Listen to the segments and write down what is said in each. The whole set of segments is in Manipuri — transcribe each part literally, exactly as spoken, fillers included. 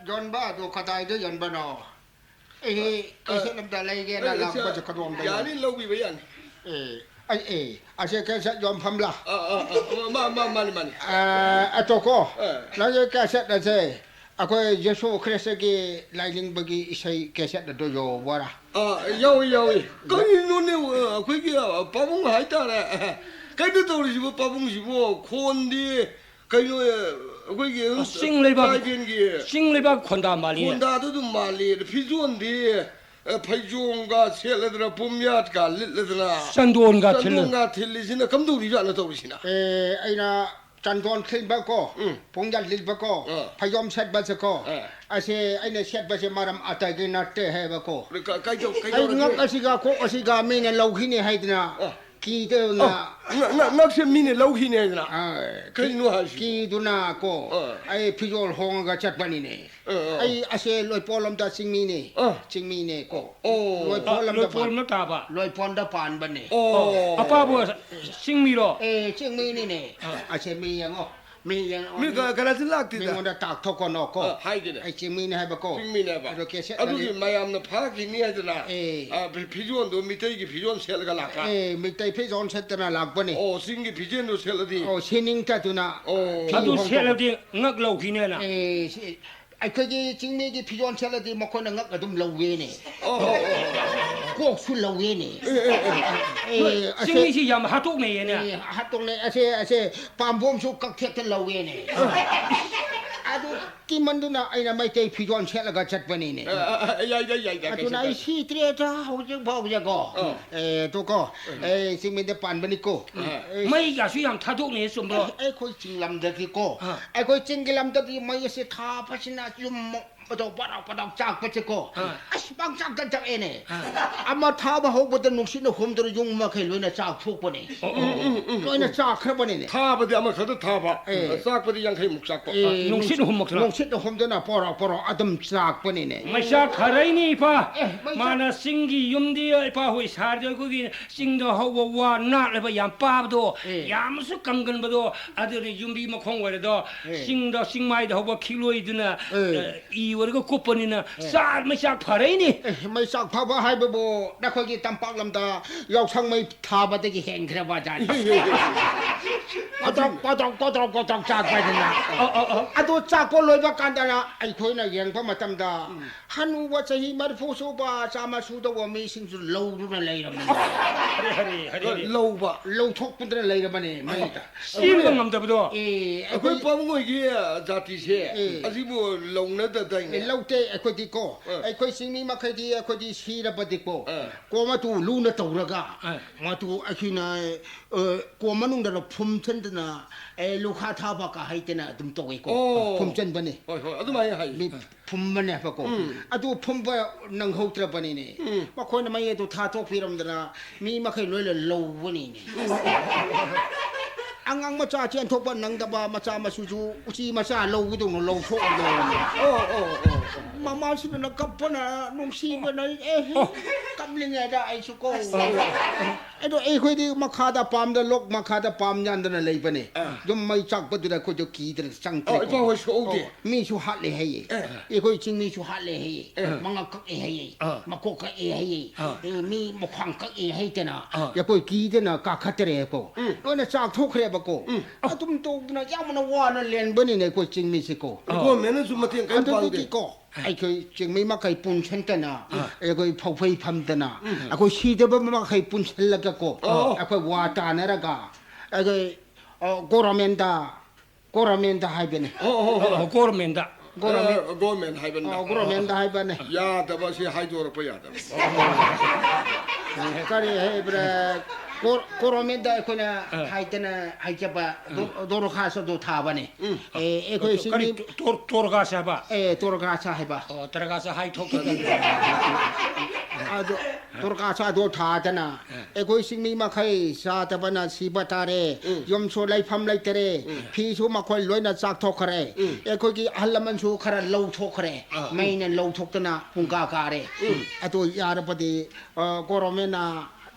ꯌꯣꯟꯕ ꯑꯗꯨ ꯀꯗꯥꯏꯗ ꯌꯣꯟꯕꯅꯣ? ꯑꯩ ꯀꯩꯊꯦꯜ ꯑꯝꯗ ꯂꯩꯒꯦꯅ ꯑꯦ, ꯂꯥꯛꯄꯁꯦ ꯀꯗꯣꯝꯗ ꯌꯥꯅꯤ, ꯌꯣꯟ-, ꯂꯧꯕꯤꯕ ꯌꯥꯅꯤ꯫ ꯑꯦ, ꯑꯩ, ꯑꯦ, ꯑꯁꯦ ꯀꯦꯁꯦꯠ ꯌꯣꯟꯐꯝꯂꯥ? ꯑꯥ, ꯑꯥ, ꯑꯥ, ꯃꯥ-, ꯃꯥ-, ꯃꯥꯅꯤ, ꯃꯥꯅꯤ꯫ ꯑ, ꯑꯇꯣꯀꯣ, ꯑꯥ꯫ ꯅꯪꯒꯤ ꯀꯦꯁꯦꯠ ꯑꯁꯦ ꯑꯩꯈꯣꯏ ꯖꯤꯁꯨ ꯈ꯭ꯔꯤꯁꯇꯒꯤ ꯂꯥꯏꯅꯤꯡꯕꯒꯤ ꯏꯁꯩ ꯀꯦꯁꯦꯠ ꯑꯗꯨ ꯌꯣꯟꯕ꯭ꯔꯥ? ꯑꯥ, ꯌꯥꯎꯏ, ꯌꯥꯎꯏ꯫ ꯀꯔꯤꯅꯣꯅꯦ, ꯑꯩꯈꯣꯏꯒꯤ, ꯑ, ꯄꯥꯕꯨꯡ ꯍꯥꯏꯇꯥꯔꯦ꯫ ꯀꯩꯅꯣ ꯇꯧꯔꯤꯁꯤꯕꯨ, ꯄꯥꯕꯨꯡꯁꯤꯕꯨ ꯈꯣꯟꯗꯤ ꯀꯩꯅꯣ, ꯑꯩꯈꯣꯏꯒꯤ ꯑ, ꯆꯤꯡ ꯂꯩꯕꯥꯛ, ꯇ꯭ꯔꯥꯏꯕꯦꯜꯒꯤ ꯆꯤꯡ ꯂꯩꯕꯥꯛ ꯈꯣꯟꯗꯥ ꯃꯥꯜꯂꯤꯅꯦ꯫ ꯈꯣꯟꯗꯥꯗꯣ ꯑꯗꯨꯝ ꯃꯥꯜꯂꯤ꯫ ꯐꯤꯖꯣꯜꯗꯤ, ꯑ, ꯐꯩꯖꯣꯝꯒ ꯁꯦꯠꯂꯗꯅ, ꯄꯨꯝꯌꯥꯠꯀ ꯂꯤꯠꯂꯗꯅ, ꯆꯟꯗꯣꯟꯒ ꯊꯤꯜꯂ- ꯆꯟꯗꯣꯟꯒ ꯊꯤꯜꯂꯤꯁꯤꯅ ꯀꯝꯗꯧꯔꯤꯖꯥꯠꯅꯣ ꯇꯧꯔꯤꯁꯤꯅ? ꯑꯦ, ꯑꯩꯅ ꯆꯟꯗꯣꯟ ꯊꯤꯟꯕ ꯀꯣ, ꯎꯝ꯫ ꯄꯨꯝꯌꯥꯠ ꯂꯤꯠꯄ ꯀꯣ, ꯑ꯫ ꯐꯩꯖꯣꯝ ꯁꯦꯠꯄꯁꯦ ꯀꯣ, ꯑ꯫ ꯑꯁꯦ ꯑꯩꯅ ꯁꯦꯠꯄꯁꯦ ꯃꯔꯝ ꯑꯇꯩꯒꯤ ꯅꯠꯇꯦ ꯍꯥꯏꯕ ꯀꯣ꯫ ꯀ-, ꯀꯩꯗꯧ-, ꯑꯩ ꯀꯩꯗꯧꯔꯒꯦ? ꯉꯛ ꯑꯁꯤꯒ ꯀꯣꯛ ꯑꯁꯤꯒ ꯃꯤꯅ ꯂꯧꯈꯤꯅꯤ ꯍꯥꯏꯗꯅ ꯑ꯫ ꯀꯤꯗꯅ꯫ ꯑ, ꯉ-, ꯉ-, ꯉꯛꯁꯦ ꯃꯤꯅ ꯂꯧꯈꯤꯅꯤ ꯍꯥꯏꯗꯅ꯫ ꯑ, ꯀꯩꯅꯣ ꯍꯥꯏꯁꯤꯕꯣ? ꯀꯤꯗꯨꯅ ꯀꯣ, ꯑ꯫ ꯑꯩ ꯐꯤꯖꯣꯜ ꯍꯣꯡꯉꯒ ꯆꯠꯄꯅꯤꯅꯦ꯫ ꯑ, ꯑ꯫ ꯑꯩ ꯑꯁꯦ ꯂꯣꯏꯄꯣꯂꯣꯝꯗ ꯆꯤꯡꯃꯤꯅꯦ꯫ ꯑ꯫ ꯆꯤꯡꯃꯤꯅꯦ ꯀꯣ꯫ ꯑꯣ꯫ ꯂꯣꯏꯄꯣꯂꯣꯝꯗ ꯂꯣꯏꯄꯣꯜ ꯄꯥꯟ-, ꯅꯠꯇꯕ꯫ ꯂꯣꯏꯄꯣꯟꯗ ꯄꯥꯟꯕꯅꯦ꯫ ꯑꯣ꯫ ꯑꯣ, ꯑꯄꯥꯕ ꯆꯤꯡꯃꯤꯔꯣ? ꯑꯦ, ꯆꯤꯡꯃꯤꯅꯤꯅꯦ꯫ ꯑ꯫ ꯑꯁꯦ ꯃꯤ ꯌꯦꯡꯉꯣ꯫ ꯃꯤ ꯌꯦꯡꯉꯣ꯫ ꯃꯤ ꯀ-, ꯀꯅꯥꯁꯨ ꯂꯥꯛꯇꯦꯗ꯫ ꯃꯤꯉꯣꯟꯗ ꯇꯥꯛꯊꯣꯛꯀꯅꯣ ꯀꯣ꯫ ꯑ, ꯍꯥꯏꯒꯦꯅꯦ꯫ ꯑꯩ ꯆꯤꯡꯃꯤꯅꯦ ꯍꯥꯏꯕꯀꯣ꯫ ꯆꯤꯡꯃꯤꯅꯦꯕ꯫ ꯑꯗꯣ ꯀꯦꯁꯦꯠ ꯑꯗꯨꯒꯤ ꯑꯅꯤ ꯃꯌꯥꯝꯅ ꯐꯥꯈꯤꯅꯤ ꯍꯥꯏꯗꯅ, ꯑꯦ꯫ ꯑ, ꯐꯤ-, ꯐꯤꯖꯣꯜꯗꯣ ꯃꯤꯇꯩꯒꯤ ꯐꯤꯖꯣꯜ ꯁꯦꯠꯂꯒ ꯂꯥꯛꯄ꯫ ꯑꯦ, ꯃꯤꯇꯩ ꯐꯤꯖꯣꯜ ꯁꯦꯠꯇꯅ ꯂꯥꯛꯄꯅꯦ꯫ ꯑꯣ, ꯆꯤꯡꯒꯤ ꯐꯤꯖꯦꯜꯗꯣ ꯁꯦꯠꯂꯗꯤ꯫ ꯑꯣ, ꯁꯤꯅꯤꯡ ꯇꯠꯇꯨꯅ ꯑꯣ꯫ ꯐꯤ ꯑꯗꯨ ꯍꯣꯡꯗꯣꯛꯄ꯫ ꯁꯦꯠꯂꯗꯤ ꯉꯛ ꯂꯧꯈꯤꯅꯦꯅ꯫ ꯑꯦ, ꯁꯤ-, ꯑꯩꯈꯣꯏꯒꯤ ꯆꯤꯡꯃꯤꯒꯤ ꯐꯤꯖꯣꯜ ꯁꯦꯠꯂꯗꯤ ꯃꯈꯣꯏꯅ ꯉꯛ ꯑꯗꯨꯝ ꯂꯧꯋꯦꯅꯦ꯫ ꯑꯣ, ꯑꯣ, ꯑꯣ, ꯑꯣ꯫ ꯀꯣꯛꯁꯨ ꯂꯧꯋꯦꯅꯦ꯫ ꯑꯦ, ꯑꯦ, ꯑꯦ, ꯑꯦ꯫ ꯑꯦ, ꯑꯁꯦ-, ꯆꯤꯡꯃꯤꯁꯤ ꯌꯥꯝ ꯍꯥꯠꯇꯣꯛꯅꯩꯌꯦꯅꯦ꯫ ꯑꯦ, ꯍꯥꯠꯇꯣꯛꯅꯩ꯫ ꯑꯁꯦ, ꯑꯁꯦ ꯄꯥꯝꯕꯣꯝꯁꯨ ꯀꯛꯊꯦꯛꯇ ꯂꯧꯋꯦꯅꯦ꯫ ꯑꯗꯨ ꯀꯤꯃꯟꯗꯨꯅ ꯑꯩꯅ ꯃꯩꯇꯩ ꯐꯤꯖꯣꯜ ꯁꯦꯠꯂꯒ ꯆꯠꯄꯅꯤꯅꯦ꯫ ꯑ, ꯑ, ꯑ, ꯌꯥꯏ, ꯌꯥꯏ, ꯌꯥꯏ, ꯌꯥꯏ, ꯑꯗꯨꯅ ꯀꯩꯁꯨ ꯑꯩ ꯀꯥꯏꯗꯦ꯫ ꯁꯤꯗ꯭ꯔꯦꯗ ꯍꯧꯖꯤꯛ ꯐꯥꯎꯁꯦꯀꯣ꯫ ꯑ꯫ ꯑꯦ, ꯇꯨꯀꯣ, ꯑ꯫ ꯑꯦ, ꯆꯤꯡꯃꯤꯗ ꯄꯥꯟꯕꯅꯤꯀꯣ꯫ ꯑ꯫ ꯑꯦ, ꯃꯩꯒꯁꯨ ꯌꯥꯝ ꯊꯥꯗꯣꯛꯅꯩ, ꯆꯨꯝꯕ꯭ꯔꯣ? ꯑꯩꯈꯣꯏ ꯆꯤꯡ ꯂꯝꯗꯗꯤꯀꯣ, ꯑ꯫ ꯑꯩꯈꯣꯏ ꯆꯤꯡꯒꯤ ꯂꯝꯗꯗꯤ ꯃꯩ ꯑꯁꯤ ꯊꯥꯕꯁꯤꯅ ꯌꯨꯝ ꯃꯇꯧ ꯄꯗꯥꯛ ꯄꯗꯥꯛ ꯆꯥꯛꯄꯁꯦꯀꯣ꯫ ꯑ꯫ ꯑꯁ, ꯄꯪꯆꯥꯛꯇ ꯆꯥꯛꯑꯦꯅꯦ꯫ ꯑ꯫ ꯑꯃ ꯊꯥꯕ ꯍꯧꯕꯗ ꯅꯨꯡꯁꯤꯠꯅ ꯍꯨꯝꯗꯅ ꯌꯨꯝ ꯃꯈꯩ ꯂꯣꯏꯅ ꯆꯥꯛꯊꯣꯛꯄꯅꯦ꯫ ꯑꯣ, ꯑꯣ, ꯑꯣ, ꯑꯣ, ꯂꯣꯏꯅ ꯑꯣ꯫ ꯆꯥꯛꯈ꯭ꯔꯕꯅꯤꯅꯦ꯫ ꯊꯥꯕꯗꯤ ꯑꯃꯈꯛꯇ ꯊꯥꯕ, ꯑꯦ꯫ ꯆꯥꯛꯄꯗꯤ ꯌꯥꯡꯈꯩꯃꯨꯛ ꯆꯥꯛꯄ꯫ ꯑꯦ, ꯑ, ꯅꯨꯡꯁꯤꯠ ꯅꯨꯡꯁꯤꯠ ꯍꯨꯝꯃꯛꯇꯅ꯫ ꯁꯤꯠꯅ ꯍꯣꯝꯗꯅ ꯄꯣꯔꯣꯛ ꯄꯣꯔꯣꯛ ꯑꯗꯨꯝ ꯆꯥꯛꯄꯅꯤꯅꯦ꯫ ꯃꯩꯆꯥꯛ ꯐꯔꯩꯅꯤ, ꯏꯄꯥ꯫ ꯑꯦ, ꯃꯩꯆꯥꯛ꯫ ꯃꯥꯅ ꯆꯤꯡꯒꯤ ꯌꯨꯝꯗꯤ, ꯏꯄꯥ ꯍꯣꯏ ꯁꯥꯔꯗꯤ ꯑꯩꯈꯣꯏꯒꯤ ꯆꯤꯡꯗ ꯍꯧꯕ ꯋꯥ ꯅꯥꯠꯂꯕ ꯌꯥꯝ ꯄꯥꯕꯗꯣ, ꯑꯦ꯫ ꯌꯥꯝꯅꯁꯨ ꯀꯪꯒꯟꯕꯗꯣ, ꯑꯗꯨꯅ ꯌꯨꯝꯕꯤ ꯃꯈꯣꯡ ꯑꯣꯏꯔꯗꯣ, ꯑꯦ꯫ ꯆꯤꯡꯗ, ꯆꯤꯡꯃꯥꯏꯗ ꯍꯧꯕ ꯈꯤꯛꯂꯣꯏꯗꯨꯅ, ꯑꯦ꯫ ꯑꯦ, ꯏ ꯑꯣꯏꯔꯒ ꯀꯨꯞꯄꯅꯤꯅ, ꯑꯦ꯫ ꯆꯥꯛ, ꯃꯩꯆꯥꯛ ꯐꯔꯩꯅꯤ꯫ ꯑꯦ, ꯃꯩꯆꯥꯛ ꯐꯕ ꯍꯥꯏꯕꯕꯨ ꯅꯈꯣꯏꯒꯤ ꯇꯝꯄꯥꯛ ꯂꯝꯗ ꯌꯥꯎꯁꯪ ꯃꯩ ꯊꯥꯕꯗꯒꯤ ꯍꯦꯟꯈ꯭ꯔꯕ ꯖꯥꯠꯅꯤ꯫ ꯀꯣꯗ꯭ꯔꯣꯛ, ꯀꯣꯗ꯭ꯔꯣꯛ, ꯀꯣꯗ꯭ꯔꯣꯛ, ꯀꯣꯗ꯭ꯔꯣꯛ ꯆꯥꯛꯄ ꯍꯥꯏꯗꯅ꯫ ꯑ, ꯑ, ꯑ꯫ ꯑꯗꯨ ꯆꯥꯛꯄ ꯂꯣꯏꯕ ꯀꯥꯟꯗꯅ ꯑꯩꯈꯣꯏꯅ ꯌꯦꯡꯕ ꯃꯇꯝꯗ, ꯎꯝ꯫ ꯍꯅꯨꯕ ꯆꯍꯤ ꯃꯔꯤꯐꯨ ꯁꯨꯕ, ꯆꯥꯝꯃ ꯁꯨꯗꯧꯕ ꯃꯤꯁꯤꯡꯁꯨ ꯂꯧꯗꯨꯅ ꯂꯩꯔꯝꯃꯤ꯫ ꯍꯔꯦ, ꯍꯔꯦ, ꯍꯔꯦ, ꯍꯔꯦ꯫ ꯂꯧꯕ꯫ ꯂꯧꯊꯣꯛꯄꯗꯨꯅ ꯂꯩꯔꯕꯅꯦ ꯃꯩꯗ꯫ ꯆꯦꯟꯕ ꯉꯝꯗꯕꯗꯣ꯫ ꯑꯦ, ꯑꯩꯈꯣꯏ ꯑꯩꯈꯣꯏ ꯄꯥꯕꯨꯡ ꯍꯣꯏꯒꯤ ꯖꯥꯇꯤꯁꯦ ꯑꯦ꯫ ꯑꯁꯤꯕꯨ ꯂꯧꯅꯗꯗꯥꯏꯅꯦ? ꯑꯦ, ꯂꯧꯗꯦ ꯑꯩꯈꯣꯏꯗꯤꯀꯣ꯫ ꯑ꯫ ꯑꯩꯈꯣꯏ ꯆꯤꯡꯃꯤ ꯃꯈꯩꯗꯤ ꯑꯩꯈꯣꯏꯗꯤ ꯁꯤꯔꯕꯗꯤꯀꯣ꯫ ꯑ꯫ ꯀꯣ ꯃꯇꯨ ꯂꯨꯅ ꯇꯧꯔꯒ ꯑ꯫ ꯃꯇꯨ ꯑꯩꯈꯣꯏꯅ, ꯑ, ꯀꯣ ꯃꯅꯨꯡꯗ ꯐꯨꯝ ꯆꯟꯗꯅ, ꯑꯦ, ꯂꯨꯈꯥ ꯊꯥꯕ ꯀ ꯍꯩꯇꯅ ꯑꯗꯨꯝ ꯇꯧꯏꯀꯣ꯫ ꯑꯣ꯫ ꯐꯨꯝ ꯆꯟꯕꯅꯤ꯫ ꯍꯣꯏ, ꯍꯣꯏ, ꯑꯗꯨꯃꯥꯏꯅ ꯍꯥꯏ꯫ ꯃꯤ ꯐꯨꯝꯕꯅꯦꯕꯀꯣ꯫ ꯎꯝ꯫ ꯑꯗꯨ ꯐꯨꯝꯕ ꯅꯪꯍꯧꯗ꯭ꯔꯕꯅꯤꯅꯦ꯫ ꯎꯝ꯫ ꯃꯈꯣꯏꯅ ꯃꯩ ꯑꯗꯨ ꯊꯥꯊꯣꯛꯄꯤꯔꯝꯗꯅ ꯃꯤ ꯃꯈꯩ ꯂꯣꯏꯅ ꯂꯧꯕꯅꯤꯅꯦ꯫ ꯑꯉꯥꯡ ꯃꯆꯥ ꯆꯦꯟꯊꯣꯛꯄ ꯅꯪꯗꯕ ꯃꯆꯥ ꯃꯁꯨꯁꯨ ꯎꯆꯤ ꯃꯆꯥ ꯂꯧꯕꯗꯧꯅ ꯂꯧꯊꯣꯛꯑꯝꯗꯅ꯫ ꯑꯣ, ꯑꯣ, ꯑꯣ, ꯑꯣ꯫ ꯃꯃꯥꯁꯤꯡꯗꯨꯅ ꯀꯞꯄꯅ ꯅꯨꯡꯁꯤꯕꯅ, ꯑꯦ, ꯑꯣ꯫ ꯀꯞꯂꯤꯉꯩꯗ ꯑꯩꯁꯨ ꯀꯣ꯫ ꯑꯁ꯫ ꯑꯗꯣ ꯑꯩꯈꯣꯏꯗꯤ ꯃꯈꯥꯗ ꯄꯥꯝꯗ, ꯂꯣꯛ ꯃꯈꯥꯗ ꯄꯥꯝ ꯌꯥꯟꯗꯅ ꯂꯩꯕꯅꯦ꯫ ꯑꯥ꯫ ꯑꯗꯨꯝ ꯃꯩ ꯆꯥꯛꯄꯗꯨꯗ ꯑꯩꯈꯣꯏꯗꯣ ꯀꯤꯗꯅ ꯆꯪꯗ꯭ꯔꯦ꯫ ꯑꯣ, ꯏꯄꯥ ꯍꯣꯏ ꯁꯣꯛꯍꯧꯗꯦ꯫ ꯑꯣ, ꯃꯤꯁꯨ ꯍꯥꯠꯂꯦ ꯍꯥꯏꯌꯦ꯫ ꯑꯦ꯫ ꯑꯩꯈꯣꯏ ꯆꯤꯡꯃꯤꯁꯨ ꯍꯥꯠꯂꯦ ꯍꯥꯏꯌꯦ꯫ ꯑꯦ꯫ ꯃꯉꯛ ꯀꯛꯑꯦ ꯍꯥꯏꯌꯦ꯫ ꯑꯥ꯫ ꯃꯀꯣꯛ ꯀꯛꯑꯦ ꯍꯥꯏꯌꯦ꯫ ꯑꯥ꯫ ꯑꯦ, ꯃꯤ ꯃꯈ꯭ꯋꯥꯡ ꯀꯛꯑꯦ ꯍꯥꯏꯗꯅ ꯑꯥ꯫ ꯑꯩꯈꯣꯏ ꯀꯤꯗꯅ ꯀꯥꯈꯠꯇ꯭ꯔꯦꯀꯣ꯫ ꯎꯝ꯫ ꯂꯣꯏꯅ ꯆꯥꯛꯊꯣꯛꯈ꯭ꯔꯦꯕꯀꯣ꯫ ꯎꯝ꯫ ꯑꯗꯨꯝ ꯇꯧꯗꯅ ꯌꯥꯝꯅ ꯋꯥꯅ ꯂꯦꯟꯕꯅꯤꯅꯦ ꯑꯩꯈꯣꯏ ꯆꯤꯡꯃꯤꯁꯤꯀꯣ꯫ ꯑꯥ꯫ ꯒꯣꯔꯃꯦꯟꯅꯁꯨ ꯃꯇꯦꯡ ꯀꯔꯤꯝ ꯄꯥꯡꯗꯦ꯫ ꯑꯗꯨꯗꯒꯤꯀꯣ ꯑꯩꯈꯣꯏ ꯆꯤꯡꯃꯤ ꯃꯈꯩ ꯄꯨꯟꯁꯤꯟꯗꯅ ꯑꯥ꯫ ꯑꯩꯈꯣꯏ ꯐꯧꯐꯩ ꯐꯝꯗꯅ ꯎꯝ꯫ ꯑꯩꯈꯣꯏ ꯁꯤꯗꯕ ꯃꯈꯩ ꯄꯨꯟꯁꯤꯜꯂꯒꯀꯣ ꯑꯣ꯫ ꯑꯩꯈꯣꯏ ꯋꯥ ꯇꯥꯅꯔꯒ ꯑꯩꯈꯣꯏ, ꯑ, ꯒꯣꯔꯃꯦꯟꯗ, ꯒꯣꯔꯃꯦꯟꯗ ꯍꯥꯏꯕꯅꯦ꯫ ꯑꯣ, ꯑꯣ, ꯑꯣ, ꯑꯣ, ꯒꯣꯔꯃꯦꯟꯗ꯫ ꯒꯣꯔꯃꯦꯟ꯫ ꯑ, ꯒꯣꯔꯃꯦꯟ ꯍꯥꯏꯕꯅꯦ꯫ ꯑ, ꯒꯣꯔꯃꯦꯟꯗ ꯍꯥꯏꯕꯅꯦ꯫ ꯌꯥꯗꯕ, ꯁꯤ ꯍꯥꯏꯗꯣꯔꯛꯄ ꯌꯥꯗꯕ꯫ ꯀꯔꯤ ꯍꯥꯏꯕ꯭ꯔꯥ? ꯒꯣꯔ-, ꯒꯣꯔꯃꯦꯟꯗ ꯑꯩꯈꯣꯏꯅ ꯑ꯫ ꯍꯥꯏꯗꯅ ꯍꯥꯏꯖꯕ ꯗꯣ-, ꯎꯝ꯫ ꯗꯣꯔꯈꯥꯁ ꯑꯗꯨ ꯊꯥꯕꯅꯦ꯫ ꯎꯝ꯫ ꯑꯦ, ꯑꯩꯈꯣꯏ ꯀꯔꯤ ꯁꯤꯒꯤ ꯇꯣ-, ꯇꯣꯔꯒꯥꯁ ꯍꯥꯏꯕ? ꯑꯦ, ꯇꯣꯔꯒꯥꯁ ꯍꯥꯏꯕ꯫ ꯑꯣ, ꯇꯣꯔꯒꯥꯁ ꯍꯥꯏꯊꯣꯛꯄ꯫ ꯑꯗꯣ ꯇꯣꯔꯀꯥꯁ ꯑꯗꯣ ꯊꯥꯗꯅ ꯑꯩꯈꯣꯏ ꯆꯤꯡꯃꯤ ꯃꯈꯩ ꯆꯥꯗꯕꯅ ꯁꯤꯕ ꯇꯥꯔꯦ꯫ ꯎꯝ꯫ ꯌꯨꯝꯁꯨ ꯂꯩꯐꯝ ꯂꯩꯇꯔꯦ꯫ ꯎꯝ꯫ ꯐꯤꯁꯨ ꯃꯈꯣꯏ ꯂꯣꯏꯅ ꯆꯥꯛꯊꯣꯛꯈ꯭ꯔꯦ꯫ ꯎꯝ꯫ ꯑꯩꯈꯣꯏꯒꯤ ꯑꯍꯜ ꯂꯃꯟꯁꯨ ꯈꯔ ꯂꯧꯊꯣꯛꯈ꯭ꯔꯦ꯫ ꯑꯥ꯫ ꯃꯩꯅ ꯂꯧꯊꯣꯛꯇꯅ ꯄꯨꯡꯀꯥ ꯀꯥꯔꯦ꯫ ꯎꯝ꯫ ꯑꯗꯣ ꯌꯥꯔꯕꯗꯤ, ꯑ, ꯒꯣꯔꯣꯃꯦꯟꯅ,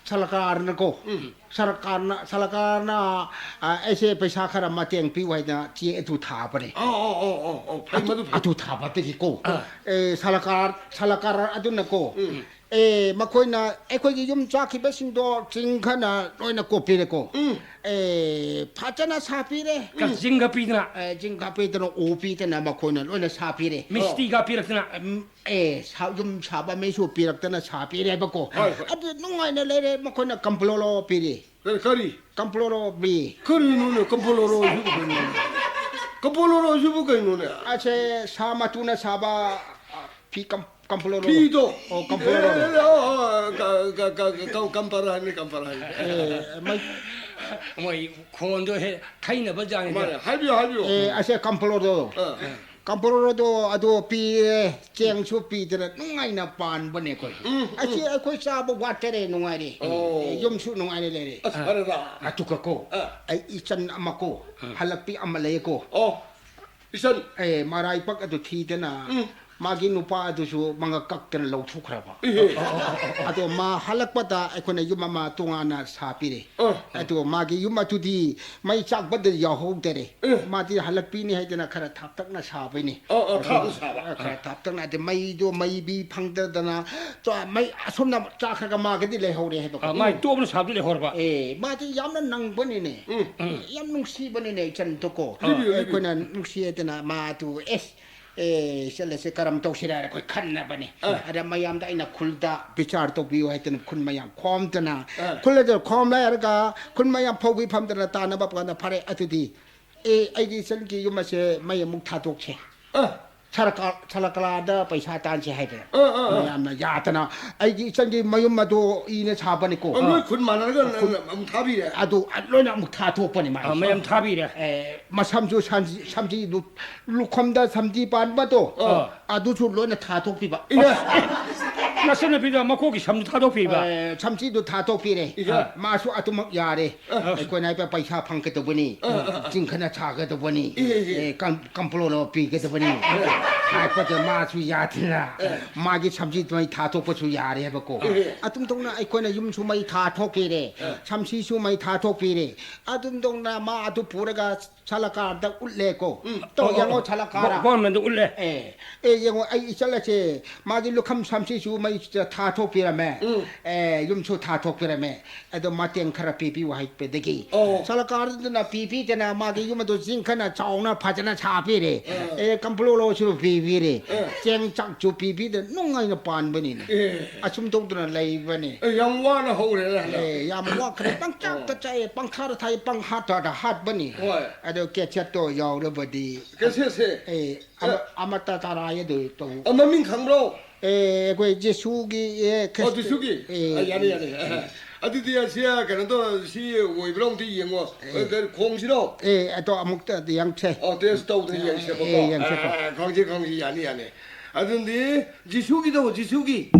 ꯁꯔꯀꯥꯔꯅꯀꯣ, ꯎꯝ꯫ ꯁꯔꯀꯥꯔꯅ, ꯁꯔꯀꯥꯔꯅ, ꯑ, ꯑꯩꯁꯦ ꯄꯩꯁꯥ ꯈꯔ ꯃꯇꯦꯡ ꯄꯤꯌꯨ ꯍꯥꯏꯅ ꯆꯦ ꯑꯗꯨ ꯊꯥꯕꯅꯦ꯫ ꯑꯣ, ꯑꯣ, ꯑꯣ, ꯑꯣ, ꯑꯣ, ꯐꯩ, ꯑꯗꯨ, ꯃꯗꯨ ꯐꯩ꯫ ꯑꯗꯨ ꯊꯥꯕꯗꯒꯤꯀꯣ, ꯑꯥ꯫ ꯑꯦ, ꯁꯔꯀꯥꯔ, ꯁꯔꯀꯥꯔ ꯑꯗꯨꯅꯀꯣ, ꯎꯝ꯫ ꯑꯦ, ꯃꯈꯣꯏꯅ ꯑꯩꯈꯣꯏꯒꯤ ꯌꯨꯝ ꯆꯥꯈꯤꯕꯁꯤꯡꯗꯣ ꯆꯤꯡ ꯈꯅ ꯂꯣꯏꯅ ꯀꯣꯞꯄꯤꯔꯦꯀꯣ꯫ ꯎꯝ꯫ ꯑꯦ, ꯐꯖꯅ ꯁꯥꯄꯤꯔꯦ꯫ ꯀ-, ꯖꯤꯡꯒ ꯄꯤꯗꯅ꯫ ꯑꯦ, ꯖꯤꯡꯒ ꯄꯤꯗꯅ, ꯎ ꯄꯤꯗꯅ ꯃꯈꯣꯏꯅ ꯂꯣꯏꯅ ꯁꯥꯄꯤꯔꯦ꯫ ꯃꯤꯁꯇꯤꯒ ꯄꯤꯔꯛꯇꯅ꯫ ꯎꯝ, ꯑꯦ, ꯁꯥ-, ꯌꯨꯝ ꯁꯥꯕ ꯃꯤꯁꯨ ꯄꯤꯔꯛꯇꯅ ꯁꯥꯄꯤꯔꯦꯕꯀꯣ꯫ ꯍꯣꯏ, ꯍꯣꯏ꯫ ꯑꯗꯨ ꯅꯨꯡꯉꯥꯏꯅ ꯂꯩꯔꯦ꯫ ꯃꯈꯣꯏꯅ ꯀꯝꯄ꯭ꯂꯣꯂꯣ ꯄꯤꯔꯤ꯫ ꯀꯔꯤ, ꯀꯔꯤ? ꯀꯝꯄ꯭ꯂꯣꯂꯣ ꯄꯤ꯫ ꯀꯔꯤꯅꯣꯅꯦ, ꯀꯝꯄ꯭ꯂꯣꯂꯣ ꯁꯤꯕꯨ ꯀꯩꯅꯣꯅꯦ? ꯀꯝꯄ꯭ꯂꯣꯂꯣ ꯁꯤꯕꯨ ꯀꯩꯅꯣꯅꯦ? ꯑꯁꯦ, ꯁꯥ ꯃꯇꯨꯅ ꯁꯥꯕ, ꯑ, ꯐꯤ ꯀꯝ-, ꯀꯝꯄ꯭ꯂꯣꯂꯣ꯫ ꯐꯤꯗꯣ? ꯑꯣ, ꯀꯝꯄ꯭ꯂꯣꯂꯣ꯫ ꯑꯦ, ꯑꯦ, ꯑꯣ, ꯑꯣ, ꯀ-, ꯀ-, ꯀ-, ꯀ-, ꯀꯝ-, ꯀꯝꯄ꯭ꯂꯣꯂꯣ ꯍꯥꯏꯅꯤ, ꯀꯝꯄ꯭ꯂꯣꯂꯣ ꯍꯥꯏꯅꯤ꯫ ꯑꯦ, ꯃꯩ-, ꯃꯣꯏ ꯈꯣꯟꯗꯣ ꯍꯦꯛ ꯊꯩꯅꯕ ꯖꯥꯠꯅꯤꯗ꯫ ꯃꯥꯅꯦ, ꯍꯥꯏꯕꯤꯌꯨ, ꯍꯥꯏꯕꯤꯌꯨ꯫ ꯑꯦ, ꯑꯁꯦ, ꯀꯝꯄ꯭ꯂꯣꯂꯣ꯫ ꯑꯥ꯫ ꯀꯝꯄ꯭ꯂꯣꯂꯣꯗꯣ ꯑꯗꯣ ꯄꯤꯔꯦ, ꯆꯦꯡꯁꯨ ꯄꯤꯗꯅ ꯅꯨꯡꯉꯥꯏꯅ ꯄꯥꯟꯕꯅꯦ ꯑꯩꯈꯣꯏ꯫ ꯎꯝ, ꯑꯁꯤ ꯎꯝ꯫ ꯑꯩꯈꯣꯏ ꯆꯥꯕ ꯋꯥꯠꯇꯔꯦ, ꯅꯨꯡꯉꯥꯏꯔꯦ꯫ ꯑꯣ꯫ ꯑꯦ, ꯌꯨꯝꯁꯨ ꯅꯨꯡꯉꯥꯏꯅ ꯂꯩꯔꯦ꯫ ꯑꯁ, ꯐꯔꯦꯗ꯫ ꯑꯗꯨꯒꯀꯣ, ꯑꯥ꯫ ꯑꯩ ꯏꯆꯟ ꯑꯃꯀꯣ, ꯑꯥ꯫ ꯍꯜꯂꯛꯄꯤ ꯑꯃ ꯂꯩꯌꯦꯀꯣ꯫ ꯑꯣ, ꯏꯆꯟ꯫ ꯑꯦ, ꯃꯔꯥꯏꯕꯛ ꯑꯗꯨ ꯊꯤꯗꯅ, ꯎꯝ꯫ ꯃꯥꯒꯤ ꯅꯨꯄꯥ ꯑꯗꯨꯁꯨ ꯃꯉꯛ ꯀꯛꯇꯅ ꯂꯧꯊꯣꯛꯈ꯭ꯔꯕ꯫ ꯏꯍꯦ꯫ ꯑꯗꯣ ꯃꯥ ꯍꯜꯂꯛꯄꯗ ꯑꯩꯈꯣꯏꯅ ꯌꯨꯝ ꯑꯃ ꯇꯣꯉꯥꯟꯅ ꯁꯥꯄꯤꯔꯦ꯫ ꯑꯥ꯫ ꯑꯗꯣ ꯃꯥꯒꯤ ꯌꯨꯝ ꯑꯗꯨꯗꯤ ꯃꯩ ꯆꯥꯛꯄꯗ ꯌꯥꯎꯍꯧꯗꯔꯦ꯫ ꯑꯦ꯫ ꯃꯥꯗꯤ ꯍꯜꯂꯛꯄꯤꯅꯤ ꯍꯥꯏꯗꯅ ꯈꯔ ꯊꯥꯞꯇꯛꯅ ꯁꯥꯕꯩꯅꯦ꯫ ꯑꯣ, ꯑꯣ, ꯊꯥꯞꯅ ꯁꯥꯕ꯫ ꯑ, ꯈꯔ ꯊꯥꯞꯇꯛꯅ, ꯑꯗꯩ ꯃꯩꯗꯣ, ꯃꯩꯕꯤ ꯐꯪꯗꯗꯅ, ꯇꯣ-, ꯃꯩ ꯑꯁꯣꯝꯅ ꯆꯥꯈ꯭ꯔꯒ ꯃꯥꯒꯗꯤ ꯂꯩꯍꯧꯔꯦ ꯍꯥꯏꯕꯀꯣ꯫ ꯑ, ꯃꯥꯏ ꯇꯣꯞꯅ ꯁꯥꯕꯗꯤ ꯂꯩꯍꯧꯔꯕ? ꯑꯦ, ꯃꯥꯗꯤ ꯌꯥꯝꯅ ꯅꯪꯕꯅꯤꯅꯦ꯫ ꯎꯝ꯫ ꯌꯥꯝ ꯅꯨꯡꯁꯤꯕꯅꯤꯅꯦ ꯏꯆꯟꯗꯣꯀꯣ꯫ ꯂꯤꯕꯤꯌꯨ, ꯂꯤꯕꯤꯌꯨ꯫ ꯑꯩꯈꯣꯏꯅ ꯅꯨꯡꯁꯤꯗꯅ ꯃꯥꯗꯨ, ꯑꯦꯁ, ꯑꯦ, ꯆꯠꯂꯁꯦ, ꯀꯔꯝ ꯇꯧꯁꯤꯔ ꯍꯥꯏꯅ ꯑꯩꯈꯣꯏ ꯈꯟꯅꯕꯅꯦ꯫ ꯑ꯫ ꯑꯗ ꯃꯌꯥꯝꯗ ꯑꯩꯅ ꯈꯨꯜꯗ ꯕꯤꯆꯥꯔ ꯇꯧꯕꯤꯌꯨ ꯍꯥꯏꯗꯅ ꯈꯨꯟ ꯃꯌꯥꯝ ꯈꯣꯝꯗꯅ, ꯑ꯫ ꯈꯨꯜ ꯑꯗꯨ ꯈꯣꯝꯂꯦ ꯍꯥꯏꯔꯒ ꯈꯨꯟ ꯃꯌꯥꯝ ꯐꯧꯕꯤ ꯐꯝꯗꯅ ꯇꯥꯅꯕ ꯀꯥꯟꯗ ꯐꯔꯦ, ꯑꯗꯨꯗꯤ ꯑꯦ, ꯑꯩꯒꯤ ꯏꯆꯟꯒꯤ ꯌꯨꯝ ꯑꯁꯦ ꯃꯩ ꯑꯃꯨꯛ ꯊꯥꯗꯣꯛꯁꯦ꯫ ꯑ꯫ ꯁꯔꯀꯥꯔ, ꯁꯔꯀꯥꯔꯗ ꯄꯩꯁꯥ ꯇꯥꯟꯁꯦ ꯍꯥꯏꯗꯅ ꯑ, ꯑ, ꯑ꯫ ꯃꯌꯥꯝꯅ ꯌꯥꯗꯅ ꯑꯩꯒꯤ ꯏꯆꯟꯒꯤ ꯃꯌꯨꯝ ꯑꯗꯨ ꯏꯅ ꯁꯥꯕꯅꯤꯀꯣ꯫ ꯑ, ꯅꯣꯏ ꯈꯨꯟ ꯃꯥꯟꯅꯔꯒ ꯈꯨꯟ ꯅꯪꯅ ꯑꯃꯨꯛ ꯊꯥꯕꯤꯔꯦ? ꯑꯗꯨ ꯂꯣꯏꯅ ꯑꯃꯨꯛ ꯊꯥꯗꯣꯛꯄꯅꯤ ꯃꯥꯏ꯫ ꯑ, ꯃꯌꯥꯝ ꯊꯥꯕꯤꯔꯦ꯫ ꯑꯦ, ꯃꯁꯝꯁꯨ ꯁꯟꯖꯤ-, ꯁꯝꯖꯤ ꯂꯨ-, ꯂꯨꯈꯝꯗ ꯁꯝꯖꯤ ꯄꯥꯟꯕꯗꯣ, ꯑ꯫ ꯑꯗꯨꯁꯨ ꯂꯣꯏꯅ ꯊꯥꯗꯣꯛꯄꯤꯕ꯫ ꯏꯅ꯫ ꯅꯆꯟꯅꯨꯄꯤꯗ ꯃꯀꯣꯛꯀꯤ ꯁꯝꯗꯨ ꯊꯥꯗꯣꯛꯄꯤꯕ꯫ ꯑꯦ, ꯁꯝꯁꯤꯗꯨ ꯊꯥꯊꯣꯛꯄꯤꯔꯦ꯫ ꯏꯍꯦ꯫ ꯃꯥꯁꯨ ꯑꯗꯨꯃꯛ ꯌꯥꯔꯦ꯫ ꯑ꯫ ꯑꯩꯈꯣꯏꯅ ꯍꯥꯏꯕ ꯄꯩꯁꯥ ꯐꯪꯒꯗꯧꯕꯅꯤ꯫ ꯑ, ꯑ, ꯑ꯫ ꯆꯤꯡꯈꯠꯅ ꯁꯥꯒꯗꯧꯕꯅꯤ꯫ ꯏꯍꯦ, ꯏꯍꯦ꯫ ꯑꯦ, ꯀꯝ-, ꯀꯝꯄ꯭ꯂꯣꯅ ꯄꯤꯒꯗꯕꯅꯤ꯫ ꯍꯥꯏꯕꯗ ꯃꯥꯁꯨ ꯌꯥꯗꯅ ꯑ꯫ ꯃꯥꯒꯤ ꯁꯝꯁꯤꯗꯨ ꯃꯩ ꯊꯥꯊꯣꯛꯄꯁꯨ ꯌꯥꯔꯦ ꯍꯥꯏꯕꯀꯣ꯫ ꯏꯍꯦ꯫ ꯑꯗꯨꯝ ꯇꯧꯅ ꯑꯩꯈꯣꯏꯅ ꯌꯨꯝꯁꯨ ꯃꯩ ꯊꯥꯊꯣꯛꯄꯤꯔꯦ꯫ ꯑ꯫ ꯁꯝꯁꯤꯁꯨ ꯃꯩ ꯊꯥꯊꯣꯛꯄꯤꯔꯦ꯫ ꯑꯗꯨꯝ ꯇꯧꯅ ꯃꯥ ꯑꯗꯨ ꯄꯨꯔꯒ ꯁꯂꯀꯥꯔꯗ ꯎꯠꯂꯦꯀꯣ꯫ ꯎꯝ꯫ ꯇꯣ, ꯑꯣ, ꯌꯦꯡꯉꯣ, ꯑꯣ, ꯁꯂꯀꯥꯔ꯫ ꯒꯣ-, ꯒꯣꯔꯃꯦꯟꯗ ꯎꯠꯂꯦ꯫ ꯑꯦ, ꯑꯦ, ꯌꯦꯡꯉꯣ, ꯑꯩ ꯆꯠꯂꯁꯦ꯫ ꯃꯥꯒꯤ ꯂꯨꯈꯝ ꯁꯝꯁꯤꯁꯨ ꯃꯩ ꯊꯥꯊꯣꯛꯄꯤꯔꯝꯃꯦ꯫ ꯎꯝ꯫ ꯑꯦ, ꯌꯨꯝꯁꯨ ꯊꯥꯊꯣꯛꯄꯤꯔꯝꯃꯦ꯫ ꯑꯗꯣ ꯃꯇꯦꯡ ꯈꯔ ꯄꯤꯕꯤꯌꯨ ꯍꯥꯏꯕꯗꯒꯤ ꯑꯣ꯫ ꯁꯔꯀꯥꯔꯗꯨꯅ ꯄꯤꯕꯤꯗꯅ ꯃꯥꯒꯤ ꯌꯨꯝ ꯑꯗꯨ ꯆꯤꯡꯈꯠꯅ ꯆꯥꯎꯅ ꯐꯖꯅ ꯁꯥꯕꯤꯔꯦ꯫ ꯑꯥ꯫ ꯑꯦ, ꯀꯝꯄ꯭ꯂꯣꯂꯣꯁꯨ ꯄꯤꯕꯤꯔꯦ꯫ ꯑꯥ꯫ ꯆꯦꯡ ꯆꯥꯛꯁꯨ ꯄꯤꯕꯤꯗꯅ ꯅꯨꯡꯉꯥꯏꯅ ꯄꯥꯟꯕꯅꯤꯅꯦ꯫ ꯑꯦ꯫ ꯑꯁꯨꯝ ꯇꯧꯗꯅ ꯂꯩꯕꯅꯤ꯫ ꯑꯦ, ꯌꯥꯝ ꯋꯥꯅ ꯍꯧꯔꯦꯅꯦ ꯍꯟꯗꯛ꯫ ꯑꯦ, ꯌꯥꯝ ꯋꯥꯈ꯭ꯔꯦ꯫ ꯄꯪꯆꯥꯛꯇ ꯑꯣ꯫ ꯆꯥꯛꯑꯦ, ꯄꯪꯊꯥꯗ ꯊꯥꯏ, ꯄꯪꯍꯥꯠꯇꯗ ꯍꯥꯠꯄꯅꯤ꯫ ꯍꯣꯏ꯫ ꯑꯗꯣ ꯀꯦꯁꯦꯠꯇꯣ ꯌꯥꯎꯔꯕꯗꯤ ꯀꯦꯁꯦꯠꯁꯦ? ꯑꯦ, ꯑꯃ-, ꯑꯦ꯫ ꯑꯃꯠꯇ ꯇꯔꯥ ꯑꯗꯨ ꯇꯧ-꯫ ꯑ, ꯃꯃꯤꯡ ꯈꯪꯕ꯭ꯔꯣ? ꯑꯦ, ꯑꯩꯈꯣꯏ ꯖꯤꯁꯨꯒꯤ, ꯑꯦ, ꯑꯣ, ꯈ꯭ꯔꯤꯁ-, ꯖꯤꯁꯨꯒꯤ? ꯑꯦ, ꯑ, ꯌꯥꯅꯤ, ꯌꯥꯅꯤ꯫ ꯑꯦ꯫ ꯑꯗꯨꯗꯤ ꯑꯁꯤ, ꯑ, ꯀꯩꯅꯣ ꯇꯧ-, ꯁꯤ ꯑꯣꯏꯕ꯭ꯔꯣ ꯑꯝꯇ ꯌꯦꯡꯉꯣ꯫ ꯑꯦ꯫ ꯑ, ꯀꯔꯤ, ꯈꯣꯡꯁꯤꯔꯣ? ꯑꯦ, ꯑꯗꯣ ꯑꯃꯨꯛꯇ ꯌꯦꯡꯁꯦ꯫ ꯑꯣ, ꯇꯦꯁ ꯇꯧꯗꯅ ꯌꯦꯡꯁꯦꯕꯀꯣ꯫ ꯑꯦ, ꯌꯦꯡꯁꯦꯀꯣ꯫ ꯑ, ꯈꯣꯡꯁꯤ, ꯈꯣꯡꯁꯤ, ꯌꯥꯅꯤ, ꯌꯥꯅꯤ꯫ ꯑꯗꯨꯗꯤ ꯖꯤꯁꯨꯒꯤꯗꯣ, ꯖꯤꯁꯨꯒꯤ꯫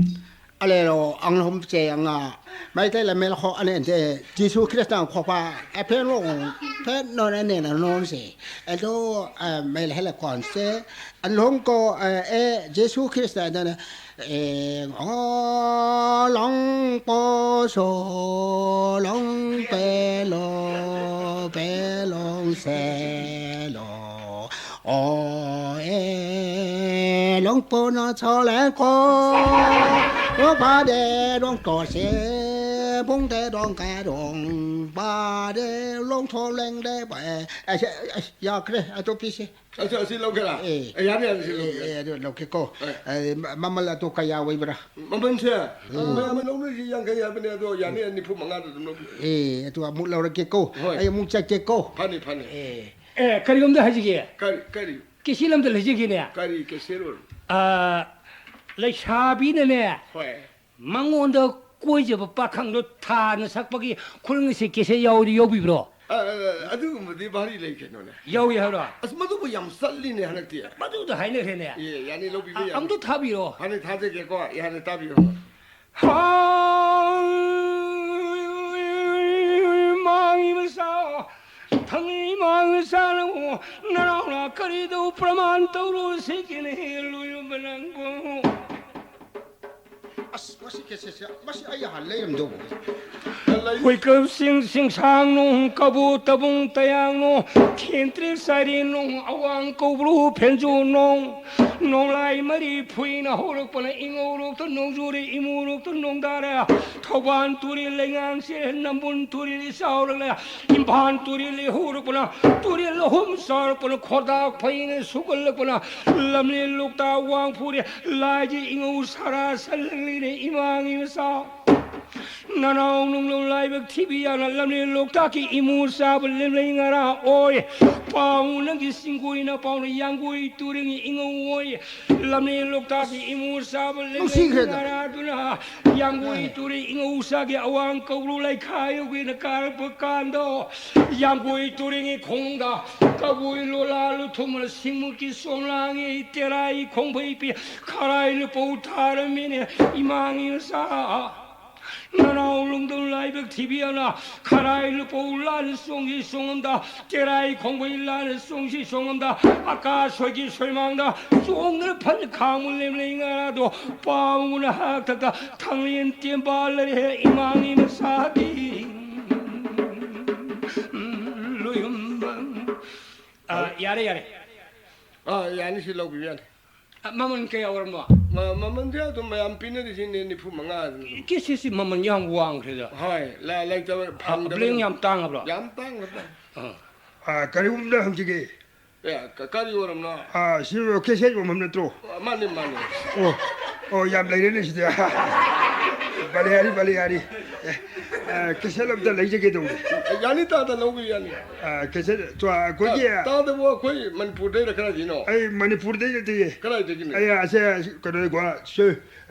ꯑꯂꯦꯂꯣ, ꯑꯪ ꯍꯨꯝ ꯆꯦ ꯑꯉꯥ, ꯃꯩꯇꯩ ꯂꯝꯃꯦꯜ ꯍꯣ ꯑꯅꯦ ꯗꯦ, ꯖꯤꯁꯨ ꯈ꯭ꯔꯤꯁꯇ ꯈꯣꯄꯥ, ꯑꯦ ꯐꯦ ꯂꯣ, ꯐꯦ ꯅꯣ ꯅꯦ ꯅꯦ ꯅ ꯅꯣ ꯁꯦ, ꯑꯦ ꯗꯣ, ꯑꯦ ꯃꯦꯜ ꯍꯦ ꯂꯦ ꯀꯣꯟ ꯁꯦ, ꯑ ꯂꯣꯡ ꯀꯣ, ꯑꯦ, ꯑꯦ, ꯖꯤꯁꯨ ꯈ꯭ꯔꯤꯁꯇ ꯗ ꯅ, ꯑꯦ, ꯑꯣ ꯂꯣꯡ ꯄꯣ ꯁꯣ, ꯂꯣꯡ ꯄꯦ ꯂꯣ, ꯄꯦ ꯂꯣꯡ ꯁꯦ ꯂꯣ꯫ ꯑꯣ ꯑꯦ ꯂꯣꯡ ꯄꯣ ꯅ ꯆꯣ ꯂꯦ ꯀꯣ꯫ ꯔꯣ ꯄꯥ ꯗꯦ ꯔꯣꯡ ꯇꯣ ꯁꯦ ꯄꯨꯡ ꯇꯦ ꯔꯣꯡ ꯀꯥ ꯔꯣꯡ ꯄꯥ ꯗꯦ ꯂꯣꯡ ꯊꯣ ꯂꯦꯡ ꯗꯦ ꯄꯥ ꯑꯦ꯫ ꯑꯁ, ꯑꯁ, ꯌꯥꯈ꯭ꯔꯦ, ꯑꯇꯣꯞꯄꯤꯁꯦ꯫ ꯑꯁꯤ, ꯑꯁꯤ ꯂꯧꯒꯦꯔꯥ? ꯑꯦ꯫ ꯑꯦ, ꯌꯥꯅꯤ, ꯌꯥꯅꯤ, ꯁꯤ ꯂꯧꯒꯦ꯫ ꯑꯦ, ꯑꯗꯨ ꯂꯧꯒꯦꯀꯣ꯫ ꯍꯣꯏ꯫ ꯑꯦ, ꯃ-, ꯃꯃꯜ ꯑꯗꯨ ꯀꯌꯥ ꯑꯣꯏꯕ꯭ꯔꯥ? ꯃꯃꯜꯁꯦ? ꯎꯝ꯫ ꯃꯌꯥꯝꯅ ꯂꯧꯅꯔꯤꯁꯦ ꯌꯥꯡꯈꯩ ꯍꯥꯏꯕꯅꯦ, ꯑꯗꯣ ꯌꯥꯅꯤ, ꯅꯤꯐꯨ ꯃꯉꯥꯗ ꯑꯗꯨꯝ ꯂꯧꯒꯦ꯫ ꯑꯦ, ꯑꯗꯨ ꯑꯃꯨꯛ ꯂꯧꯔꯒꯦꯀꯣ꯫ ꯍꯣꯏ꯫ ꯑꯩ ꯑꯃꯨꯛ ꯆꯠꯀꯦꯀꯣ꯫ ꯐꯅꯤ, ꯐꯅꯤ꯫ ꯑꯦ꯫ ꯑꯦ, ꯀꯔꯤꯒꯨꯝꯗ ꯍꯥꯏꯖꯒꯦ? ꯀꯔꯤ, ꯀꯔꯤ? ꯀꯦꯁꯦꯠ ꯑꯝꯇ ꯂꯩꯖꯒꯦꯅꯦ꯫ ꯀꯔꯤ ꯀꯦꯁꯦꯠ ꯑꯣꯏꯔꯣ? ꯑꯥ, ꯂꯩꯁꯥꯕꯤꯅꯅꯦ, ꯍꯣꯏ꯫ ꯃꯉꯣꯟꯗ ꯀꯣꯏꯖꯕ ꯄꯥꯈꯪꯗꯣ ꯊꯥꯅ ꯁꯛꯄꯒꯤ ꯈꯨꯔꯪ ꯏꯁꯩ ꯀꯦꯁꯦꯠ ꯌꯥꯎꯔꯗꯤ ꯌꯥꯎꯕꯤꯕ꯭ꯔꯣ? ꯑ, ꯑ, ꯑꯗꯨꯒꯨꯝꯕꯗꯤ ꯚꯥꯔꯤ ꯂꯩ ꯀꯩꯅꯣꯅꯦ꯫ ꯌꯥꯎꯏ ꯍꯥꯏꯔꯣ? ꯑꯁ, ꯃꯗꯨꯕꯨ ꯌꯥꯝ ꯆꯠꯂꯤꯅꯦ ꯍꯟꯗꯛꯇꯤ꯫ ꯃꯗꯨꯗ ꯍꯥꯏꯅꯈ꯭ꯔꯦꯅꯦ꯫ ꯑꯦ, ꯌꯥꯅꯤ, ꯂꯧꯕꯤꯕ ꯑ, ꯌꯥꯅꯤ꯫ ꯑꯝꯇ ꯊꯥꯕꯤꯔꯣ꯫ ꯐꯅꯤ, ꯊꯥꯖꯒꯦꯀꯣ꯫ ꯌꯥꯅꯤ, ꯇꯥꯕꯤꯌꯨ꯫ ꯃꯥꯡꯉꯤꯕ ꯁꯥ, ꯊꯪꯉꯤ ꯃꯥꯡꯉꯤꯕ ꯁꯥ ꯅꯪꯕꯨ ꯅꯅꯥꯎꯅ ꯀꯔꯤꯗꯧ ꯄ꯭ꯔꯃꯥꯟ ꯇꯧꯔꯨ ꯁꯤꯒꯤꯅꯤ ꯂꯣꯏꯔꯕ ꯅꯪꯕꯨ꯫ ꯑꯁ, ꯃꯁꯤ ꯀꯦꯁꯦꯠꯁꯦ, ꯃꯁꯤ ꯑꯩ ꯍꯥꯟꯅ ꯂꯩꯔꯝꯗꯧꯕ꯫ ꯍꯨꯏꯀꯞꯁꯤꯡ ꯁꯤꯡꯁꯥꯡ ꯅꯨꯡ, ꯀꯕꯨ ꯇꯕꯨꯡ ꯇꯌꯥꯡ ꯅꯨꯡ, ꯈꯦꯟꯇ꯭ꯔꯤꯛ ꯆꯥꯏꯔꯦꯟ ꯅꯨꯡ, ꯑꯋꯥꯡ ꯀꯧꯕ꯭ꯔꯨ ꯐꯦꯟꯖꯨ ꯅꯨꯡ, ꯅꯣꯡꯂꯥꯏ ꯃꯔꯤ ꯐꯨꯏꯅ ꯍꯧꯔꯛꯄꯅ ꯏꯉꯧꯔꯣꯛꯇ ꯅꯣꯡꯖꯨꯔꯦ, ꯏꯃꯨꯔꯣꯛꯇ ꯅꯣꯡꯗꯥꯔꯦ, ꯊꯧꯕꯥꯜ ꯇꯨꯔꯦꯜ ꯂꯩꯉꯥꯡ ꯆꯦꯜꯂꯦ, ꯅꯝꯕꯨꯜ ꯇꯨꯔꯦꯜ ꯆꯥꯎꯔꯛꯂꯦ, ꯏꯝꯐꯥꯜ ꯇꯨꯔꯦꯜ ꯍꯧꯔꯛꯄꯅ, ꯇꯨꯔꯦꯜ ꯑꯍꯨꯝ ꯆꯥꯎꯔꯛꯄꯅ, ꯈꯣꯔꯗꯥꯛ ꯐꯩꯅ ꯁꯨꯒꯠꯂꯛꯄꯅ, ꯂꯝꯂꯦꯟ ꯂꯣꯛꯇꯥꯛ ꯋꯥꯡ ꯐꯨꯔꯦ, ꯂꯥꯏꯒꯤ ꯏꯉꯧ ꯁꯥꯔꯥ ꯁꯜꯂꯛꯂꯤꯅꯦ ꯏꯃꯥꯒꯤ ꯃꯆꯥ꯫ ꯅꯅꯥꯎ ꯅꯨꯡꯂꯧ ꯂꯥꯏꯕꯛ ꯊꯤꯕꯤ ꯌꯥꯅ ꯂꯝꯂꯦꯟ ꯂꯣꯛꯇꯥꯛꯀꯤ ꯏꯃꯨ ꯆꯥꯕ ꯂꯦꯝꯂꯩ ꯉꯔꯥ ꯑꯣꯏ꯫ ꯄꯥꯎ ꯅꯪꯒꯤ ꯆꯤꯡꯒꯣꯏꯅ ꯄꯥꯎꯅ ꯌꯥꯡꯒꯣꯏ ꯇꯨꯔꯦꯟꯒꯤ ꯏꯉꯧ ꯑꯣꯏ꯫ ꯂꯝꯂꯦꯟ ꯂꯣꯛꯇꯥꯛꯀꯤ ꯏꯃꯨ ꯆꯥꯕ ꯂꯦꯝꯂꯩ ꯅꯨꯡꯁꯤꯈ꯭ꯔꯦꯗ꯫ ꯉꯔꯥꯗꯨꯅ ꯌꯥꯡꯒꯣꯏ ꯇꯨꯔꯦꯟ ꯏꯉꯧ ꯆꯥꯒꯤ ꯑꯋꯥꯡ ꯀꯧꯕ꯭ꯔꯨ ꯂꯩꯈꯥꯏ ꯌꯧꯒꯦꯅ ꯀꯥꯔꯛꯄ ꯀꯥꯟꯗꯣ, ꯌꯥꯡꯒꯣꯏ ꯇꯨꯔꯦꯟꯒꯤ ꯈꯣꯡꯗ ꯀꯕꯨꯏ ꯂꯣꯂꯥ ꯂꯨꯊꯨꯝꯅ ꯁꯤꯡꯃꯨꯠꯀꯤ ꯆꯣꯝꯂꯥꯡꯉꯤ ꯇꯦꯔꯥꯏ ꯈꯣꯡꯕꯩ ꯄꯤ ꯈꯔꯥꯏ ꯂꯨꯄꯧ ꯊꯥꯔꯝꯃꯤꯅꯦ ꯏꯃꯥꯒꯤ ꯃꯆꯥ꯫ ꯅꯅꯥꯎ ꯂꯣꯡꯗꯣꯡ ꯂꯥꯏꯕꯛ ꯊꯤꯕꯤ ꯑꯅ ꯈꯔꯥꯏ ꯂꯨꯄꯧ ꯂꯥꯟꯅ ꯆꯣꯡꯁꯤ ꯆꯣꯡꯉꯝꯗ, ꯇꯦꯔꯥꯏ ꯈꯣꯡꯕꯩ ꯂꯥꯟꯅ ꯆꯣꯡꯁꯤ ꯆꯣꯡꯉꯝꯗ, ꯑꯀꯥ ꯁꯣꯏꯒꯤ ꯁꯣꯏꯃꯥꯡꯗ ꯆꯣꯡꯗꯅ ꯐꯅ ꯈꯥꯡꯕ ꯂꯦꯝꯂꯩ ꯉꯔꯥꯗꯣ ꯄꯥꯎꯅ ꯍꯥꯛꯊꯛꯇ ꯊꯥꯡꯂꯦꯟ ꯇꯦꯝꯕꯥꯜ ꯂꯩꯔꯦ ꯏꯃꯥꯒꯤ ꯃꯆꯥꯗꯤ꯫ ꯂꯣꯏꯌꯨꯝꯕ꯫ ꯑ, ꯌꯥꯔꯦ, ꯌꯥꯔꯦ꯫ ꯑ, ꯌꯥꯅꯤ, ꯁꯤ ꯂꯧꯕꯤꯕ ꯌꯥꯅꯤ꯫ ꯑ, ꯃꯃꯜ ꯀꯌꯥ ꯑꯣꯏꯔꯝꯕ? ꯃ-, ꯃꯃꯜꯁꯦ ꯑꯗꯨꯝ ꯃꯌꯥꯝ ꯄꯤꯅꯔꯤꯁꯤꯅꯦ, ꯅꯤꯐꯨ ꯃꯉꯥ ꯑꯗꯨꯝ꯫ ꯀꯦ ꯁꯤ ꯁꯤ ꯃꯃꯜ ꯌꯥꯝ ꯋꯥꯡꯈ꯭ꯔꯦꯗ꯫ ꯍꯣꯏ, ꯂ-, ꯂꯩꯇꯕ, ꯑ, ꯐꯪꯗꯕ ꯕ꯭ꯂꯦꯡ ꯑꯗꯨꯝ꯫ ꯌꯥꯝ ꯇꯥꯡꯉꯕ꯭ꯔꯣ? ꯌꯥꯝ ꯇꯥꯡꯈ꯭ꯔꯦꯗ꯫ ꯑ꯫ ꯑ, ꯀꯔꯤꯒꯨꯝꯕꯗ ꯍꯪꯖꯒꯦ꯫ ꯑꯦ, ꯀ-, ꯀꯔꯤ ꯑꯣꯏꯔꯝꯅꯣ? ꯑ, ꯁꯤ ꯀꯦꯁꯦꯠ ꯌꯣꯟꯐꯝ ꯅꯠꯇ꯭ꯔꯣ? ꯑ, ꯃꯥꯅꯤ, ꯃꯥꯅꯤ꯫ ꯑꯣ, ꯑꯣ, ꯌꯥꯝ ꯂꯩꯔꯦꯅꯦ ꯁꯤꯗꯤ꯫ ꯕꯥꯂꯤꯍꯥꯔꯤ, ꯕꯥꯂꯤꯍꯥꯔꯤ꯫ ꯑꯦ, ꯑ, ꯀꯦꯁꯦꯠ ꯑꯝꯇ ꯂꯩꯖꯒꯦ ꯇꯧꯅꯤ꯫ ꯌꯥꯅꯤ, ꯇꯥꯗ ꯂꯧꯕ ꯌꯥꯅꯤ꯫ ꯑ, ꯀꯦꯁꯦꯠ, ꯇꯣ, ꯑꯩꯈꯣꯏꯒꯤ ꯇꯥ-, ꯇꯥꯗꯕꯨ ꯑꯩꯈꯣꯏ ꯃꯅꯤꯄꯨꯔꯗꯩꯔ ꯀꯗꯥꯏꯗꯩꯅꯣ? ꯑꯩ ꯃꯅꯤꯄꯨꯔꯗꯩ ꯅꯠꯇꯤꯌꯦ꯫ ꯀꯗꯥꯏꯗꯒꯤꯅꯣ? ꯑꯩ ꯑꯁꯦ ꯀꯩꯅꯣ, ꯒꯣ-, ꯁꯦ,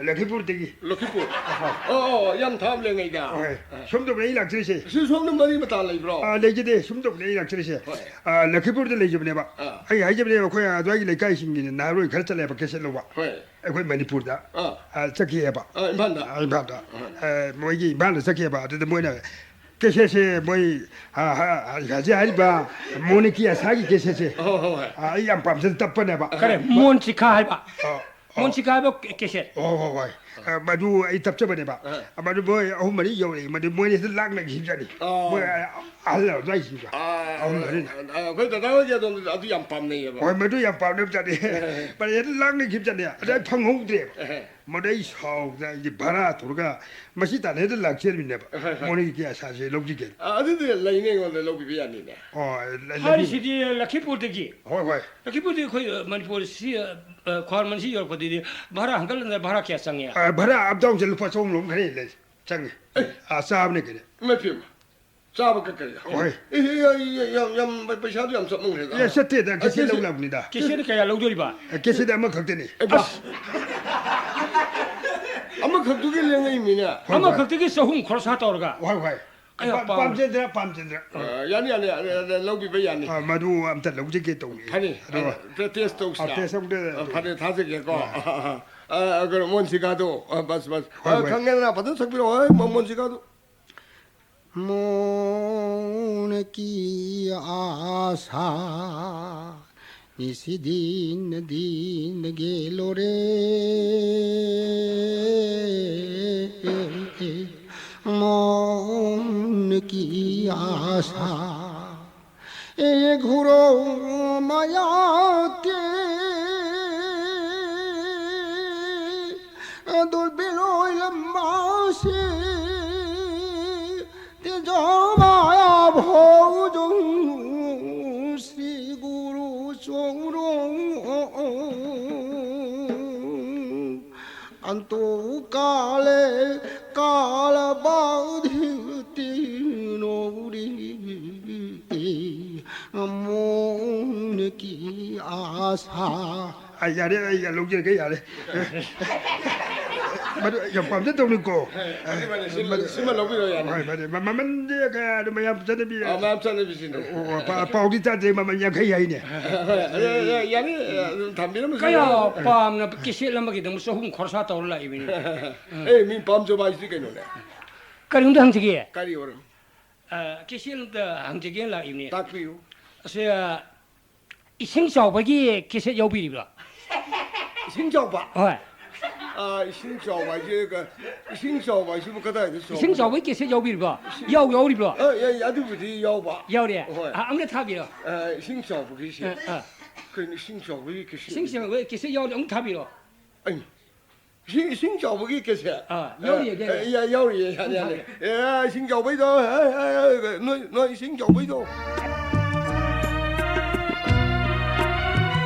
ꯂꯈꯤꯄꯨꯔꯗꯒꯤ꯫ ꯂꯈꯤꯄꯨꯔ? ꯑꯍꯣꯏ꯫ ꯑꯣ, ꯑꯣ, ꯌꯥꯝ ꯊꯥꯞꯂꯦ ꯉꯩꯗ꯫ ꯍꯣꯏ꯫ ꯑ꯫ ꯁꯣꯝꯗꯕꯨꯅꯦ ꯑꯩ ꯂꯥꯛꯆꯔꯤꯁꯦ꯫ ꯁꯤ ꯁꯣꯝꯗ ꯃꯔꯤ ꯃꯇꯥ ꯂꯩꯕ꯭ꯔꯣ? ꯑ, ꯂꯩꯖꯗꯦ, ꯁꯣꯝꯗꯕꯨꯅꯦ ꯑꯩ ꯂꯥꯛꯆꯔꯤꯁꯦ꯫ ꯍꯣꯏ꯫ ꯑ, ꯂꯈꯤꯄꯨꯔꯗ ꯂꯩꯖꯕꯅꯦꯕ꯫ ꯑ꯫ ꯑꯩ ꯍꯥꯏꯖꯕꯅꯦꯕ, ꯑꯩꯈꯣꯏ ꯑꯗ꯭ꯋꯥꯏꯒꯤ ꯂꯩꯀꯥꯏꯁꯤꯡꯒꯤ ꯅꯍꯥꯔꯣꯜ ꯈꯔ ꯆꯠꯂꯦꯕ ꯀꯦꯁꯦꯠ ꯂꯧꯕ꯫ ꯍꯣꯏ꯫ ꯑꯩꯈꯣꯏ ꯃꯅꯤꯄꯨꯔꯗ, ꯑꯥ꯫ ꯑ, ꯆꯠꯈꯤꯑꯕ꯫ ꯑꯥ, ꯏꯝꯐꯥꯜꯗ? ꯑ, ꯏꯝꯐꯥꯜꯗ꯫ ꯑꯥ꯫ ꯑ, ꯃꯣꯏꯒꯤ ꯏꯝꯐꯥꯜꯗ ꯆꯠꯈꯤꯑꯕ꯫ ꯑꯗꯨꯗ ꯃꯣꯏꯅ ꯀꯦꯁꯦꯠꯁꯦ ꯃꯣꯏ, ꯑ, ꯑ, ꯍꯧꯖꯤꯛ ꯍꯥꯏꯔꯤꯕ ꯃꯣꯅꯤꯀꯤ ꯑꯁꯥꯒꯤ ꯀꯦꯁꯦꯠꯁꯦ, ꯍꯣꯏ, ꯍꯣꯏ, ꯍꯣꯏ꯫ ꯑ, ꯑꯩ ꯌꯥꯝ ꯄꯥꯝꯖꯅ ꯇꯞꯄꯅꯦꯕ꯫ ꯀꯔꯤ? ꯃꯣꯟ ꯁꯤꯈꯥ ꯍꯥꯏꯕ? ꯑ, ꯑ꯫ ꯃꯣꯟ ꯁꯤꯈꯥ ꯍꯥꯏꯕ ꯀꯦ-, ꯀꯦꯁꯦꯠ? ꯍꯣꯏ, ꯍꯣꯏ, ꯍꯣꯏ꯫ ꯑ, ꯃꯗꯨ ꯑꯩ ꯇꯞꯆꯕꯅꯦꯕ꯫ ꯑ꯫ ꯑ, ꯃꯗꯨ ꯃꯣꯏ ꯑꯍꯨꯝ ꯃꯔꯤ ꯌꯧꯔꯛꯏ꯫ ꯃꯗꯨ ꯃꯣꯏ ꯑꯅꯤꯁꯤ ꯂꯥꯡꯅꯈꯤꯕꯖꯥꯠꯅꯤ꯫ ꯑ꯫ ꯃꯣꯏ, ꯑ, ꯑꯍꯜ ꯑꯗꯨꯋꯥꯏꯁꯤꯡꯗꯣ꯫ ꯑ, ꯑꯍꯨꯝ ꯃꯔꯤꯅ꯫ ꯑ, ꯑꯩꯈꯣꯏ ꯗꯗꯥ ꯍꯣꯏꯒꯤ ꯑꯗꯣꯝꯗ ꯑꯗꯨ ꯌꯥꯝ ꯄꯥꯝꯅꯩꯌꯦꯕ꯫ ꯍꯣꯏ, ꯃꯗꯨ ꯌꯥꯝ ꯄꯥꯝꯅꯕꯖꯥꯠꯅꯤ꯫ ꯑꯦ꯫ ꯃꯗꯨ ꯍꯦꯛꯇ ꯂꯥꯡꯅꯈꯤꯕꯖꯥꯠꯅꯤ꯫ ꯑꯗ ꯑꯩ ꯐꯪꯍꯧꯗ꯭ꯔꯦꯕ꯫ ꯑꯦ꯫ ꯃꯗꯨ ꯑꯩ ꯁꯥꯎꯗꯅ ꯑꯩꯁꯦ ꯚꯔꯥ ꯇꯧꯔꯒ ꯃꯁꯤ ꯇꯥꯟꯅ ꯍꯦꯛꯇ ꯂꯥꯛꯆꯔꯃꯤꯅꯦꯕ꯫ ꯍꯣꯏ, ꯍꯣꯏ꯫ ꯃꯣꯔꯦꯒꯤ ꯀꯌꯥ ꯁꯥꯁꯦ ꯂꯧꯖꯒꯦ꯫ ꯑ, ꯑꯗꯨꯗꯤ ꯂꯩꯅꯤ, ꯑꯩꯉꯣꯟꯗ ꯂꯧꯕꯤꯕ ꯌꯥꯅꯤꯅꯦ꯫ ꯑꯣ, ꯂꯩ-, ꯂꯩꯕꯤꯌꯨ꯫ ꯍꯥꯏꯔꯤꯁꯤꯗꯤ ꯂꯈꯤꯄꯨꯔꯗꯒꯤ꯫ ꯍꯣꯏ, ꯍꯣꯏ꯫ ꯂꯈꯤꯄꯨꯔꯗꯒꯤ ꯑꯩꯈꯣꯏ, ꯑ, ꯃꯅꯤꯄꯨꯔꯁꯤ, ꯑ, ꯑ, ꯈ꯭ꯋꯥꯔꯃꯟꯁꯤ ꯌꯧꯔꯛꯄꯗꯗꯤ ꯚꯔꯥ ꯍꯟꯒꯠ ꯍꯟꯗ ꯚꯔꯥ ꯀꯌꯥ ꯆꯪꯉꯦ? ꯑ, ꯚꯔꯥ up down ꯁꯦ ꯂꯨꯄꯥ ꯆꯍꯨꯝ ꯂꯣꯝ ꯈꯔ ꯍꯦꯜꯂꯦ ꯆꯪꯉꯦ꯫ ꯑꯦ꯫ ꯑ, ꯆꯥꯕꯅꯦ ꯀꯩꯅꯣ꯫ ꯏꯃꯥꯏ ꯄꯦꯝꯃ꯫ ꯆꯥꯕ ꯀꯛꯀꯅꯤ꯫ ꯍꯣꯏ꯫ ꯑꯦ, ꯑꯦ, ꯑꯦ, ꯌꯥꯝ, ꯌꯥꯝ, ꯄꯩꯁꯥꯗꯨ ꯌꯥꯝ ꯆꯠꯃꯟꯈ꯭ꯔꯦꯗ꯫ ꯑꯦ, ꯆꯠꯇꯦꯗ, ꯑ, ꯀꯦꯁꯦꯠ ꯀꯦꯁꯦꯠ, ꯂꯧ ꯂꯥꯛꯄꯅꯤꯗ꯫ ꯀꯦꯁꯦꯠ ꯀꯌꯥ ꯂꯧꯗꯣꯔꯤꯕ? ꯑꯦ, ꯀꯦꯁꯦꯠ ꯑꯃꯈꯛꯇꯅꯤ꯫ ꯑꯦ, ꯕꯥ꯫ ꯑꯃꯈꯛꯇꯨꯒꯤ ꯂꯦꯡꯉꯛꯏꯃꯤꯅꯦ꯫ ꯍꯣꯏ, ꯍꯣꯏ꯫ ꯑꯃꯈꯛꯇꯒꯤ ꯆꯍꯨꯝ ꯈꯣꯔꯁꯥ ꯇꯧꯔꯒ꯫ ꯍꯣꯏ, ꯍꯣꯏ꯫ ꯑꯩ ꯄꯥꯝ-, ꯑꯄꯥꯝꯕ꯫ ꯄꯥꯝꯖꯗ꯭ꯔꯥ, ꯄꯥꯝꯖꯗ꯭ꯔꯥ? ꯑ, ꯌꯥꯅꯤ, ꯌꯥꯅꯤ, ꯌꯥꯅꯤ, ꯌꯥꯅꯤ, ꯂꯧꯕꯤꯕ ꯌꯥꯅꯤ꯫ ꯑ, ꯃꯗꯨ ꯑꯝꯇ ꯂꯧꯖꯒꯦ ꯇꯧꯅꯤ꯫ ꯐꯅꯤ, ꯑꯗꯣ, ꯑ, ꯇꯦ-, ꯇꯦꯁ ꯇꯧꯁꯤꯔꯥ? ꯑ, ꯇꯦꯁ ꯑꯝꯇ ꯑ, ꯇꯧ-, ꯐꯅꯤ, ꯊꯥꯖꯒꯦꯀꯣ꯫ ꯑ꯫ ꯑ, ꯀꯩꯅꯣ, ꯃꯣꯟꯁꯤꯀꯥꯗꯣ꯫ ꯑ, ꯕꯁ, ꯕꯁ꯫ ꯍꯣꯏ, ꯑ, ꯍꯣꯏ꯫ ꯈꯪꯉꯦꯗꯅ, ꯐꯖꯅ ꯁꯛꯄꯤꯔꯛꯑꯣ, ꯍꯦ, ꯃꯣ-, ꯃꯣꯟꯁꯤꯀꯥꯗꯣ꯫ ꯃꯣꯟꯀꯤ ꯑꯥꯁꯥ ꯅꯤꯁꯤ ꯗꯤꯟ ꯗꯤꯟ ꯒꯦꯂꯣ ꯔꯦ꯫ ꯃꯣꯟꯀꯤ ꯑꯥꯁꯥ ꯑꯦ ꯘꯨꯔꯣ ꯃꯌꯥ ꯀꯦ ꯗꯨꯔꯕꯤꯜ ꯑꯣꯏꯂꯝꯕꯥꯁꯦ ꯇꯦꯖꯣ ꯃꯥꯌꯥ ꯚꯧꯖꯣ ꯁ꯭ꯔꯤ ꯒꯨꯔꯨ ꯆꯣꯡꯔꯣ अंतो काले काल बाधित नोरी मोन की आशा꯫ ꯑꯩ ꯌꯥꯔꯦ, ꯑꯩ ꯂꯧꯖꯔꯒꯦ, ꯌꯥꯔꯦ꯫ ꯃꯗꯨ ꯌꯥꯝ ꯄꯥꯝꯖꯗꯧꯅꯤꯀꯣ꯫ ꯃꯥꯅꯦ, ꯃꯥꯅꯦ, ꯁꯤꯃ, ꯃꯗꯨ, ꯁꯤꯃ ꯂꯧꯕꯤꯔꯣ, ꯌꯥꯅꯤ꯫ ꯍꯣꯏ, ꯃꯥꯅꯦ, ꯃ-, ꯃꯃꯟꯗꯤ ꯀꯌꯥꯅꯣ, ꯃꯌꯥꯝ ꯆꯠꯅꯕꯤ? ꯑ, ꯃꯌꯥꯝ ꯆꯠꯅꯕꯤꯁꯤꯅꯦ꯫ ꯑꯣ, ꯄꯥ-, ꯄꯥꯎꯗꯤ ꯇꯥꯗꯦ, ꯃꯃꯜ ꯌꯥꯡꯈꯩ ꯍꯥꯏꯅꯦ꯫ ꯍꯣꯏ, ꯌꯥ-, ꯌꯥ-, ꯌꯥꯅꯤ, ꯑꯗꯨꯝ ꯊꯝꯕꯤꯔꯝꯃꯁꯨ ꯀꯌꯥ ꯌꯥꯅꯤ꯫ ꯄꯥꯝꯅ ꯀꯦꯁꯦꯠ ꯑꯃꯒꯤꯗꯃꯛ ꯆꯍꯨꯝ ꯈꯣꯔꯁꯥ ꯇꯧꯔ ꯂꯥꯛꯏꯕꯅꯤ꯫ ꯑꯦ, ꯃꯤ ꯄꯥꯝꯖꯕ ꯍꯥꯏꯁꯤꯗꯤ ꯀꯩꯅꯣꯅꯦ꯫ ꯀꯔꯤꯝꯇ ꯍꯪꯖꯒꯦ? ꯀꯔꯤ ꯑꯣꯏꯔꯝ? ꯑ, ꯀꯦꯁꯦꯠ ꯑꯝꯇ ꯍꯪꯖꯒꯦꯅ ꯂꯥꯛꯏꯕꯅꯤ꯫ ꯇꯥꯛꯄꯤꯌꯨ꯫ ꯑꯁꯦ, ꯑ, ꯏꯁꯤꯡ ꯆꯥꯎꯕꯒꯤ ꯀꯦꯁꯦꯠ ꯌꯥꯎꯕꯤꯔꯤꯕ꯭ꯔꯣ? ꯏꯁꯤꯡ ꯆꯥꯎꯕ? ꯍꯣꯏ꯫ ꯑ, ꯏꯁꯤꯡ ꯆꯥꯎꯕ ꯍꯥꯏꯁꯦ ꯀ-, ꯏꯁꯤꯡ ꯆꯥꯎꯕ ꯍꯥꯏꯁꯤꯕꯨ ꯀꯗꯥꯏꯗ ꯆꯥꯎꯕ? ꯏꯁꯤꯡ ꯆꯥꯎꯕꯒꯤ ꯀꯦꯁꯦꯠ ꯌꯥꯎꯕꯤꯔꯤꯕ꯭ꯔꯣ? ꯏꯁꯤꯡ ꯌꯥꯎ-, ꯌꯥꯎꯔꯤꯕ꯭ꯔꯣ? ꯑ, ꯌꯥ-, ꯑꯗꯨꯕꯨꯗꯤ ꯌꯥꯎꯕ꯫ ꯌꯥꯎꯔꯦ? ꯍꯣꯏ꯫ ꯑ, ꯑꯝꯇ ꯊꯥꯕꯤꯔꯣ꯫ ꯑ, ꯏꯁꯤꯡ ꯆꯥꯎꯕꯒꯤꯁꯦ꯫ ꯑ, ꯑ꯫ ꯀꯩꯅꯣ ꯏꯁꯤꯡ ꯆꯥꯎꯕꯒꯤ ꯀꯦꯁꯦꯠ? ꯏꯁꯤꯡ ꯆꯥꯎꯕꯒꯤ ꯀꯦꯁꯦꯠ ꯌꯥꯎꯔꯗꯤ ꯑꯃꯨꯛ ꯊꯥꯕꯤꯔꯣ꯫ ꯑꯩ ꯏꯁꯤꯡ, ꯏꯁꯤꯡ ꯆꯥꯎꯕꯒꯤ ꯀꯦꯁꯦꯠ? ꯑꯥ, ꯌꯥꯎꯔꯤꯌꯦ, ꯑ, ꯌꯥꯎꯔꯤꯌꯦ꯫ ꯑ, ꯌꯥ-, ꯌꯥꯎꯔꯤꯌꯦ, ꯌꯥꯅꯤ, ꯌꯥꯅꯤ꯫ ꯊꯥꯕꯤꯔꯣ꯫ ꯑꯦ, ꯏꯁꯤꯡ ꯆꯥꯎꯕꯩꯗꯣ, ꯑ, ꯑ, ꯑ, ꯅꯣꯏ, ꯅꯣꯏ ꯏꯁꯤꯡ ꯆꯥꯎꯕꯩꯗꯣ꯫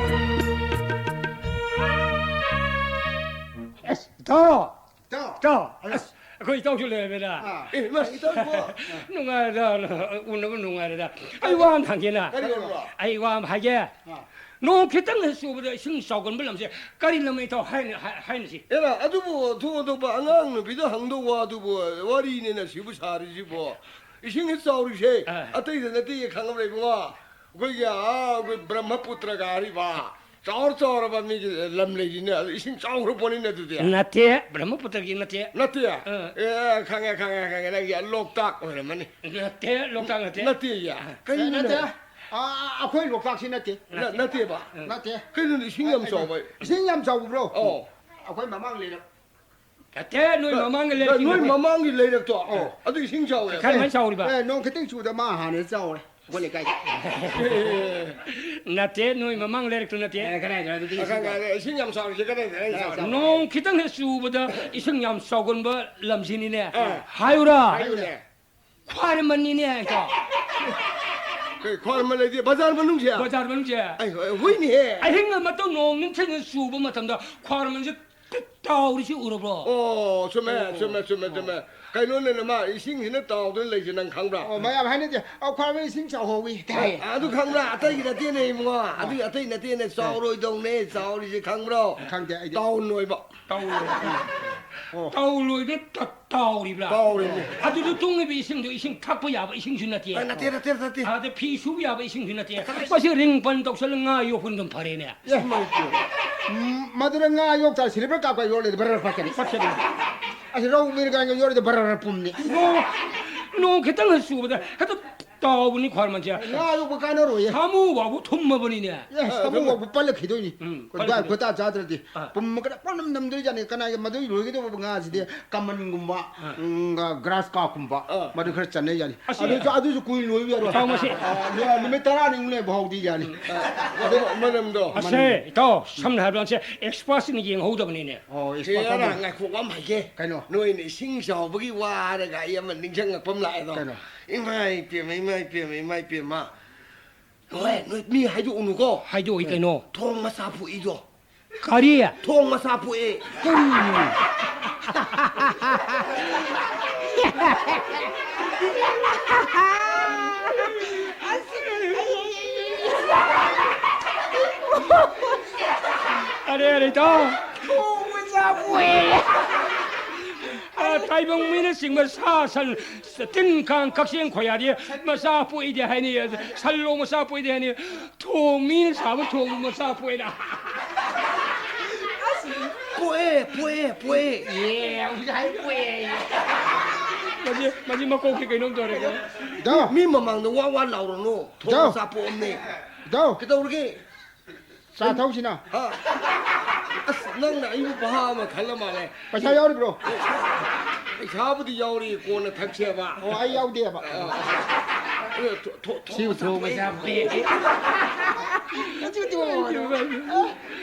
ꯑꯁ, ꯏꯇꯥꯎ! ꯏꯇꯥꯎ! ꯏꯇꯥꯎ! ꯑꯌꯥ꯫ ꯑꯁ, ꯑꯩꯈꯣꯏ ꯏꯇꯥꯎꯁꯨ ꯂꯩꯔꯝꯃꯦꯗ꯫ ꯑꯥ꯫ ꯑꯦ, ꯏꯃꯥ, ꯏꯇꯥꯎꯕꯣ꯫ ꯅꯨꯡꯉꯥꯏꯔꯦꯗ, ꯎꯅꯕ ꯅꯨꯡꯉꯥꯏꯔꯦꯗ꯫ ꯑꯩ ꯋꯥ ꯑꯃ ꯍꯪꯒꯦꯅ꯫ ꯀꯔꯤ ꯑꯣꯏꯔꯕ? ꯑꯩ ꯋꯥ ꯑꯃ ꯍꯥꯏꯒꯦ꯫ ꯑꯥ꯫ ꯅꯣꯡ ꯈꯤꯇꯪ ꯍꯦꯛ ꯆꯨꯕꯗ ꯏꯁꯤꯡ ꯆꯥꯎꯒꯟꯕ ꯂꯝꯁꯦ ꯀꯔꯤ ꯂꯝꯅꯣ ꯏꯇꯥꯎ ꯍꯥꯏꯅ-, ꯍꯥꯏ-, ꯍꯥꯏꯅꯁꯤ? ꯑꯦꯔꯥ, ꯑꯗꯨꯕꯨ ꯑꯊꯣꯛ ꯑꯊꯣꯛꯄ ꯑꯉꯥꯡ ꯅꯨꯄꯤꯗ ꯍꯪꯗꯧ ꯋꯥꯗꯨꯕꯨ ꯋꯥꯔꯤꯅꯦꯅ ꯁꯤꯕꯨ ꯁꯥꯔꯤꯁꯤꯕꯣ꯫ ꯏꯁꯤꯡ ꯍꯦꯛ ꯆꯥꯎꯔꯤꯁꯦ ꯑꯥ꯫ ꯑꯇꯩꯗ ꯅꯠꯇꯦ ꯈꯪꯉꯕ꯭ꯔꯥ ꯏꯕꯨꯡꯉꯣ? ꯑꯩꯈꯣꯏꯒꯤ, ꯑꯥ, ꯑꯩꯈꯣꯏ ꯕ꯭ꯔꯍ꯭ꯃꯄꯨꯇ꯭ꯔꯒ ꯍꯥꯏꯔꯤꯕ ꯆꯥꯎꯔ ꯆꯥꯎꯔꯕ ꯃꯤꯒꯤ ꯂꯝ ꯂꯩꯔꯤꯅꯦ꯫ ꯑꯗꯨ ꯏꯁꯤꯡ ꯆꯥꯎꯈ꯭ꯔ ꯄꯣꯠꯅꯤꯅꯦ ꯑꯗꯨꯗꯤ꯫ ꯅꯠꯇꯦ, ꯕ꯭ꯔꯍ꯭ꯃꯄꯨꯇ꯭ꯔꯒꯤ ꯅꯠꯇꯦ꯫ ꯅꯠꯇꯦ? ꯑꯥ꯫ ꯑꯦ, ꯈꯪꯉꯦ, ꯈꯪꯉꯦ, ꯈꯪꯉꯦ꯫ ꯅꯪꯒꯤ ꯂꯣꯛꯇꯥꯛ ꯑꯣꯏꯔꯝꯃꯅꯤ꯫ ꯅꯠꯇꯦ, ꯂꯣꯛꯇꯥꯛ ꯅꯠꯇꯦ꯫ ꯅꯠꯇꯦ, ꯌꯥ꯫ ꯑꯥ꯫ ꯀꯩꯅꯣꯅꯦ? ꯅꯠꯇꯦ꯫ ꯑꯥ, ꯑꯩꯈꯣꯏ ꯂꯣꯛꯇꯥꯛꯁꯤ ꯅꯠꯇꯦ꯫ ꯅ-, ꯅꯠꯇꯦꯕ꯫ ꯅꯠꯇꯦ꯫ ꯀꯩꯅꯣꯅꯦ, ꯏꯁꯤꯡ ꯌꯥꯝ ꯆꯥꯎꯕ? ꯏꯁꯤꯡ ꯌꯥꯝ ꯆꯥꯎꯕ꯭ꯔꯣ? ꯑꯧ꯫ ꯑꯩꯈꯣꯏ ꯃꯃꯥꯡ ꯂꯩꯔꯛ꯫ ꯅꯠꯇꯦ, ꯅꯣꯏ ꯃꯃꯥꯡꯒꯤ ꯂꯩꯔꯛꯀꯤ ꯅꯣꯏ ꯅꯠꯇꯦ꯫ ꯃꯃꯥꯡꯒꯤ ꯂꯩꯔꯛꯇꯣ꯫ ꯑꯧ꯫ ꯑꯗꯨ ꯏꯁꯤꯡ ꯆꯥꯎꯋꯦ꯫ ꯀꯔꯝꯍꯥꯏꯅ ꯆꯥꯎꯔꯤꯕ? ꯑꯦ, ꯅꯣꯡ ꯈꯤꯇꯪ ꯆꯨꯕꯗ ꯃꯥ ꯍꯥꯟꯅ ꯆꯥꯎꯔꯦ꯫ ꯑꯩꯈꯣꯏ ꯂꯩꯀꯥꯏꯗ꯫ ꯅꯠꯇꯦ, ꯅꯣꯏ ꯃꯃꯥꯡ ꯂꯩꯔꯛꯇꯨ ꯅꯠꯇꯦ꯫ ꯑꯦ, ꯀꯗꯥꯏꯗꯅꯣ ꯑꯗꯨꯗꯤ? ꯑ, ꯈꯪꯉꯦ, ꯈꯪꯉꯦ꯫ ꯏꯁꯤꯡ ꯌꯥꯝ ꯆꯥꯎꯔꯤꯁꯦ ꯀꯗꯥꯏꯗꯅꯣ? ꯏꯁꯤꯡ ꯆꯥꯎꯔꯤꯁꯦ꯫ ꯅꯣꯡ ꯈꯤꯇꯪ ꯍꯦꯛ ꯆꯨꯕꯗ ꯏꯁꯤꯡ ꯌꯥꯝ ꯆꯥꯎꯒꯟꯕ ꯂꯝꯁꯤꯅꯤꯅꯦ꯫ ꯑꯥ꯫ ꯍꯥꯏꯌꯨꯔꯥ? ꯍꯥꯏꯌꯨꯅꯦ꯫ ꯈ꯭ꯋꯥꯏꯔꯝꯕꯟꯅꯤꯅꯦ, ꯏꯇꯥꯎ꯫ ꯀꯩ ꯈ꯭ꯋꯥꯏꯔꯝꯕꯟ ꯂꯩꯗꯤ? ꯕꯖꯥꯔ ꯃꯅꯨꯡꯁꯦ? ꯕꯖꯥꯔ ꯃꯅꯨꯡꯁꯦ꯫ ꯑꯩ, ꯍꯣꯏ, ꯍꯣꯏꯅꯦꯍꯦ꯫ ꯑꯍꯤꯡ ꯑꯃꯇ ꯅꯣꯡ ꯅꯤꯡꯊꯤꯅ ꯆꯨꯕ ꯃꯇꯝꯗ ꯈ꯭ꯋꯥꯏꯔꯝꯕꯟꯁꯦ ꯇꯥꯎꯔꯤꯁꯤ ꯎꯔꯕ꯭ꯔꯣ? ꯑꯣ, ꯆꯨꯝꯃꯦ, ꯑꯣ꯫ ꯆꯨꯝꯃꯦ, ꯆꯨꯝꯃꯦ, ꯑꯣ꯫ ꯆꯨꯝꯃꯦ꯫ ꯀꯩꯅꯣꯅꯦ, ꯅꯃ ꯏꯁꯤꯡꯁꯤꯅ ꯇꯥꯎꯗꯨꯅ ꯂꯩꯁꯦ ꯅꯪ ꯈꯪꯕ꯭ꯔꯥ? ꯑꯣ, ꯃꯌꯥꯝ ꯍꯥꯏꯅꯗꯦ, "ꯑꯧ, ꯈ꯭ꯋꯥꯏꯔꯝꯕꯟ ꯏꯁꯤꯡ ꯆꯥꯎꯍꯧꯋꯤ" ꯇꯥꯏ꯫ ꯑ, ꯑꯗꯨ ꯈꯪꯕ꯭ꯔꯥ? ꯑꯇꯩꯒꯤ ꯅꯠꯇꯦꯅꯦ, ꯏꯕꯨꯡꯉꯣ꯫ ꯑꯗꯨ ꯑꯇꯩ ꯅꯠꯇꯦꯅꯦ, ꯑꯥ꯫ ꯆꯥꯎꯔꯣꯏꯗꯧꯅꯦ, ꯆꯥꯎꯔꯤꯁꯦ ꯈꯪꯕ꯭ꯔꯣ? ꯈꯪꯗꯦ, ꯑꯩꯗꯤ꯫ ꯇꯥꯎꯟ ꯑꯣꯏꯕ꯫ ꯇꯥꯎꯟ ꯑꯣꯏꯕ꯫ ꯑꯣ꯫ ꯇꯥꯎꯟ ꯑꯣꯏꯕ꯫ ꯇꯥꯎꯔꯤꯕ꯭ꯔꯥ? ꯇꯥꯎꯔꯤꯅꯦ꯫ ꯑꯗꯨꯗ ꯇꯨꯡꯉꯤꯕ ꯏꯁꯤꯡꯗꯣ ꯏꯁꯤꯡ ꯊꯛꯄ ꯌꯥꯕ ꯏꯁꯤꯡꯁꯨ ꯅꯠꯇꯦ꯫ ꯑ, ꯅꯠꯇꯦ, ꯅꯠꯇꯦ, ꯅꯠꯇꯦ꯫ ꯑꯗ ꯐꯤ ꯁꯨꯕ ꯌꯥꯕ ꯏꯁꯤꯡꯁꯨ ꯅꯠꯇꯦ꯫ ꯅꯠꯇꯦ꯫ ꯃꯁꯤ ꯔꯤꯡ ꯄꯟ ꯇꯧꯁꯜꯂ ꯉꯥ ꯌꯣꯛꯄꯅ ꯑꯗꯨꯝ ꯐꯔꯦꯅꯦ꯫ ꯑꯦ, ꯎꯝ, ꯃꯗꯨꯗ ꯉꯥ ꯌꯣꯛꯇ ꯁꯤꯂꯤꯚꯔ ꯀꯥꯞꯀ ꯌꯣꯛꯂꯗꯤ ꯕꯔ ꯕꯔ ꯄꯠꯀꯅꯤ꯫ ꯄꯠꯀꯅꯤ꯫ ꯑꯁꯤ ꯔꯧ ꯃꯤꯔꯒꯥꯏꯒ ꯌꯣꯛꯂꯗꯤ ꯕꯔ ꯕꯔ ꯄꯨꯝꯅꯤ꯫ ꯅꯣꯡ, ꯅꯣꯡ ꯈꯤꯇꯪ ꯆꯨꯕꯗ ꯍꯦꯛꯇ ꯇꯥꯎꯕꯅꯤ ꯈ꯭ꯋꯥꯏꯔꯝꯕꯟꯁꯦ꯫ ꯉꯥ ꯌꯣꯛꯄ ꯀꯥꯟꯅꯔꯣꯏꯌꯦ꯫ ꯁꯥꯃꯨ ꯐꯥꯎꯕ ꯊꯨꯝꯃꯕꯅꯤꯅꯦ꯫ ꯑꯦ, ꯁꯥꯃꯨ ꯐꯥꯎꯕ ꯄꯠꯂꯛꯈꯤꯗꯣꯏꯅꯤ꯫ ꯎꯝ, ꯈꯣꯏꯗꯥ ꯄꯠꯂꯛꯈꯤꯗꯣꯏꯅꯤ꯫ ꯈꯣꯏꯗꯥ ꯆꯥꯗ꯭ꯔꯗꯤ꯫ ꯑꯥ꯫ ꯄꯨꯝꯃꯒ ꯄꯪꯅꯝ ꯅꯝꯗꯣꯏꯖꯥꯠꯅꯤ꯫ ꯀꯅꯥꯒꯤ ꯃꯗꯨꯒꯤ ꯂꯣꯏꯒꯗꯧꯕ ꯉꯥꯁꯤꯗꯤ ꯀꯃꯟꯒꯨꯝꯕ, ꯑꯥ꯫ ꯎꯝ, ꯒ꯭ꯔꯥꯁ ꯀꯥꯞꯀꯨꯝꯕ, ꯑꯥ꯫ ꯃꯗꯨ ꯈꯔ ꯆꯟꯅꯩ ꯌꯥꯅꯤ꯫ ꯑꯁꯤ ꯑꯗꯨꯁꯨ, ꯑꯗꯨꯁꯨ ꯀꯨꯏꯅ ꯂꯣꯏꯕ ꯌꯥꯔꯣꯏ꯫ ꯏꯇꯥꯎ ꯃꯁꯤ ꯑꯥ, ꯅꯨꯃꯤꯠ ꯇꯔꯥꯅꯤꯃꯨꯛ ꯂꯩꯕ ꯐꯥꯎꯗꯤ ꯌꯥꯅꯤ꯫ ꯑꯗꯣ ꯃꯅꯝꯗꯣ, ꯑꯁꯦ, ꯃꯅꯝ꯫ ꯏꯇꯥꯎ, ꯁꯝꯅ ꯍꯥꯏꯔꯕꯗ ꯁꯦ ꯑꯦꯛꯁꯄꯥꯔꯠꯁꯤꯡꯅ ꯌꯦꯡꯍꯧꯗꯕꯅꯤꯅꯦ꯫ ꯑꯣ, ꯁꯤ ꯑꯦꯛꯁꯄꯥꯔꯠ ꯍꯦꯔꯥ, ꯑꯃ꯫ ꯉꯥꯏꯈꯣ, ꯋꯥ ꯑꯃ ꯍꯥꯏꯒꯦ꯫ ꯀꯩꯅꯣ? ꯅꯣꯏꯅ ꯏꯁꯤꯡ ꯆꯥꯎꯕꯒꯤ ꯋꯥ ꯍꯥꯏꯔꯒ ꯑꯩ ꯑꯃ ꯅꯤꯡꯁꯤꯡꯉꯛꯄ ꯑꯃ ꯂꯥꯛꯑꯦꯗꯣ꯫ ꯀꯩꯅꯣ? ꯏꯃꯥ ꯏꯄꯦꯝꯃ, ꯏꯃꯥ ꯏꯄꯦꯝꯃ, ꯏꯃꯥ ꯏꯄꯦꯝꯃ꯫ ꯍꯣꯏ, ꯅꯣꯏ ꯃꯤ ꯍꯥꯏꯗꯣꯛꯎꯅꯨꯀꯣ꯫ ꯍꯥꯏꯗꯣꯛꯏ ꯀꯩꯅꯣ꯫ ꯊꯣꯡ ꯃꯆꯥ ꯄꯣꯛꯏꯗꯣ꯫ ꯀꯔꯤ? ꯊꯣꯡ ꯃꯆꯥ ꯄꯣꯛꯑꯦ꯫ ꯀꯔꯤꯅꯣ? ꯑꯔꯦ, ꯑꯔꯦ, ꯏꯇꯥꯎ꯫ ꯊꯣꯡ ꯃꯆꯥ ꯄꯣꯛꯑꯦ꯫ ꯑ, ꯇꯥꯏꯕꯪ ꯃꯤꯅ ꯆꯤꯡꯕ ꯁꯥ ꯁꯟ, ꯇꯤꯟ ꯀꯥꯡ ꯀꯛꯆꯦꯡ ꯈꯣꯌꯥꯗꯤ ꯃꯆꯥ ꯄꯣꯛꯏꯗꯤ ꯍꯥꯏꯅꯩ, ꯁꯟ ꯂꯣꯡ ꯃꯆꯥ ꯄꯣꯛꯏꯗꯤ ꯍꯥꯏꯅꯩ, ꯊꯣꯡ ꯃꯤꯅ ꯁꯥꯕ ꯊꯣꯡ ꯃꯆꯥ ꯄꯣꯛꯏꯗ꯫ ꯄꯣꯛꯑꯦ, ꯄꯣꯛꯑꯦ, ꯄꯣꯛꯑꯦ꯫ ꯑꯦ, ꯍꯧꯖꯤꯛ ꯍꯥꯏ ꯄꯣꯛꯑꯦ꯫ ꯃꯁꯤ, ꯃꯁꯤ ꯃꯀꯣꯛꯁꯤ ꯀꯩꯅꯣꯝ ꯇꯧꯔꯦ꯫ ꯏꯇꯥꯎ꯫ ꯃꯤ, ꯃꯤ ꯃꯃꯥꯡꯗ ꯋꯥ ꯋꯥ ꯂꯥꯎꯔꯅꯨ꯫ ꯊꯣꯡ ꯏꯇꯥꯎ꯫ ꯃꯆꯥ ꯄꯣꯛꯑꯝꯅꯦ꯫ ꯏꯇꯥꯎ꯫ ꯀꯩꯗꯧꯔꯒꯦ? ꯆꯥ ꯊꯛꯎꯁꯤꯅ꯫ ꯍꯥ? ꯑꯁ, ꯅꯪꯅ ꯑꯩꯕꯨ ꯚꯥꯞ ꯑꯃ ꯈꯜꯂ ꯃꯥꯜꯂꯦ꯫ ꯄꯩꯁꯥ ꯌꯥꯎꯔꯤꯕ꯭ꯔꯣ? ꯄꯩꯁꯥꯕꯨꯗꯤ ꯌꯥꯎꯔꯤ, ꯀꯣꯟꯅ ꯊꯛꯁꯦꯕ꯫ ꯑꯣ, ꯑꯩ ꯌꯥꯎꯗꯦꯕ꯫ ꯑ, ꯑ, ꯊꯣ-, ꯊꯣ-, ꯊꯣꯡ ꯁꯤꯕꯨ ꯃꯆꯥ ꯊꯣꯡ ꯄꯣꯛꯑꯦ꯫ ꯃꯆꯥ ꯄꯣꯛꯑꯦ꯫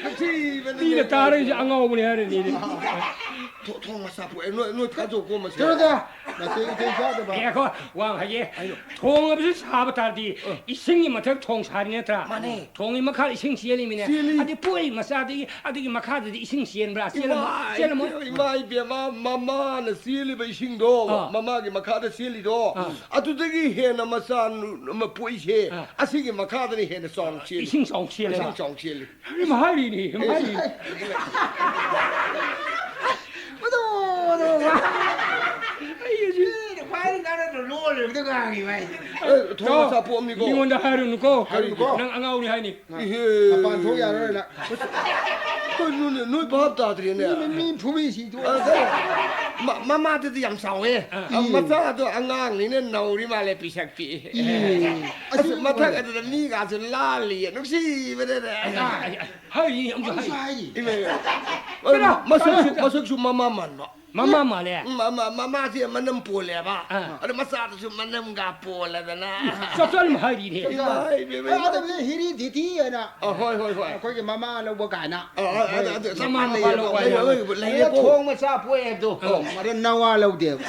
ꯊꯛꯁꯤꯕꯅꯤꯅꯦ꯫ ꯃꯤꯅ ꯇꯥꯔꯒꯁꯨ ꯑꯉꯥꯎꯕꯅꯦ ꯍꯥꯏꯔꯅꯤꯅꯦ꯫ ꯊꯣ-, ꯊꯣꯡ ꯃꯆꯥ ꯄꯣꯛꯑꯦ꯫ ꯅꯣꯏ, ꯅꯣꯏ ꯊꯥꯖꯧꯀꯣ ꯃꯁꯦ꯫ ꯆꯠꯂꯣꯗ! ꯅꯥꯇꯩ ꯏꯇꯩ ꯆꯥꯗꯕ꯫ ꯉꯥꯏꯈꯣ, ꯋꯥ ꯑꯃ ꯍꯥꯏꯒꯦ꯫ ꯍꯥꯏꯌꯣ꯫ ꯊꯣꯡ ꯍꯥꯏꯕꯁꯤ ꯁꯥꯕ ꯇꯥꯔꯗꯤ ꯑ꯫ ꯏꯁꯤꯡꯒꯤ ꯃꯊꯛ ꯊꯣꯡ ꯁꯥꯔꯤ ꯅꯠꯇ꯭ꯔꯥ? ꯃꯥꯅꯦ꯫ ꯊꯣꯡꯒꯤ ꯃꯈꯥꯗ ꯏꯁꯤꯡ ꯆꯦꯜꯂꯤꯃꯤꯅꯦ꯫ ꯆꯦꯜꯂꯤ꯫ ꯑꯗꯨꯗꯤ ꯄꯣꯛꯏ ꯃꯆꯥꯗꯒꯤ, ꯑꯗꯨꯒꯤ ꯃꯈꯥꯗꯗꯤ ꯏꯁꯤꯡ ꯆꯦꯟꯕ꯭ꯔꯥ? ꯆꯦꯜꯂꯝꯃꯣ-, ꯏꯃꯥ ꯆꯦꯜꯂꯝꯃꯣꯏ? ꯏꯕꯦꯝ-, ꯏꯃꯥ ꯏꯕꯦꯝꯃ, ꯃꯃꯥꯅ ꯆꯦꯜꯂꯤꯕ ꯏꯁꯤꯡꯗꯣ, ꯑꯥ꯫ ꯃꯃꯥꯒꯤ ꯃꯈꯥꯗ ꯆꯦꯜꯂꯤꯗꯣ, ꯑꯥ꯫ ꯑꯗꯨꯗꯒꯤ ꯍꯦꯟꯅ ꯃꯆꯥ ꯅꯨ-, ꯑꯃ ꯄꯣꯛꯏꯁꯦ, ꯑꯥ꯫ ꯑꯁꯤꯒꯤ ꯃꯈꯥꯗꯅ ꯍꯦꯟꯅ ꯆꯥꯎꯅ ꯆꯦꯜꯂꯤ꯫ ꯏꯁꯤꯡ ꯆꯥꯎꯅ ꯆꯦꯜꯂꯦꯕ? ꯏꯁꯤꯡ ꯆꯥꯎꯅ ꯆꯦꯜꯂꯤ꯫ ꯑꯗꯨꯝ ꯍꯥꯏꯔꯤꯅꯤ, ꯑꯗꯨꯝ ꯍꯥꯏꯔꯤꯅꯤ꯫ ꯃꯗꯨ, ꯃꯗꯨ, ꯃꯥ-, ꯑꯩ ꯍꯧꯖꯤꯛ ꯃꯤꯅ ꯈ꯭ꯋꯥꯏꯗꯒꯤ ꯀꯥꯟꯅꯗ꯭ꯔ ꯂꯣꯜꯂꯤꯕꯗ ꯉꯥꯡꯉꯤꯕ ꯍꯥꯏꯁꯦ꯫ ꯑꯦ, ꯊꯣꯡ ꯇꯥꯎ, ꯃꯆꯥ ꯄꯣꯛꯑꯝꯃꯤꯀꯣ꯫ ꯃꯤꯉꯣꯟꯗ ꯍꯥꯏꯔꯨꯅꯨꯀꯣ꯫ ꯍꯥꯏꯔꯨꯅꯨꯀꯣ꯫ ꯅꯪ ꯑꯉꯥꯎꯅꯤ ꯍꯥꯏꯅꯤ꯫ ꯏꯍꯦ꯫ ꯃꯄꯥꯟ ꯊꯣꯛ ꯌꯥꯔꯔꯣꯏ ꯅꯪ꯫ ꯀꯩꯅꯣꯅꯦ, ꯅꯣꯏ ꯚꯥꯞ ꯇꯥꯗ꯭ꯔꯦꯅꯦ꯫ ꯃꯤ, ꯃꯤ ꯐꯨꯕꯤꯁꯤꯗꯣ꯫ ꯑ, ꯀꯩ-, ꯃ-, ꯃꯃꯥꯗꯨꯗꯤ ꯌꯥꯝ ꯆꯥꯎꯋꯦ꯫ ꯑ, ꯎꯝ꯫ ꯃꯆꯥꯗꯣ ꯑꯉꯥꯡꯅꯤꯅ ꯅꯧꯔꯤ ꯃꯥꯜꯂꯦ, ꯄꯤꯁꯛ ꯄꯤꯛꯏ꯫ ꯏ꯫ ꯑꯁ, ꯑꯁꯤ ꯃꯊꯛ ꯑꯣꯏꯔꯦ꯫ ꯑꯗꯨꯗ ꯃꯤꯒꯥꯁꯦ ꯂꯥꯜꯂꯤꯌꯦ, ꯅꯨꯡꯁꯤꯕꯅꯦꯅꯦ꯫ ꯑ, ꯑ, ꯑ, ꯍꯥꯏꯔꯤ, ꯑꯃꯨꯛꯁꯨ ꯑꯃꯨꯛꯁꯨ ꯍꯥꯏꯔꯤ꯫ ꯍꯥꯏꯔꯤ꯫ ꯏꯃꯥ, ꯏꯃꯥ꯫ ꯀꯅꯥ? ꯃꯁꯛꯁꯨ, ꯀꯅꯥ? ꯃꯁꯛꯁꯨ ꯃꯃꯥ ꯃꯥꯟꯕ꯫ ꯃꯃꯥ ꯃꯥꯜꯂꯦ? ꯎꯝ, ꯃ-, ꯃ-, ꯃꯃꯥꯁꯦ ꯃꯅꯝ ꯄꯣꯜꯂꯦꯕ꯫ ꯑꯥ꯫ ꯑꯗ ꯃꯆꯥꯗꯨꯁꯨ ꯃꯅꯝꯒ ꯄꯣꯜꯂꯗꯅ꯫ ꯆꯞ ꯆꯥꯅ ꯍꯥꯏꯔꯤꯅꯦ꯫ ꯏꯃꯥ, ꯏꯃꯥ, ꯏꯃꯥ꯫ ꯑꯗꯨꯗꯤ ꯍꯤꯔꯤꯗꯤꯇꯤ ꯍꯥꯏꯅ ꯑ, ꯍꯣꯏ, ꯍꯣꯏ, ꯍꯣꯏ꯫ ꯑꯩꯈꯣꯏꯒꯤ ꯃꯃꯥ ꯂꯧꯕ ꯀꯥꯏꯅ꯫ ꯑ, ꯑ, ꯑ, ꯑꯗꯨ ꯆꯞ ꯃꯃꯥ ꯃꯥꯟꯅꯩꯌꯦ꯫ ꯃꯄꯥ ꯂꯧꯕ ꯂꯩ-, ꯍꯥꯏꯅ꯫ ꯂꯩ-, ꯂꯩ-, ꯑꯗ ꯂꯩꯌꯦꯀꯣ꯫ ꯊꯣꯡ ꯃꯆꯥ ꯄꯣꯛꯑꯦ ꯍꯥꯏꯕꯗꯣ꯫ ꯑꯧ꯫ ꯑꯗ ꯅꯋꯥ ꯂꯧꯗꯦꯕ꯫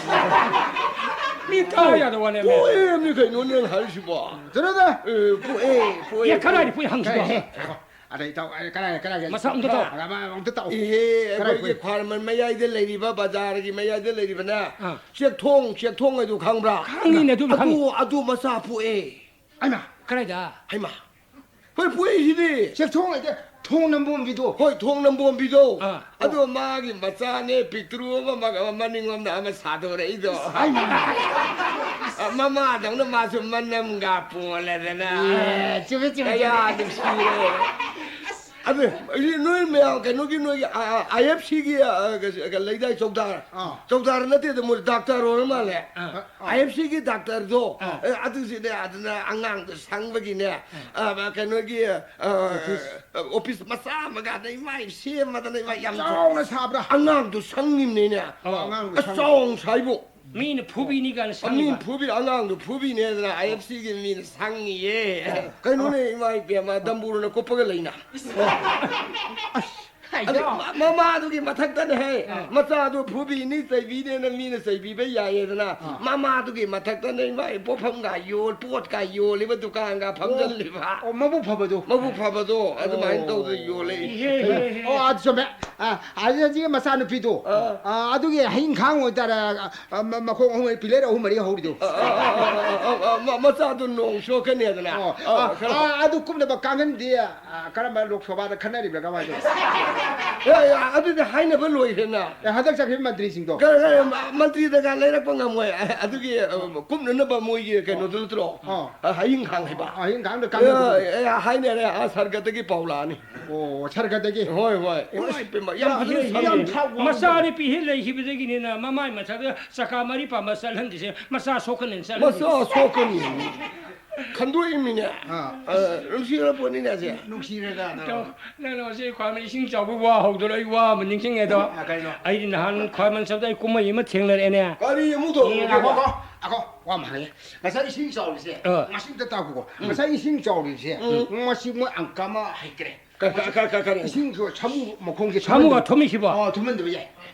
ꯃꯤ ꯇꯥ ꯌꯥꯗꯕ ꯋꯥꯅꯦ, ꯃꯤ꯫ ꯄꯣꯛꯑꯦ ꯍꯥꯏꯕꯅꯤ ꯀꯩꯅꯣ ꯅꯪ ꯍꯥꯏꯔꯤꯁꯤꯕꯣ? ꯆꯠꯂꯣꯗ꯫ ꯑꯦ, ꯄꯣꯛꯑꯦ, ꯄꯣꯛꯑꯦ, ꯑꯦ, ꯀꯗꯥꯏꯗ ꯄꯣꯛꯑꯦ? ꯄꯣꯛꯑꯦ ꯍꯪꯁꯤꯗꯣ꯫ ꯀꯗꯥꯏꯗ? ꯑꯗꯩ ꯇꯧ-, ꯑꯩ ꯀꯗꯥꯏ, ꯀꯗꯥꯏ, ꯃꯁꯛ ꯑꯝꯇ ꯇꯧ꯫ ꯑꯃ ꯑꯝꯇ ꯇꯧ꯫ ꯏꯍꯦ, ꯀꯗꯥꯏ ꯑꯩꯈꯣꯏꯒꯤ ꯄꯨꯏ? ꯈ꯭ꯋꯥꯏꯔꯝꯕꯟ ꯃꯌꯥꯏꯗ ꯂꯩꯔꯤꯕ, ꯕꯖꯥꯔꯒꯤ ꯃꯌꯥꯏꯗ ꯂꯩꯔꯤꯕꯅꯦ, ꯑꯥ꯫ ꯆꯦꯛꯊꯣꯡ, ꯆꯦꯛꯊꯣꯡ ꯍꯥꯏꯗꯨ ꯈꯪꯕ꯭ꯔꯥ? ꯈꯪꯉꯤꯅꯦ, ꯑꯗꯨ ꯈꯪꯉꯤ꯫ ꯑꯗꯨ, ꯑꯗꯨ ꯃꯆꯥ ꯄꯣꯛꯑꯦ꯫ ꯍꯩꯃꯥ! ꯀꯗꯥꯏꯗ? ꯍꯩꯃꯥ! ꯍꯣꯏ, ꯄꯣꯛꯏꯁꯤꯗꯤ꯫ ꯆꯦꯛꯊꯣꯡ ꯍꯥꯏꯗꯤ ꯊꯣꯡ ꯅꯝꯕꯣꯝꯕꯤꯗꯣ꯫ ꯍꯣꯏ, ꯊꯣꯡ ꯅꯝꯕꯣꯝꯕꯤꯗꯣ꯫ ꯑꯥ꯫ ꯑꯗꯣ ꯃꯥꯒꯤ ꯃꯆꯥꯅꯦ, ꯄꯤꯛꯇ꯭ꯔꯨ ꯑꯃ, ꯃ-, ꯃꯅꯤꯡꯂꯣꯝꯗ ꯑꯃ ꯁꯥꯗꯣꯔꯛꯏꯗꯣ꯫ ꯍꯩꯃꯥ! ꯑ, ꯃꯃꯥꯗꯧꯅ ꯃꯥꯁꯨ ꯃꯅꯝꯒ ꯄꯣꯜꯂꯗꯅ꯫ ꯑꯦ, ꯆꯨꯝꯃꯦ, ꯆꯨꯝꯃꯦ, ꯀꯌꯥ ꯆꯨꯝꯃꯦ꯫ ꯅꯨꯡꯁꯤꯔꯦ꯫ ꯑꯗꯨ, ꯅꯣꯏ ꯃꯌꯥꯝ ꯀꯩꯅꯣꯒꯤ, ꯅꯣꯏꯒꯤ, ꯑ, ꯑ, IFCꯒꯤ, ꯑ, ꯑ, ꯂꯩꯗꯥꯏ ꯆꯧꯗꯥꯔ? ꯑꯥ꯫ ꯆꯧꯗꯥꯔ ꯅꯠꯇꯦꯗ, ꯃꯣꯏ ꯗꯥꯛꯇꯔ ꯑꯣꯏꯔ ꯃꯥꯜꯂꯦ꯫ ꯑꯥ꯫ IFCꯒꯤ ꯗꯥꯛꯇꯔꯗꯣ, ꯑꯥ꯫ ꯑ, ꯑꯗꯨꯁꯨꯅꯦ, ꯑꯗꯨꯅ ꯑꯉꯥꯡꯗꯣ ꯁꯪꯕꯒꯤꯅꯦ, ꯑꯥ꯫ ꯑ, ꯀꯩꯅꯣꯒꯤ, ꯑ, ꯑꯣꯐꯤꯁ꯫ ꯑ, ꯑꯣꯐꯤꯁ ꯃꯆꯥ ꯑꯃꯒ ꯑꯗꯩ ꯃꯥꯏ ꯁꯦꯝꯃꯗꯅ ꯏꯃꯥ ꯌꯥꯝ ꯆꯥꯎꯅ ꯁꯥꯕ꯭ꯔꯥ? ꯑꯉꯥꯡꯗꯣ ꯁꯪꯉꯤꯕꯅꯤꯅꯦ꯫ ꯑꯣ, ꯑꯉꯥꯡꯗꯣ ꯑꯁ, ꯁꯪꯉꯤ꯫ ꯆꯥꯎꯅ ꯁꯥꯏꯕꯣ꯫ ꯃꯤꯅ ꯐꯨꯕꯤꯅꯤ ꯀꯥꯏꯅ ꯃꯤꯅ ꯁꯪꯉꯤꯕ꯫ ꯐꯨꯕꯤ-, ꯑꯉꯥꯡꯗꯣ ꯐꯨꯕꯤꯅꯦꯗꯅ IFCꯒꯤ ꯃꯤꯅ ꯁꯪꯉꯤꯌꯦ꯫ ꯑꯣ꯫ ꯀꯩꯅꯣꯅꯦ, ꯏꯃꯥ ꯏꯕꯦꯝꯃ, ꯗꯝꯕꯨꯔꯅ ꯀꯨꯞꯄꯒ ꯂꯩꯅ꯫ ꯑꯁ, ꯑꯗꯨ ꯃ-, ꯃꯃꯥꯗꯨꯒꯤ ꯃꯊꯛꯇꯅꯦ ꯍꯦ꯫ ꯑꯥ꯫ ꯃꯆꯥꯗꯨ ꯐꯨꯕꯤꯅꯤ, ꯆꯩꯕꯤꯅꯦꯅ ꯃꯤꯅ ꯆꯩꯕꯤꯕ ꯌꯥꯏꯌꯦꯗꯅ꯫ ꯑꯥ꯫ ꯃꯃꯥꯗꯨꯒꯤ ꯃꯊꯛꯇꯅꯦ ꯏꯃꯥ ꯄꯣꯠꯐꯝꯒ ꯌꯣꯜ-, ꯄꯣꯠꯀ ꯌꯣꯜꯂꯤꯕ ꯗꯨꯀꯥꯟꯒ ꯐꯝꯖꯜꯂꯤꯕ꯫ ꯑꯣ, ꯃꯕꯨꯛ ꯐꯕꯗꯣ꯫ ꯃꯕꯨꯛ ꯐꯕꯗꯣ ꯑꯗꯨꯃꯥꯏꯅ ꯇꯧꯗꯅ ꯌꯣꯜꯂꯛꯏ꯫ ꯏꯍꯦ, ꯏꯍꯦ, ꯏꯍꯦ꯫ ꯑꯣ, ꯑꯗꯨ ꯆꯨꯝꯃꯦ꯫ ꯑꯥ, ꯑꯗꯨꯗꯤ ꯃꯆꯥꯅꯨꯄꯤꯗꯣ꯫ ꯑꯥ꯫ ꯑꯥ, ꯑꯗꯨꯒꯤ ꯍꯌꯤꯡ ꯈꯥꯡ ꯑꯣꯏꯇꯥꯔꯦ, ꯑꯥ, ꯃ-, ꯃꯈꯣꯡ ꯑꯍꯨꯝ ꯃꯔꯤ, ꯄꯤꯂꯔ ꯑꯍꯨꯝ ꯃꯔꯤ ꯍꯧꯔꯤꯗꯣ꯫ ꯑꯥ, ꯑꯥ, ꯑꯥ, ꯑꯥ, ꯑꯥ, ꯑꯥ, ꯃ-, ꯃꯆꯥꯗꯣ ꯅꯣꯡ ꯆꯣꯠꯀꯅꯤ ꯑꯗꯨꯅ꯫ ꯑꯣ, ꯑꯥ, ꯑꯥ, ꯈꯔ ꯑꯥ, ꯑꯗꯨ ꯀꯨꯞꯅꯕ ꯀꯥꯡꯈꯟꯗꯤ, ꯑꯥ, ꯀꯔꯝꯕ ꯂꯣꯛ ꯁꯣꯚꯥꯗ ꯈꯟꯅꯔꯤꯕ꯭ꯔꯥ ꯀꯃꯥꯏꯅ ꯇꯧꯏ? ꯑꯦ, ꯑꯦ, ꯑꯗꯨꯗꯤ ꯍꯥꯏꯅꯕ ꯂꯣꯏꯈ꯭ꯔꯦꯅ꯫ ꯑꯦ, ꯍꯟꯗꯛ ꯆꯠꯈ꯭ꯔꯤꯕ ꯃꯟꯇ꯭ꯔꯤꯁꯤꯡꯗꯣ? ꯀ-, ꯀ-, ꯃ-, ꯃꯟꯇ꯭ꯔꯤꯗꯒ ꯂꯩꯔꯛꯄ ꯉꯝꯃꯣꯏ꯫ ꯑ-, ꯑꯗꯨꯒꯤ, ꯑ, ꯀꯨꯞꯅꯅꯕ ꯃꯣꯏꯒꯤ ꯀꯩꯅꯣꯗꯨ ꯅꯠꯇ꯭ꯔꯣ? ꯑꯥ꯫ ꯑ, ꯍꯌꯤꯡ ꯈꯥꯡ ꯍꯥꯏꯕ꯫ ꯑꯥ, ꯍꯌꯤꯡ ꯈꯥꯡꯗ ꯑꯦ, ꯀꯥꯡꯈꯟ ꯑꯦ, ꯑꯦ, ꯍꯥꯏꯅꯔꯦ, ꯑ, ꯁꯔꯒꯗꯒꯤ ꯄꯥꯎ ꯂꯥꯛꯑꯅꯤ꯫ ꯑꯣ, ꯁꯔꯒꯗꯒꯤ? ꯍꯣꯏ, ꯍꯣꯏ꯫ ꯏꯃꯥ ꯏꯄꯦꯝꯃ, ꯌꯥꯝ ꯌꯥꯝ ꯐꯖꯅ ꯌꯥꯝ ꯁꯥꯠꯂꯦ꯫ ꯊꯥꯎ ꯋꯥꯡꯕ꯫ ꯃꯆꯥꯅꯨꯄꯤ ꯍꯦꯛ ꯂꯩꯈꯤꯕꯗꯒꯤꯅꯤꯅ ꯃꯃꯥꯏ ꯃꯊꯛꯇ ꯆꯀꯥ ꯃꯔꯤ ꯄꯥꯟꯕ ꯆꯠꯍꯟꯗ꯭ꯔꯤꯁꯦ ꯃꯆꯥ ꯁꯣꯛꯀꯅꯤꯅ ꯆꯠꯍꯟꯗ꯭ꯔꯤꯁꯦ꯫ ꯃꯆꯥ ꯁꯣꯛꯀꯅꯤ꯫ ꯈꯟꯗꯣꯛꯏꯃꯤꯅꯦ꯫ ꯑꯥ꯫ ꯑ, ꯅꯨꯡꯁꯤꯔ ꯄꯣꯠꯅꯤꯅꯦ ꯑꯁꯦ꯫ ꯅꯨꯡꯁꯤꯔꯗꯅ꯫ ꯏꯇꯥꯎ, ꯅꯪꯅ ꯉꯁꯤ ꯈ꯭ꯋꯥꯏ ꯏꯁꯤꯡ ꯆꯥꯎꯕ ꯋꯥ ꯍꯧꯗꯅ ꯑꯩ ꯋꯥ ꯑꯃ ꯅꯤꯡꯁꯤꯡꯉꯦ ꯑꯗꯣ꯫ ꯑꯥ, ꯀꯩꯅꯣ? ꯑꯩꯗꯤ ꯅꯍꯥꯟ ꯈ꯭ꯋꯥꯏ ꯃꯟꯁꯕꯗ ꯑꯩ ꯀꯨꯝꯍꯩ ꯑꯃ ꯊꯦꯡꯅꯔꯛꯑꯦꯅꯦ꯫ ꯀꯔꯤ ꯑꯃꯨꯛ ꯇꯧꯔꯒꯦ? ꯑꯦ, ꯉꯥꯏꯈꯣ, ꯉꯥꯏꯈꯣ, ꯉꯥꯏꯈꯣ, ꯋꯥ ꯑꯃ ꯍꯪꯉꯦ꯫ ꯉꯁꯥꯏ ꯏꯁꯤꯡ ꯆꯥꯎꯔꯤꯁꯦ, ꯑꯥ꯫ ꯉꯁꯤꯝꯇ ꯇꯥꯈꯣꯀꯣ꯫ ꯎꯝ꯫ ꯉꯁꯥꯏ ꯏꯁꯤꯡ ꯆꯥꯎꯔꯤꯁꯦ, ꯎꯝ꯫ ꯉꯁꯤ ꯃꯣꯏ ꯑꯪꯀ ꯑꯃ ꯍꯩꯈ꯭ꯔꯦ꯫ ꯀ-, ꯀ-, ꯀ-, ꯀ-, ꯀꯔꯤ? ꯏꯁꯤꯡꯁꯨ ꯁꯥꯃꯨ ꯃꯈꯣꯡꯁꯦ ꯁꯥꯃꯨꯒ ꯊꯨꯝꯍꯟꯗꯕ-, ꯊꯨꯝꯃꯤꯁꯤꯕꯣ? ꯑꯣ, ꯊꯨꯝꯍꯟꯗꯕ ꯌꯥꯏ꯫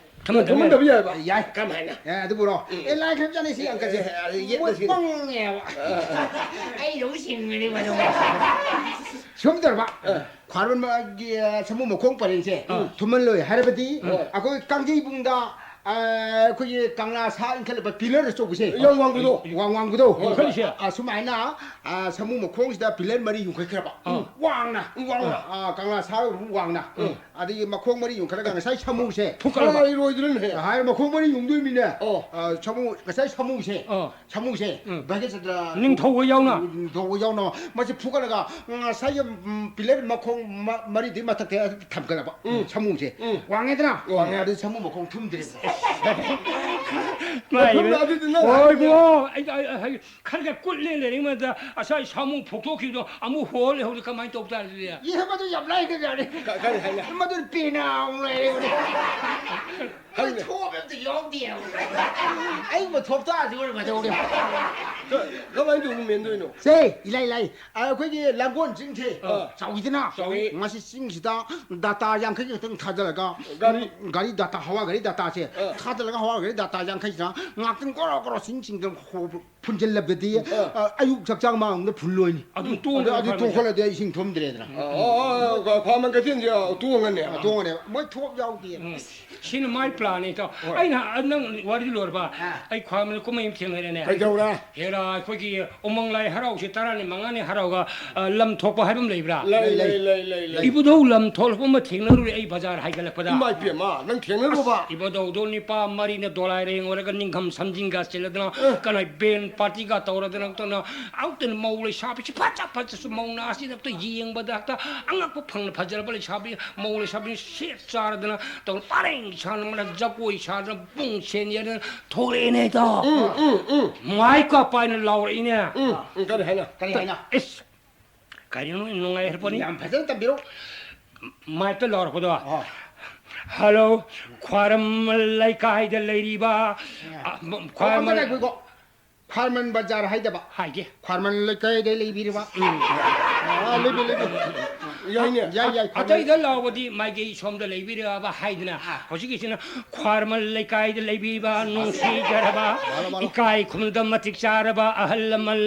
ꯊꯨꯝꯍꯟꯗꯕ ꯊꯨꯝꯍꯟꯗꯕ ꯌꯥꯏ꯫ ꯌꯥꯏꯕ? ꯌꯥꯏ꯫ ꯀꯔꯝ ꯍꯥꯏꯅ? ꯑꯦ, ꯑꯗꯨꯕꯨꯔꯣ? ꯎꯝ꯫ ꯑꯦ, ꯂꯥꯏꯈ꯭ꯔꯕꯖꯥꯠꯅꯤ ꯁꯤ ꯑꯪꯀꯁꯦ꯫ ꯑꯦ, ꯑꯦ, ꯃꯣꯏ ꯌꯦꯠꯂꯁꯤꯅꯦ꯫ ꯄꯪꯉꯦꯕ꯫ ꯑꯥ, ꯑꯥ, ꯑꯥ꯫ ꯑꯩ ꯂꯧ ꯁꯤꯡꯕꯅꯤ ꯃꯗꯨ꯫ ꯁꯨꯝ ꯇꯧꯔꯕ꯫ ꯑꯥ꯫ ꯈ꯭ꯋꯥꯏꯔꯣꯟ ꯃꯥꯒꯤ, ꯑ, ꯁꯥꯃꯨ ꯃꯈꯣꯡ ꯄꯔꯦꯡꯁꯦ ꯑꯥ꯫ ꯊꯨꯝꯍꯜꯂꯣꯏ ꯍꯥꯏꯔꯕꯗꯤ ꯍꯣꯏ꯫ ꯑꯩꯈꯣꯏ ꯀꯥꯡꯖꯩꯕꯨꯡꯗ, ꯑ, ꯑꯩꯈꯣꯏꯒꯤ ꯀꯪꯂꯥ ꯁꯥ ꯏꯟꯈꯠꯂꯛꯄ ꯄꯤꯂꯔ ꯑꯆꯧꯕꯁꯦ꯫ ꯌꯥꯝ ꯋꯥꯡꯕꯗꯣ꯫ ꯋꯥꯡ ꯋꯥꯡꯕꯗꯣ꯫ ꯍꯣꯏ, ꯍꯣꯏ꯫ ꯑ, ꯁꯨꯃꯥꯏꯅ, ꯑ, ꯁꯥꯃꯨ ꯃꯈꯣꯡꯁꯤꯗ ꯄꯤꯂꯔ ꯃꯔꯤ ꯌꯨꯡꯈꯠꯈ꯭ꯔꯕ꯫ ꯑꯥ꯫ ꯋꯥꯡꯅ꯫ ꯋꯥꯡꯅ꯫ ꯑꯥ, ꯀꯪꯂꯥ ꯁꯥ ꯋꯥꯡꯅ꯫ ꯎꯝ꯫ ꯑꯗꯒꯤ ꯃꯈꯣꯡ ꯃꯔꯤ ꯌꯨꯡꯈꯠꯂꯒ ꯉꯁꯥꯏ ꯁꯥꯃꯨꯁꯦ꯫ ꯐꯨꯀꯠꯂꯕ꯫ ꯍꯥꯏꯔꯣꯏꯗ꯭ꯔꯅꯦ? ꯍꯥꯏꯔ ꯃꯈꯣꯡ ꯃꯔꯤ ꯌꯨꯡꯗꯣꯏꯃꯤꯅꯦ꯫ ꯑꯣ꯫ ꯑ, ꯁꯥꯃꯨ, ꯉꯁꯥꯏ ꯁꯥꯃꯨꯁꯦ꯫ ꯑꯣ꯫ ꯁꯥꯃꯨꯁꯦ ꯎꯝ꯫ ꯕ꯭ꯔꯒꯦꯁꯇ ꯅꯤꯡꯊꯧꯒ ꯌꯥꯎꯅ꯫ ꯅꯤꯡꯊꯧꯒ ꯌꯥꯎꯅ ꯃꯁꯤ ꯐꯨꯒꯠꯂꯒ ꯉꯁꯥꯏꯒꯤ, ꯎꯝ, ꯄꯤꯂꯔ ꯃꯈꯣꯡ ꯃ-, ꯃꯔꯤꯗꯨꯒꯤ ꯃꯊꯛꯇ ꯊꯝꯒꯗꯕ ꯎꯝ꯫ ꯁꯥꯃꯨꯁꯦ꯫ ꯎꯝ꯫ ꯋꯥꯡꯉꯦꯗꯅ? ꯋꯥꯡꯉꯦ꯫ ꯑꯗꯨ ꯁꯥꯃꯨ ꯃꯈꯣꯡ ꯊꯨꯝꯗ꯭ꯔꯦꯗꯅ꯫ ꯑꯗꯨꯗꯤ ꯅꯪ ꯍꯣꯏ, ꯍꯥꯏꯗꯤ ꯏꯕꯨꯡꯉꯣ, ꯑꯩ, ꯑꯩ, ꯑꯩ, ꯈꯔ ꯈꯔ ꯀꯨꯠꯂꯦ ꯂꯩꯔꯤꯉꯩꯗ ꯉꯁꯥꯏ ꯁꯥꯃꯨ ꯐꯨꯛꯇꯣꯛꯈꯤꯕꯗꯣ ꯑꯃꯨꯛ ꯍꯣ ꯂꯩꯍꯧꯔꯦ, ꯀꯃꯥꯏꯅ ꯇꯧ ꯇꯥꯔꯦ ꯑꯗꯨꯗꯤ? ꯏꯍꯦ, ꯃꯗꯨ ꯌꯥꯝ ꯂꯥꯏꯒ꯭ꯔꯖꯥꯠꯅꯤ꯫ ꯀ-, ꯀꯔꯤ ꯍꯥꯏꯅ? ꯃꯗꯨ ꯄꯦꯅꯥ ꯑꯃꯨꯛ ꯂꯩꯔꯦ꯫ ꯍꯣꯏ, ꯈꯪꯗꯦ꯫ ꯊꯣꯛꯑꯕ ꯑꯝꯇ ꯌꯥꯎꯗꯦ꯫ ꯑꯩꯒꯨꯝꯕ ꯊꯣꯛ ꯇꯥꯔꯗꯤ ꯑꯣꯏꯔꯝꯒꯗꯧꯅꯦ꯫ ꯀꯃꯥꯏꯅ ꯇꯧꯅ ꯃꯦꯟꯗꯣꯏꯅꯣ? ꯁꯦ, ꯏꯂꯥꯏ ꯂꯥꯏ꯫ ꯑꯩꯈꯣꯏꯒꯤ ꯂꯥꯡꯒꯣꯜ ꯆꯤꯡꯁꯦ ꯑꯥ꯫ ꯆꯥꯎꯋꯤꯗꯅ꯫ ꯆꯥꯎꯋꯤ꯫ ꯃꯁꯤ ꯆꯤꯡꯁꯤꯗ ꯗꯥꯇꯥ ꯌꯥꯡꯈꯩ ꯈꯛꯇꯪ ꯊꯥꯗꯔꯒ, ꯒꯥꯔꯤ꯫ ꯒꯥꯔꯤ ꯗꯥꯇꯥ, ꯍꯋꯥ ꯒꯥꯔꯤ ꯗꯥꯇꯥꯁꯦ ꯑꯥ꯫ ꯊꯥꯗꯔꯒ, ꯍꯋꯥ ꯒꯥꯔꯤ ꯗꯥꯇꯥ ꯌꯥꯡꯈꯩꯁꯤꯅ ꯉꯥꯛꯇꯪ ꯒꯣꯔꯣ ꯒꯣꯔꯣ ꯆꯤꯡ ꯆꯤꯡꯗ ꯍꯣ-, ꯐꯨꯟꯖꯤꯜꯂꯕꯗꯤ, ꯑꯥ꯫ ꯑ, ꯑꯌꯨꯛ ꯆꯥꯛ ꯆꯥ ꯃꯥꯡꯗ ꯐꯨꯜꯂꯣꯏꯅꯤ꯫ ꯑꯗꯨꯝ ꯇꯣꯡꯉꯦ ꯑꯗꯨ, ꯑꯗꯨ ꯈ꯭ꯋꯥꯏ ꯇꯣꯡꯈꯠꯂꯗꯤ ꯑꯩ ꯏꯁꯤꯡ ꯊꯨꯝꯗ꯭ꯔꯦꯗꯅ꯫ ꯑꯣ, ꯑꯣ, ꯑꯣ, ꯈ꯭ꯋꯥꯏꯔꯝꯕꯟ ꯀꯩꯊꯦꯜꯁꯦ ꯇꯣꯡꯉꯅꯦꯕ꯫ ꯇꯣꯡꯉꯅꯦꯕ꯫ ꯃꯣꯏ ꯊꯣꯛ ꯌꯥꯎꯗꯦ꯫ ꯎꯝ꯫ ꯁꯤꯅ ꯃꯥꯏ ꯄ꯭ꯂꯥꯟꯅꯤ, ꯏꯇꯥꯎ꯫ ꯍꯣꯏ꯫ ꯑꯩꯅ ꯅꯪ ꯋꯥꯔꯤ ꯂꯣꯏꯔꯕ? ꯑꯥ꯫ ꯑꯩ ꯈ꯭ꯋꯥꯏꯔꯝꯕꯟꯗ ꯀꯨꯝꯍꯩ ꯑꯃ ꯊꯦꯡꯅꯔꯦꯅꯦ꯫ ꯀꯩꯗꯧꯔꯦ? ꯍꯦꯔꯥ, ꯑꯩꯈꯣꯏꯒꯤ ꯎꯃꯪ ꯂꯥꯏ ꯍꯔꯥꯎꯁꯦ ꯇꯔꯥꯅꯤ ꯃꯉꯥꯅꯤ ꯍꯔꯥꯎꯒ, ꯑ, ꯂꯝ ꯊꯣꯛꯄ ꯍꯥꯏꯕ ꯑꯃ ꯂꯩꯕ꯭ꯔꯥ? ꯂꯩ, ꯂꯩ, ꯂꯩ, ꯂꯩ, ꯂꯩ꯫ ꯏꯕꯨꯙꯧ ꯂꯝ ꯊꯣꯛꯂꯛꯄ ꯑꯃ ꯊꯦꯡꯅꯔꯨꯔꯦ ꯑꯩ ꯕꯖꯥꯔ ꯍꯥꯏꯒꯠꯂꯛꯄꯗ꯫ ꯏꯃꯥ ꯏꯄꯦꯝꯃ, ꯅꯪ ꯊꯦꯡꯅꯔꯨꯕ? ꯏꯕꯨꯙꯧꯗꯣ ꯅꯤꯄꯥ ꯃꯔꯤꯅ ꯗꯣꯂꯥꯏꯔꯦꯡ ꯑꯣꯏꯔꯒ ꯅꯤꯡꯈꯝ ꯁꯝꯖꯤꯟꯒ ꯆꯤꯜꯂꯗꯅ, ꯑ꯫ ꯀꯅꯥ ꯕꯦꯟ ꯄꯥꯔꯇꯤꯒ ꯇꯧꯔꯗꯅ, ꯇꯧꯅ ꯑꯃꯨꯛꯇꯅ ꯃꯧ ꯂꯩꯁꯥꯕꯤꯁꯤ ꯐꯖ ꯐꯖꯁꯨ ꯃꯧ ꯅꯥꯁꯤꯗ ꯑꯝꯇ ꯌꯦꯡꯕꯗ ꯍꯦꯛꯇ ꯑꯉꯛꯄ ꯐꯪꯅ ꯐꯖꯔꯕ ꯂꯩꯁꯥꯕꯤ, ꯃꯧ ꯂꯩꯁꯥꯕꯤ ꯁꯦꯠ ꯆꯥꯔꯗꯅ ꯇꯧꯅ ꯄꯔꯦꯡ ꯁꯥꯅ ꯃꯅ ꯖꯒꯣꯏ ꯁꯥꯗꯅ ꯄꯨꯡ ꯁꯦꯟ ꯌꯦꯟꯗꯅ ꯊꯣꯛꯂꯛꯑꯦꯅꯦ ꯏꯇꯥꯎ꯫ ꯎꯝ, ꯎꯝ, ꯎꯝ꯫ ꯃꯥꯏ ꯀ ꯄꯥꯏꯅ ꯂꯥꯎꯔꯛꯏꯅꯦ꯫ ꯎꯝ, ꯎꯝ, ꯀꯔꯤ ꯍꯥꯏꯅ? ꯀꯔꯤ ꯍꯥꯏꯅ? ꯏꯁ, ꯀꯔꯤꯅꯣ ꯅꯨꯡꯉꯥꯏ ꯍꯥꯏꯔꯛꯄꯅꯤ꯫ ꯌꯥꯝ ꯐꯖꯅ ꯇꯝꯕꯤꯔꯣ꯫ ꯃꯥꯏꯛꯇ ꯂꯥꯎꯔꯛꯄꯗꯣ꯫ ꯑꯣ꯫ ꯍꯜꯂꯣ, ꯈ꯭ꯋꯥꯏꯔꯝꯕꯟ ꯂꯩꯀꯥꯏꯗ ꯂꯩꯔꯤꯕ, ꯑ, ꯑꯝꯇ ꯈ꯭ꯋꯥꯏꯔꯝꯕꯟ ꯉꯥꯏꯈꯣꯀꯣ꯫ ꯈ꯭ꯋꯥꯏꯔꯝꯕꯟ ꯕꯖꯥꯔ ꯍꯥꯏꯗꯕ꯫ ꯍꯥꯏꯒꯦ꯫ ꯈ꯭ꯋꯥꯏꯔꯝꯕꯟ ꯂꯩꯀꯥꯏꯗ ꯂꯩꯕꯤꯔꯕ꯫ ꯑꯥ, ꯂꯩꯕꯤ, ꯂꯩꯕꯤ꯫ ꯌꯥꯏꯅꯦ꯫ ꯌꯥꯏ, ꯌꯥꯏ, ꯈ꯭ꯋꯥꯏꯔꯝꯕꯟ꯫ ꯑꯇꯩꯗ ꯂꯥꯎꯕꯗꯤ ꯃꯥꯏꯀꯩ ꯁꯣꯝꯗ ꯂꯩꯕꯤꯔꯕ ꯍꯥꯏꯗꯅ, ꯍꯧꯖꯤꯛꯀꯤꯁꯤꯅ ꯈ꯭ꯋꯥꯏꯔꯝꯕꯟ ꯂꯩꯀꯥꯏꯗ ꯂꯩꯕꯤꯕ ꯅꯨꯡꯁꯤꯖꯔꯕ, ꯏꯀꯥꯏ ꯈꯨꯝꯅꯗ ꯃꯇꯤꯛ ꯆꯥꯔꯕ ꯑꯍꯜ ꯂꯃꯟ,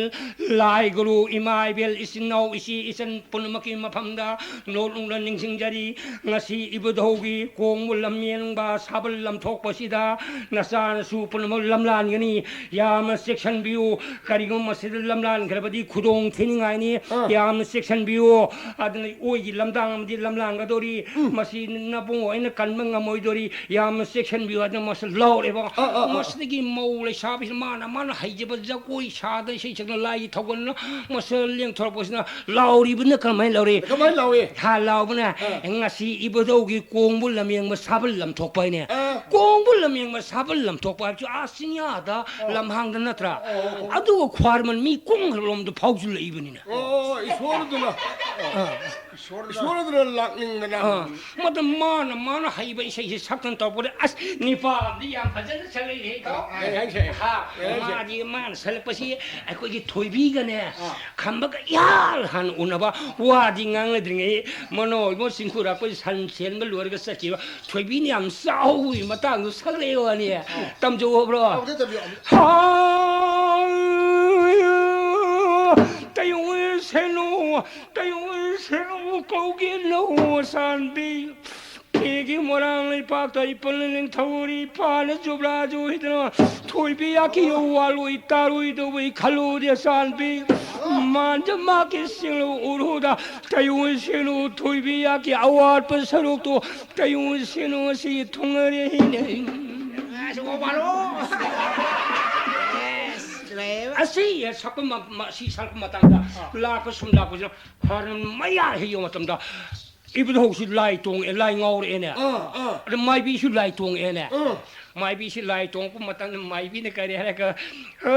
ꯂꯥꯏ ꯒꯨꯔꯨ, ꯏꯃꯥ ꯏꯕꯦꯜ, ꯏꯆꯤꯟ ꯏꯅꯥꯎ, ꯏꯆꯦ ꯏꯆꯟ ꯄꯨꯝꯅꯃꯛꯀꯤ ꯃꯐꯝꯗ ꯅꯣꯛꯅꯨꯡꯅ ꯅꯤꯡꯁꯤꯡꯖꯔꯤ꯫ ꯉꯁꯤ ꯏꯕꯨꯙꯧꯒꯤ ꯀꯣꯡꯕ ꯂꯝꯌꯦꯡꯕ ꯁꯥꯕꯜ ꯂꯝꯊꯣꯛꯄꯁꯤꯗ ꯅꯆꯥꯅꯁꯨ ꯄꯨꯝꯅꯃꯛ ꯂꯝꯂꯥꯟꯒꯅꯤ꯫ ꯌꯥꯝꯅ ꯆꯦꯛꯁꯤꯟꯕꯤꯌꯨ꯫ ꯀꯔꯤꯒꯨꯝꯕ ꯃꯁꯤꯗ ꯂꯝꯂꯥꯟꯈ꯭ꯔꯕꯗꯤ ꯈꯨꯗꯣꯡ ꯊꯤꯅꯤꯡꯉꯥꯏꯅꯤ꯫ ꯑꯥ꯫ ꯌꯥꯝꯅ ꯆꯦꯛꯁꯤꯟꯕꯤꯌꯨ꯫ ꯑꯗꯨꯅ ꯑꯣꯏꯒꯤ ꯂꯝꯗꯥꯡ ꯑꯃꯗꯤ ꯂꯝꯂꯥꯟꯒꯗꯧꯔꯤ꯫ ꯃꯁꯤ ꯅꯕꯨꯡ ꯑꯣꯏꯅ ꯀꯟꯕ ꯉꯝꯃꯣꯏꯗꯧꯔꯤ꯫ ꯌꯥꯝꯅ ꯆꯦꯛꯁꯤꯟꯕꯤꯌꯨ ꯍꯥꯏꯗꯅ ꯃꯁꯤ ꯂꯥꯎꯔꯦꯕ꯫ ꯑꯥ, ꯑꯥ, ꯑꯥ꯫ ꯃꯁꯤꯗꯒꯤ ꯃꯧ ꯂꯩꯁꯥꯕꯤꯁꯤꯅ ꯃꯥꯅ, ꯃꯥꯅ ꯍꯩꯖꯕ ꯖꯒꯣꯏ ꯁꯥꯗꯅ ꯏꯁꯩ ꯁꯛꯅ ꯂꯥꯏꯒꯤ ꯊꯧꯒꯜꯅ ꯃꯁꯤ ꯂꯦꯡꯊꯣꯔꯛꯄꯁꯤꯅ ꯂꯥꯎꯔꯤꯕꯅ ꯀꯔꯝꯍꯥꯏꯅ ꯂꯥꯎꯔꯤ? ꯀꯃꯥꯏꯅ ꯂꯥꯎꯏ? ꯍꯥ, ꯂꯥꯎꯕꯅ, ꯑꯥ꯫ ꯉꯁꯤ ꯏꯕꯨꯙꯧꯒꯤ ꯀꯣꯡꯕꯨ ꯂꯝꯌꯦꯡꯕ ꯁꯥꯕꯜ ꯂꯝꯊꯣꯛꯄ ꯍꯥꯏꯅꯦ꯫ ꯑꯥ꯫ ꯀꯣꯡꯕꯨ ꯂꯝꯌꯦꯡꯕ ꯁꯥꯕꯜ ꯂꯝꯊꯣꯛꯄ ꯍꯥꯏꯕꯁꯤ ꯑꯥ ꯆꯤꯡꯌꯥꯗ ꯂꯝꯍꯥꯡꯗ ꯅꯠꯇ꯭ꯔꯥ? ꯑꯣ, ꯑꯣ, ꯑꯣ꯫ ꯑꯗꯨꯒ ꯈ꯭ꯋꯥꯏꯔꯝꯕꯟ ꯃꯤ ꯀꯨꯝꯈ꯭ꯔꯕ ꯂꯣꯝꯗ ꯐꯥꯎꯖꯤꯜꯂꯛꯏꯕꯅꯤꯅ꯫ ꯑꯣ, ꯏꯁꯣꯔꯗꯨꯅ꯫ ꯑꯥ꯫ ꯏꯁꯣꯔꯗꯨꯅ ꯂꯥꯛꯅꯤꯡꯗꯅ꯫ ꯑꯥ, ꯃꯗꯨ ꯃꯥꯅ, ꯃꯥꯅ ꯍꯩꯕ ꯏꯁꯩꯁꯦ ꯁꯛꯇꯅ ꯇꯧꯔꯛꯄꯗ, ꯑꯁ, ꯅꯤꯄꯥ ꯑꯃꯗꯤ ꯌꯥꯝ ꯐꯖꯅ ꯁꯛꯂꯛꯏꯍꯦ, ꯏꯇꯥꯎ꯫ ꯑꯩ ꯍꯥꯏꯁꯦ꯫ ꯍꯥ, ꯑꯩ ꯍꯥꯏꯁꯦ꯫ ꯃꯥꯗꯤ, ꯃꯥꯅ ꯁꯛꯂꯛꯄꯁꯤ ꯑꯩꯈꯣꯏꯒꯤ ꯊꯣꯏꯕꯤꯒꯅꯦ, ꯑꯥ꯫ ꯈꯝꯕꯒ ꯏꯍꯥꯟ ꯍꯥꯟꯅ ꯎꯅꯕ, ꯋꯥꯗꯤ ꯉꯥꯡꯅꯗ꯭ꯔꯤꯉꯩ, ꯃꯅꯣ ꯏꯕꯣ ꯆꯤꯡꯈꯨꯔꯛꯄ ꯁꯟ ꯁꯦꯟꯕ ꯂꯣꯏꯔꯒ ꯆꯠꯈꯤꯕ ꯊꯣꯏꯕꯤꯅ ꯌꯥꯝ ꯆꯥꯎꯕꯒꯤ ꯃꯇꯥꯡꯗꯣ ꯁꯛꯂꯛꯑꯦ ꯋꯥꯅꯤ꯫ ꯑꯥ꯫ ꯇꯝꯖꯧ ꯍꯥꯏꯕ꯭ꯔꯣ? ꯇꯝꯖꯧ, ꯇꯝꯖꯧ꯫ ꯍꯥ! ꯇꯌꯨꯡ ꯁꯦꯅꯨ, ꯇꯌꯨꯡ ꯁꯦꯅꯨ ꯀꯧꯒꯦ ꯅꯧ ꯁꯥꯟꯕꯤ꯫ ꯀꯦꯒꯤ ꯃꯣꯏꯔꯥꯡ ꯂꯩꯄꯥꯛꯇ ꯏꯄꯜ ꯅꯤꯡꯊꯧꯔꯤ ꯏꯄꯥꯅ ꯖꯨꯕ꯭ꯔꯥ ꯖꯨꯍꯤꯗꯅ ꯊꯣꯏꯕꯤ ꯌꯥꯀꯤ ꯋꯥꯂꯣꯏ ꯇꯥꯔꯣꯏꯗꯧꯕꯩ ꯈꯜꯂꯨꯗꯦ ꯁꯥꯟꯕꯤ꯫ ꯃꯥꯟꯖ ꯃꯥꯀꯤ ꯁꯤꯡꯂꯨ ꯎꯔꯨꯗ ꯇꯌꯨꯡ ꯁꯦꯅꯨ ꯊꯣꯏꯕꯤ ꯌꯥꯀꯤ ꯑꯋꯥꯠꯄ ꯁꯔꯨꯛꯇꯨ ꯇꯌꯨꯡ ꯁꯦꯅꯨ ꯑꯁꯤ ꯊꯨꯡꯉꯔꯦ ꯍꯤꯅꯦ꯫ ꯑꯁ, ꯋꯥꯔꯣ꯫ ꯑꯁ, ꯂꯣꯏꯔꯦ꯫ ꯑꯁꯤ ꯍꯦꯛ ꯁꯛꯄ ꯃ-, ꯃ-, ꯑꯁꯤ ꯁꯛꯄ ꯃꯇꯝꯗ ꯑꯥ꯫ ꯂꯥꯛꯄ ꯁꯨꯝ ꯂꯥꯛꯄꯁꯤꯅ ꯈ꯭ꯋꯥꯏꯔꯝ ꯃꯌꯥ ꯍꯦꯛ ꯌꯧꯕ ꯃꯇꯝꯗ ꯏꯕꯨꯙꯧꯁꯤ ꯂꯥꯏ ꯇꯣꯡꯉꯛꯑꯦ, ꯂꯥꯏ ꯉꯥꯎꯔꯛꯑꯦꯅꯦ꯫ ꯑꯥ, ꯑꯥ꯫ ꯑꯗ ꯃꯥꯏꯕꯤꯁꯨ ꯂꯥꯏ ꯇꯣꯡꯉꯛꯑꯦꯅꯦ꯫ ꯑꯥ꯫ ꯃꯥꯏꯕꯤꯁꯤ ꯂꯥꯏ ꯇꯣꯡꯉꯛꯄ ꯃꯇꯝꯗ ꯃꯥꯏꯕꯤꯅ ꯀꯔꯤ ꯍꯥꯏꯔꯒ, "ꯍꯦ,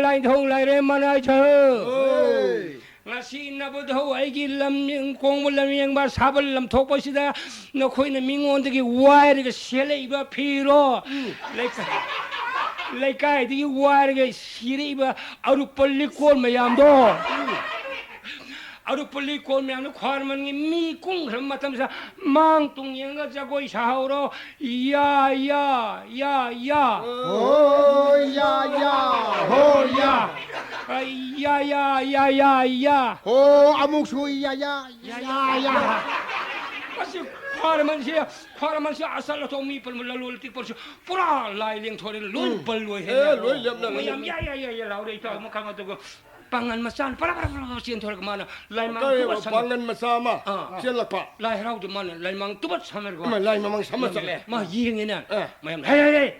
ꯂꯥꯏꯙꯧ ꯂꯥꯏꯔꯦꯝ ꯃꯅꯥꯏꯊꯧ꯫ ꯍꯣꯏ꯫ ꯉꯁꯤ ꯅꯕꯨꯙꯧ ꯑꯩꯒꯤ ꯂꯝ ꯀꯣꯡꯕ ꯂꯝꯌꯦꯡꯕ ꯁꯥꯕꯜ ꯂꯝꯊꯣꯛꯄꯁꯤꯗ ꯅꯈꯣꯏꯅ ꯃꯤꯉꯣꯟꯗꯒꯤ ꯋꯥꯏꯔꯒ ꯁꯦꯠꯂꯛꯏꯕ ꯐꯤꯔꯣ? ꯎꯝ꯫ ꯂꯩꯀꯥꯏ-, ꯂꯩꯀꯥꯏꯗꯒꯤ ꯋꯥꯏꯔꯒ ꯁꯤꯔꯛꯏꯕ ꯑꯔꯨꯞꯄ ꯂꯤꯛꯀꯣꯟ ꯃꯌꯥꯝꯗꯣ?" ꯎꯝ꯫ ꯑꯗꯨ ꯄꯨꯂꯤ ꯀꯣꯟ ꯃꯌꯥꯝꯅ ꯈ꯭ꯋꯥꯏꯔꯝꯕꯟꯒꯤ ꯃꯤ ꯀꯨꯝꯈ꯭ꯔꯕ ꯃꯇꯝꯁꯤꯗ ꯃꯥꯡ ꯇꯨꯡ ꯌꯦꯡꯉꯒ ꯖꯒꯣꯏ ꯁꯥꯍꯧꯔꯣ꯫ ꯌꯥ, ꯌꯥ, ꯌꯥ, ꯌꯥ꯫ ꯍꯣ, ꯌꯥ, ꯌꯥ, ꯍꯣ, ꯌꯥ꯫ ꯑ, ꯌꯥ, ꯌꯥ, ꯌꯥ, ꯌꯥ, ꯌꯥ꯫ ꯍꯣ, ꯑꯃꯨꯛꯁꯨ ꯌꯥ, ꯌꯥ, ꯌꯥ, ꯌꯥ, ꯌꯥ꯫ ꯃꯁꯤ ꯈ꯭ꯋꯥꯏꯔꯝꯕꯟꯁꯤ, ꯈ꯭ꯋꯥꯏꯔꯝꯕꯟꯁꯤ ꯑꯆꯜ ꯑꯊꯣꯛ ꯃꯤ ꯄꯟꯕ ꯂꯂꯣꯟ ꯏꯇꯤꯛ ꯄꯟꯕꯁꯨ ꯄꯨꯔꯥ ꯂꯥꯏ ꯂꯦꯡꯊꯣꯔꯦ, ꯂꯣꯏ ꯎꯝ꯫ ꯄꯜ ꯂꯣꯏ ꯑꯦ, ꯍꯦꯟꯅ꯫ ꯂꯣꯏ ꯂꯦꯞꯅꯔꯦ꯫ ꯃꯌꯥꯝ ꯌꯥ, ꯌꯥ, ꯌꯥ, ꯌꯥ ꯂꯥꯎꯔꯦ, ꯏꯇꯥꯎ ꯑꯃꯈꯛ ꯑꯗꯨꯒ ꯄꯥꯡꯒꯟ ꯃꯆꯥꯅ ꯄꯔꯥ ꯄꯔꯥ ꯄꯔꯥ ꯄꯔꯥ ꯆꯦꯟꯊꯣꯔꯒ ꯃꯥꯅ ꯂꯥꯏꯃꯥꯡ ꯀꯔꯤ ꯇꯨꯕꯠ ꯁꯝꯅ ꯄꯥꯡꯒꯟ ꯃꯆꯥ ꯑꯃ ꯑꯥ꯫ ꯆꯦꯜꯂꯛꯄ? ꯂꯥꯏ ꯍꯔꯥꯎꯗ ꯃꯥꯅ ꯂꯥꯏꯃꯥꯡ ꯇꯨꯕꯠ ꯁꯝꯅꯔꯒ ꯏꯃꯥ, ꯂꯥꯏ ꯃꯃꯥꯡ ꯁꯝꯃ ꯆꯠꯂꯦ꯫ ꯃꯥ ꯌꯦꯡꯉꯦꯅꯦ꯫ ꯑꯥ꯫ ꯃꯌꯥꯝ, "ꯍꯦ, ꯍꯦ, ꯍꯦ,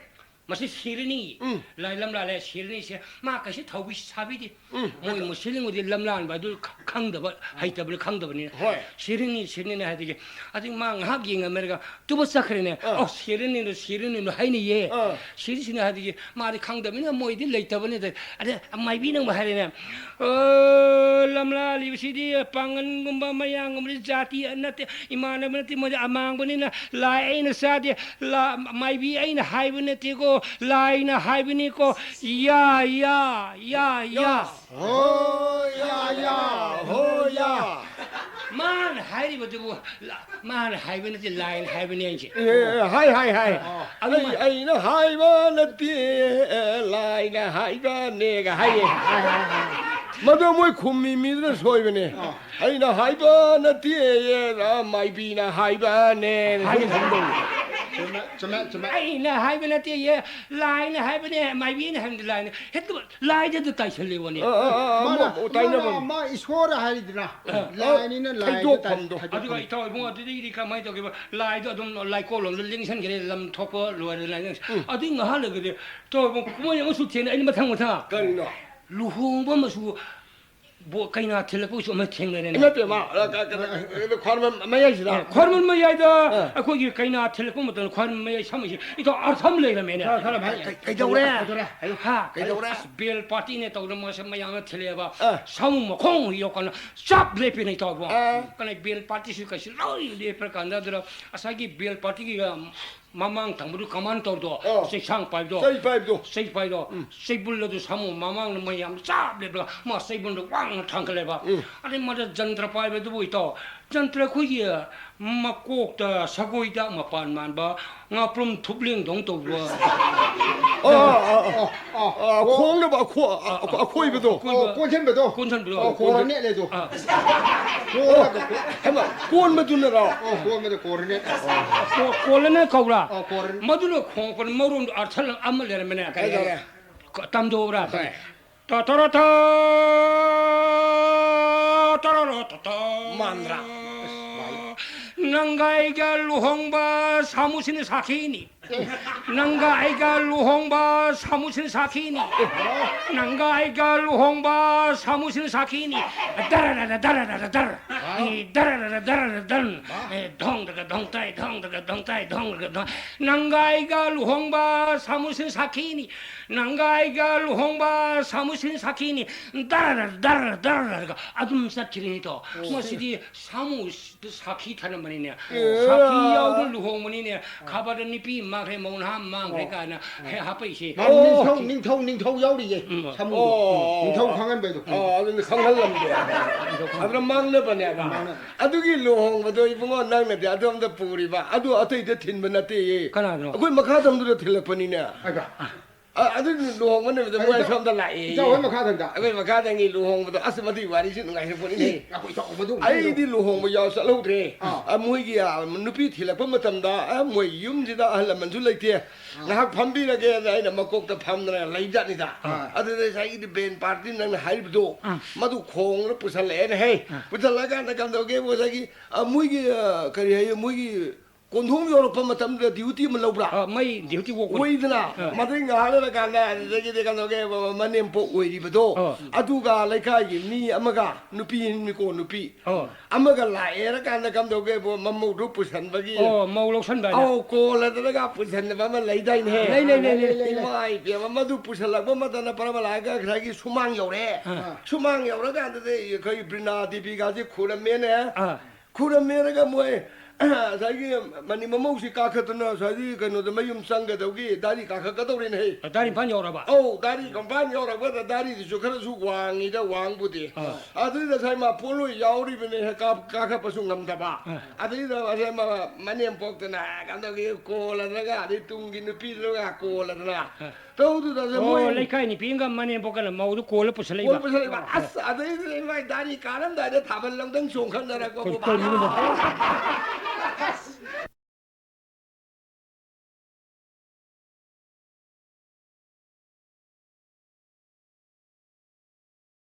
ꯃꯁꯤ ꯁꯤꯔꯅꯤ꯫ ꯎꯝ꯫ ꯂꯥꯏ ꯂꯝꯂꯥ ꯂꯩ, ꯁꯤꯔꯅꯤ ꯁꯦ꯫ ꯃꯥ ꯀꯩꯁꯨ ꯊꯧꯕꯤ ꯁꯥꯕꯤꯗꯦ꯫ ꯎꯝ꯫ ꯃꯣꯏ ꯃꯨꯁꯂꯤꯝꯕꯨꯗꯤ ꯂꯝꯂꯥꯟꯕ ꯑꯗꯨ ꯈ-, ꯈꯪꯗꯕ, ꯍꯩꯇꯕꯅꯤ, ꯈꯪꯗꯕꯅꯤꯅ꯫ ꯍꯣꯏ꯫ ꯁꯤꯔꯅꯤ, ꯁꯤꯔꯅꯤꯅ ꯍꯥꯏꯗꯒꯤ꯫ ꯑꯗꯨ ꯃꯥ ꯉꯥꯏꯍꯥꯛ ꯌꯦꯡꯉꯝꯃꯦꯔꯒ ꯇꯨꯕ ꯆꯠꯈ꯭ꯔꯦꯅꯦ꯫ ꯑꯥ꯫ "ꯑꯣ, ꯁꯤꯔꯅꯤꯅ, ꯁꯤꯔꯅꯤꯅ ꯍꯥꯏꯅꯩꯌꯦ꯫ ꯑꯥ꯫ ꯁꯤꯔꯤ, ꯁꯤꯔꯅꯤ ꯍꯥꯏꯗꯒꯤ ꯃꯥꯗꯤ ꯈꯪꯗꯕꯅꯤꯅ ꯃꯣꯏꯗꯤ ꯂꯩꯇꯕꯅꯤꯗ"꯫ ꯑꯗ ꯃꯥꯏꯕꯤꯅ ꯑꯃꯨꯛ ꯍꯥꯏꯔꯦꯅꯦ, "ꯑꯣ, ꯂꯝꯂꯥ ꯂꯤꯕꯁꯤꯗꯤ ꯄꯥꯡꯒꯟꯒꯨꯝꯕ, ꯃꯌꯥꯡꯒꯨꯝꯕꯗꯤ ꯖꯥꯇꯤ ꯅꯠꯇꯦ, ꯏꯃꯥꯟꯅꯕ ꯅꯠꯇꯦ, ꯃꯣꯏꯗꯤ ꯑꯃꯥꯡꯕꯅꯤꯅ ꯂꯥꯏ ꯑꯩꯅ ꯆꯥꯗꯦ, ꯂꯥ-, ꯃꯥꯏꯕꯤ ꯑꯩꯅ ꯍꯥꯏꯕ ꯅꯠꯇꯦꯀꯣ, ꯂꯥꯏꯅ ꯍꯥꯏꯕꯅꯤꯀꯣ꯫ ꯌꯥ, ꯌꯥ, ꯌꯥ, ꯌꯥ"꯫ ꯍꯣ ꯌꯥ ꯌꯥ, ꯍꯣ ꯌꯥ꯫ ꯃꯥꯅ ꯍꯥꯏꯔꯤꯕꯗꯨꯕꯨ ꯂ-, ꯃꯥꯅ ꯍꯥꯏꯕ ꯅꯠꯇꯦ, ꯂꯥꯏꯅ ꯍꯥꯏꯕꯅꯦ ꯍꯥꯏꯁꯦ꯫ ꯑꯦ, ꯍꯥꯏ, ꯍꯥꯏ, ꯍꯥꯏ꯫ ꯑꯣ꯫ ꯑꯗꯨ ꯑꯩ, ꯃ- ꯑꯩꯅ ꯍꯥꯏꯕ ꯅꯠꯇꯦ, ꯂꯥꯏꯅ ꯍꯥꯏꯕꯅꯦꯒ ꯍꯥꯏꯌꯦ꯫ ꯍꯥꯏ, ꯍꯥꯏ, ꯍꯥꯏ꯫ ꯃꯗꯣ ꯃꯣꯏ ꯈꯨꯝꯃꯤ ꯃꯤꯗꯨꯅ ꯁꯣꯏꯕꯅꯦ꯫ ꯑꯣ꯫ "ꯑꯩꯅ ꯍꯥꯏꯕ ꯅꯠꯇꯦ, ꯃꯥꯏꯕꯤꯅ ꯍꯥꯏꯕꯅꯦ"꯫ ꯍꯥꯏꯒꯦ ꯁꯨꯝ ꯇꯧ꯫ ꯆꯨꯝꯃꯦ, ꯆꯨꯝꯃꯦ, ꯆꯨꯝꯃꯦ꯫ "ꯑꯩꯅ ꯍꯥꯏꯕ ꯅꯠꯇꯦꯌꯦ, ꯂꯥꯏꯅ ꯍꯥꯏꯕꯅꯦ, ꯃꯥꯏꯕꯤꯅ ꯍꯥꯏꯕꯅꯤ, ꯂꯥꯏꯅ"꯫ ꯍꯦꯛꯇ ꯂꯥꯏꯗ ꯑꯗꯨ ꯇꯥꯏꯁꯜꯂꯦ ꯋꯥꯅꯤ꯫ ꯑ, ꯑ, ꯑ, ꯑ, ꯃꯥꯅ, ꯑꯃ, ꯑꯃ ꯇꯥꯏꯅꯕ꯫ ꯃꯥꯅ, ꯃꯥ ꯏꯁꯣꯔ ꯍꯥꯏꯔꯤꯗꯅ, ꯑ, ꯂꯥꯏꯅꯤꯅ ꯂꯥꯏꯗ ꯊꯩꯗꯣꯛꯐꯝꯗꯣ꯫ ꯇꯥꯏ-, ꯑꯗꯨꯒ ꯊꯩꯗꯣꯛꯐꯝ꯫ ꯏꯇꯥꯎ ꯏꯕꯨꯡꯉꯣ, ꯑꯗꯨꯗꯒꯤꯗꯤ ꯀꯃꯥꯏꯅ ꯇꯧꯒꯦꯕ? ꯂꯥꯏꯗꯣ ꯑꯗꯨꯝ ꯂꯥꯏꯀꯣꯜ ꯂꯣꯝꯗ ꯂꯦꯡꯁꯟꯈ꯭ꯔꯦ, ꯂꯝ ꯊꯣꯛꯄ ꯂꯣꯏꯔꯦ ꯂꯥꯏ꯫ ꯎꯝ꯫ ꯑꯗꯨꯏ ꯉꯥꯏꯍꯥꯛ ꯂꯩꯔꯒꯗꯤ ꯏꯇꯥꯎ ꯏꯕꯨꯡꯉꯣ, ꯀꯨꯝꯍꯩ ꯑꯃꯁꯨ ꯊꯦꯡꯅ ꯑꯩꯅ ꯃꯊꯪ ꯃꯊꯪ꯫ ꯀꯔꯤꯅꯣ? ꯂꯨꯍꯣꯡꯕ ꯑꯃꯁꯨ ꯕꯣ-, ꯀꯩꯅꯥ ꯊꯤꯜꯂꯛꯄꯒꯤꯁꯨ ꯑꯃ ꯊꯦꯡꯅꯔꯦꯅꯦ꯫ ꯏꯃꯥ ꯄꯦꯝꯃ, ꯑ, ꯀ-, ꯀ-, ꯀ-, ꯈ꯭ꯋꯥꯏꯔꯝꯕꯟ ꯃꯌꯥꯏꯁꯤꯗ? ꯑꯦ, ꯈ꯭ꯋꯥꯏꯔꯝꯕꯟ ꯃꯌꯥꯏꯗ ꯑ꯫ ꯑꯩꯈꯣꯏꯒꯤ ꯀꯩꯅꯥ ꯊꯤꯜꯂꯛꯄ ꯃꯇꯝꯗ ꯈ꯭ꯋꯥꯏꯔꯝꯕꯟ ꯃꯌꯥꯏ ꯁꯝꯃꯤꯁꯦ ꯏꯇꯥꯎ ꯑꯥꯔꯊ ꯑꯃ ꯂꯩꯔꯝꯃꯦꯅꯦ꯫ ꯈꯔ, ꯈꯔ ꯍꯥꯏ-, ꯀꯩ-, ꯀꯩꯗꯧꯔꯦ? ꯀꯩꯗꯧꯔꯦ? ꯍꯥꯏꯌꯨ꯫ ꯍꯥ? ꯀꯩꯗꯧꯔꯦ? ꯑꯁ, ꯕꯦꯜ ꯄꯥꯔꯇꯤꯅꯦ ꯇꯧꯗꯅ ꯃꯥꯁꯦ ꯃꯌꯥꯝꯅ ꯊꯤꯜꯂꯛꯑꯦꯕ꯫ ꯑ꯫ ꯁꯥꯃꯨ ꯃꯈꯣꯡ ꯌꯧꯀꯥꯟꯗ ꯆꯞ ꯂꯦꯞꯄꯦꯅꯦ ꯏꯇꯥꯎꯕꯣ꯫ ꯑ꯫ ꯀꯅꯥ ꯕꯦꯜ ꯄꯥꯔꯇꯤꯁꯨ ꯀꯩꯁꯨ ꯂꯣꯏ ꯂꯦꯞꯄ꯭ꯔꯀꯥꯟꯗ ꯑꯗꯨꯗ ꯉꯁꯥꯏꯒꯤ ꯕꯦꯜ ꯄꯥꯔꯇꯤꯒꯤ, ꯑ, ꯃꯃꯥꯡ ꯊꯪꯕꯗꯨ ꯀꯃꯥꯟ ꯇꯧꯗꯣ, ꯑꯣ꯫ ꯆꯩꯁꯥꯡ ꯄꯥꯏꯕꯗꯣ꯫ ꯆꯩ ꯄꯥꯏꯕꯗꯣ꯫ ꯆꯩ ꯄꯥꯏꯗꯣ꯫ ꯎꯝ꯫ ꯆꯩꯕꯨꯜ ꯑꯗꯨ ꯁꯥꯃꯨ ꯃꯃꯥꯡꯗ ꯃꯌꯥꯝ ꯆꯞ ꯂꯦꯞꯂꯒ ꯃꯥ ꯆꯩꯕꯨꯜꯗ ꯋꯥꯡꯅ ꯊꯥꯡꯒꯠꯂꯦꯕ꯫ ꯎꯝ꯫ ꯑꯗꯩ ꯃꯥꯗ ꯖꯟꯇ꯭ꯔ ꯄꯥꯏꯕꯗꯨꯕꯨ ꯏꯇꯥꯎ, ꯖꯟꯇ꯭ꯔ ꯑꯩꯈꯣꯏꯒꯤ ꯃꯀꯣꯛꯇ ꯁꯒꯣꯏꯗ ꯃꯄꯥꯟ ꯃꯥꯟꯕ ꯉꯥꯄ꯭ꯔꯨꯝ ꯊꯨꯞꯂꯦꯡꯗꯧ ꯇꯧꯕ꯫ ꯑꯣ, ꯑꯣ, ꯑꯣ, ꯑꯣ꯫ ꯑꯣ, ꯑꯣ, ꯑꯣ꯫ ꯈꯣꯡꯅꯕ ꯑꯈꯣ-, ꯑ-, ꯑ-, ꯑꯀꯣꯏꯕꯗꯣ꯫ ꯑꯀꯣꯏꯕ꯫ ꯑꯣ, ꯀꯣꯟꯁꯤꯟꯕꯗꯣ꯫ ꯀꯣꯟꯁꯤꯟꯕꯗꯣ꯫ ꯑꯣ, ꯀꯣꯟꯁꯤꯟ-, ꯀꯣꯔꯅꯦꯠ ꯂꯩꯗꯣ꯫ ꯑ꯫ ꯀꯣꯔꯅꯦꯠ꯫ ꯍꯩꯃꯥ, ꯀꯣꯟꯕꯗꯨꯅꯔꯣ? ꯑꯣ, ꯀꯣꯟꯕꯗꯣ ꯀꯣꯔꯅꯦꯠ꯫ ꯀꯣ-, ꯀꯣꯜꯂꯅ ꯀꯧꯕ꯭ꯔꯥ? ꯑꯣ, ꯀꯣꯔꯅꯦꯠ꯫ ꯃꯗꯨꯅ ꯈꯣꯡꯉꯛꯄꯗ ꯃꯔꯣꯟꯗꯣ ꯑꯥꯔꯊ ꯑꯃ ꯂꯩꯔꯝꯃꯦꯅꯦ꯫ ꯀꯩꯗꯧꯔꯦ? ꯀ-, ꯇꯝꯗꯧꯕ꯭ꯔꯥ? ꯍꯣꯏ꯫ ꯇ-, ꯇꯔꯥ-ꯊꯥ-, ꯇꯔꯥ-ꯔꯥ-ꯇ-ꯇꯥ꯫ ꯃꯥꯟꯗ꯭ꯔꯥ? ꯑꯁ, ꯃꯥꯜꯂꯦ꯫ ꯅꯪꯒ ꯑꯩꯒ ꯂꯨꯍꯣꯡꯕ ꯁꯥꯃꯨꯁꯤꯅ ꯁꯥꯈꯤꯅꯤ꯫ ꯅꯪꯒ ꯑꯩꯒ ꯂꯨꯍꯣꯡꯕ ꯁꯥꯃꯨꯁꯤꯅ ꯁꯥꯈꯤꯅꯤ꯫ ꯅꯪꯒ ꯑꯩꯒ ꯂꯨꯍꯣꯡꯕ ꯁꯥꯃꯨꯁꯤꯅ ꯁꯥꯈꯤꯅꯤ꯫ ꯗꯔ ꯗꯔ ꯗꯔ ꯗꯔ ꯗꯔ꯫ ꯅꯤ ꯗꯔ ꯗꯔ ꯗꯔ ꯗꯔ ꯗꯔ꯫ ꯑꯦ, ꯙꯣꯡ ꯗꯒ ꯙꯣꯡ ꯇꯥꯏ, ꯙꯣꯡ ꯗꯒ ꯙꯣꯡ ꯇꯥꯏ, ꯙꯣꯡ ꯗꯒ ꯙꯣꯡ꯫ ꯅꯪꯒ ꯑꯩꯒ ꯂꯨꯍꯣꯡꯕ ꯁꯥꯃꯨꯁꯤꯅ ꯁꯥꯈꯤꯅꯤ꯫ ꯅꯪꯒ ꯑꯩꯒ ꯂꯨꯍꯣꯡꯕ ꯁꯥꯃꯨꯁꯤꯅ ꯁꯥꯈꯤꯅꯤ꯫ ꯗꯔ ꯗꯔ ꯗꯔ ꯗꯔ ꯗꯔꯒ ꯑꯗꯨꯝ ꯆꯠꯈꯤꯅꯤꯗꯣ꯫ ꯑꯣ꯫ ꯃꯁꯤꯗꯤ ꯁꯥꯃꯨ ꯁꯥꯈꯤ ꯊꯅꯝꯕꯅꯤꯅꯦ꯫ ꯑꯦ꯫ ꯁꯥꯈꯤ ꯌꯥꯎꯗꯅ ꯂꯨꯍꯣꯡꯕꯅꯤꯅꯦ꯫ ꯈꯕꯔꯗ ꯅꯨꯄꯤ ꯑꯃ ꯃꯥꯡꯈ꯭ꯔꯦ, ꯃꯧ ꯅꯍꯥ ꯑꯃ ꯃꯥꯡꯈ꯭ꯔꯦ ꯑꯣ꯫ ꯀꯥꯏꯅ ꯍꯦꯛ ꯍꯥꯄꯛꯏꯁꯦ꯫ ꯃꯥꯅꯤ, ꯑꯣ꯫ ꯅꯤꯡꯊꯧ, ꯅꯤꯡꯊꯧ, ꯅꯤꯡꯊꯧ ꯌꯥꯎꯔꯤꯌꯦ꯫ ꯎꯝ꯫ ꯁꯥꯃꯨꯗꯣ꯫ ꯑꯣ꯫ ꯎꯝ, ꯅꯤꯡꯊꯧ ꯈꯪꯍꯟꯕꯩꯗꯣ꯫ ꯑꯣ, ꯑꯗꯨꯅ ꯈꯪꯍꯜꯂꯝꯗꯦ꯫ ꯅꯤꯡꯊꯧ ꯈꯪꯍꯟ- ꯑꯗꯨꯅ ꯃꯥꯡꯅꯕꯅꯦꯕ꯫ ꯃꯥꯡꯅꯕ꯫ ꯑꯗꯨꯒꯤ ꯂꯨꯍꯣꯡꯕꯗꯣ ꯏꯕꯨꯡꯉꯣ ꯅꯪꯅꯗꯤ ꯑꯗꯣꯝꯗ ꯄꯨꯔꯤꯕ꯫ ꯑꯗꯨ ꯑꯇꯩꯗ ꯊꯤꯟꯕ ꯅꯠꯇꯦꯌꯦ꯫ ꯀꯅꯥꯅꯣ? ꯑꯩꯈꯣꯏ ꯃꯈꯥ ꯊꯪꯕꯗ ꯊꯤꯜꯂꯛꯄꯅꯤꯅꯦ꯫ ꯑꯩꯒ꯫ ꯑ-, ꯑꯗꯨ ꯂꯨꯍꯣꯡꯕ ꯅꯨꯃꯤꯠꯇ ꯃꯣꯏ ꯏꯇꯥꯎ-, ꯁꯣꯝꯗ ꯂꯥꯛꯑꯦ꯫ ꯏꯇꯥꯎ ꯍꯣꯏ ꯃꯈꯥꯗꯪꯗ꯫ ꯑꯩꯈꯣꯏ ꯃꯈꯥꯗꯪꯒꯤ ꯂꯨꯍꯣꯡꯕꯗꯣ, ꯑꯁ, ꯃꯗꯨꯒꯤ ꯋꯥꯔꯤꯁꯨ ꯅꯨꯡꯉꯥꯏꯈ꯭ꯔꯄꯣꯠꯅꯤꯅꯦ꯫ ꯑꯦ, ꯑꯩꯈꯣꯏ ꯏꯇꯥꯎ ꯃꯗꯨ ꯑꯩꯗꯤ ꯂꯨꯍꯣꯡꯕ ꯌꯥꯎ ꯆꯠꯍꯧꯗ꯭ꯔꯦ꯫ ꯑꯥ꯫ ꯑ, ꯃꯣꯏꯒꯤ, ꯑ, ꯅꯨꯄꯤ ꯊꯤꯜꯂꯛꯄ ꯃꯇꯝꯗ, ꯑ, ꯃꯣꯏ ꯌꯨꯝꯁꯤꯗ ꯑꯍꯜ ꯂꯃꯟꯁꯨ ꯂꯩꯇꯦ꯫ ꯑꯥ꯫ ꯉꯥꯏꯍꯥꯛ ꯐꯝꯕꯤꯔꯒꯦꯅ ꯑꯩꯅ ꯃꯀꯣꯛꯇ ꯐꯝꯗꯅ ꯂꯩꯖꯥꯠꯅꯤꯗ꯫ ꯑꯥ꯫ ꯑꯗꯨꯗ ꯉꯁꯥꯏꯒꯤꯗꯤ ꯕꯦꯟ ꯄꯥꯔꯇꯤ ꯅꯪꯅ ꯍꯥꯏꯔꯤꯕꯗꯣ, ꯑꯥ꯫ ꯃꯗꯨ ꯈꯣꯡꯅ ꯄꯨꯁꯜꯂꯛꯑꯦꯅꯦ ꯍꯦ꯫ ꯑꯥ꯫ ꯄꯨꯁꯜꯂꯛꯑꯀꯥꯟꯗ ꯀꯝꯗꯧꯒꯦꯕꯨ ꯉꯁꯥꯏꯒꯤ, ꯑ, ꯃꯣꯏꯒꯤ, ꯑ, ꯀꯔꯤ ꯍꯥꯏꯌꯦ, ꯃꯣꯏꯒꯤ ꯀꯣꯟꯊꯣꯡ ꯌꯧꯔꯛꯄ ꯃꯇꯝꯗ ꯗ꯭ꯌꯨꯇꯤ ꯑꯃ ꯂꯧꯕ꯭ꯔꯥ? ꯑ, ꯃꯩ ꯗ꯭ꯌꯨꯇꯤ ꯑꯣꯛꯄꯅꯤ꯫ ꯑꯣꯏꯗꯅ, ꯑ꯫ ꯃꯗꯩ ꯉꯥꯏꯍꯥꯛ ꯂꯩꯔꯀꯥꯟꯗ ꯑꯗꯨꯗꯒꯤꯗꯤ ꯀꯩꯅꯣꯒꯤ ꯃꯅꯦꯝꯄꯣꯛ ꯑꯣꯏꯔꯤꯕꯗꯣ, ꯑ꯫ ꯑꯗꯨꯒ ꯂꯩꯀꯥꯏꯒꯤ ꯃꯤ ꯑꯃꯒ, ꯅꯨꯄꯤꯅꯤꯀꯣ, ꯅꯨꯄꯤ, ꯑ꯫ ꯑꯃꯒ ꯂꯥꯛꯑꯦꯔꯀꯥꯟꯗ ꯀꯝꯗꯧꯒꯦꯕꯨ ꯃꯃꯧꯗꯨ ꯄꯨꯁꯟꯕꯒꯤ, ꯑꯣ, ꯃꯧ ꯂꯧꯁꯟꯕ ꯍꯥꯏꯅ꯫ ꯑꯧ, ꯀꯣꯜꯂꯗꯅꯒ ꯄꯨꯁꯟꯕ ꯑꯃ ꯂꯩꯗꯥꯏꯅꯦ? ꯂꯩ, ꯂꯩ, ꯂꯩ, ꯂꯩ, ꯂꯩ, ꯂꯩ꯫ ꯏꯃꯥ ꯏꯕꯦꯝꯃ, ꯃꯗꯨ ꯄꯨꯁꯜꯂꯛꯄ ꯃꯇꯝꯗ ꯄꯔꯃꯂꯥꯒ ꯉꯁꯥꯏꯒꯤ ꯁꯨꯃꯥꯡ ꯌꯧꯔꯦ꯫ ꯑ꯫ ꯁꯨꯃꯥꯡ ꯌꯧꯔꯀꯥꯟꯗꯗꯤ ꯑꯩꯈꯣꯏ ꯕ꯭ꯔꯤꯅꯥ ꯗꯦꯕꯤꯒꯁꯦ ꯈꯨꯔꯝꯃꯦꯅꯦ꯫ ꯑ꯫ ꯈꯨꯔꯝꯃꯦꯔꯒ ꯃꯣꯏ ꯉꯁꯥꯏꯒꯤ ꯃꯅꯤ ꯃꯃꯧꯁꯤ ꯀꯥꯈꯠꯇꯅ ꯉꯁꯥꯏꯒꯤ ꯀꯩꯅꯣꯗ ꯃꯌꯨꯝ ꯆꯪꯒꯗꯧꯒꯤ ꯗꯥꯔꯤ ꯀꯥꯈꯠꯀꯗꯧꯔꯦꯅꯦ ꯍꯦ꯫ ꯗꯥꯔꯤ ꯏꯝꯐꯥꯜ ꯌꯧꯔꯕ? ꯑꯧ, ꯗꯥꯔꯤ ꯏꯝꯐꯥꯜ ꯌꯧꯔꯛꯄꯗ ꯗꯥꯔꯤꯗꯨꯁꯨ ꯈꯔꯁꯨ ꯋꯥꯡꯉꯤꯗ, ꯋꯥꯡꯕꯨꯗꯤ꯫ ꯑꯥ꯫ ꯑꯗꯨꯗ ꯉꯁꯥꯏ ꯃꯥ ꯄꯣꯠꯂꯣꯏ ꯌꯥꯎꯔꯤꯕꯅꯦ ꯍꯦ, ꯀꯥ-, ꯀꯥꯈꯠꯄꯁꯨ ꯉꯝꯗꯕ꯫ ꯑꯥ꯫ ꯑꯗꯩꯗ ꯉꯁꯥꯏ ꯃꯥ ꯃꯅꯦꯝꯄꯣꯛꯇꯅ ꯀꯩꯅꯣꯒꯤ ꯀꯣꯜꯂꯗꯅꯒ ꯑꯗꯩ ꯇꯨꯡꯒꯤ ꯅꯨꯄꯤꯗꯨꯅꯒ ꯀꯣꯜꯂꯗꯅ ꯑꯥ꯫ ꯇꯧꯗꯨꯗ ꯑꯣ, ꯃꯣꯏ ꯂꯩꯀꯥꯏ ꯅꯨꯄꯤ ꯑꯃꯒ ꯃꯅꯦꯝꯄꯣꯛꯀꯅ ꯃꯧꯗꯨ ꯀꯣꯜꯂ ꯄꯨꯁꯜꯂꯛꯏꯕ? ꯀꯣꯜ ꯄꯨꯁꯜꯂꯛꯏꯕ꯫ ꯑꯁ, ꯑꯗꯩꯗꯨꯗ ꯏꯃꯥꯏ ꯗꯥꯔꯤ ꯀꯥꯔꯝꯗꯥꯏꯗ ꯊꯥꯕꯜ ꯂꯪꯗꯪ ꯆꯣꯡꯈꯠꯅꯔꯛꯄꯕꯨ ꯀꯩ-, ꯀꯩꯅꯣ?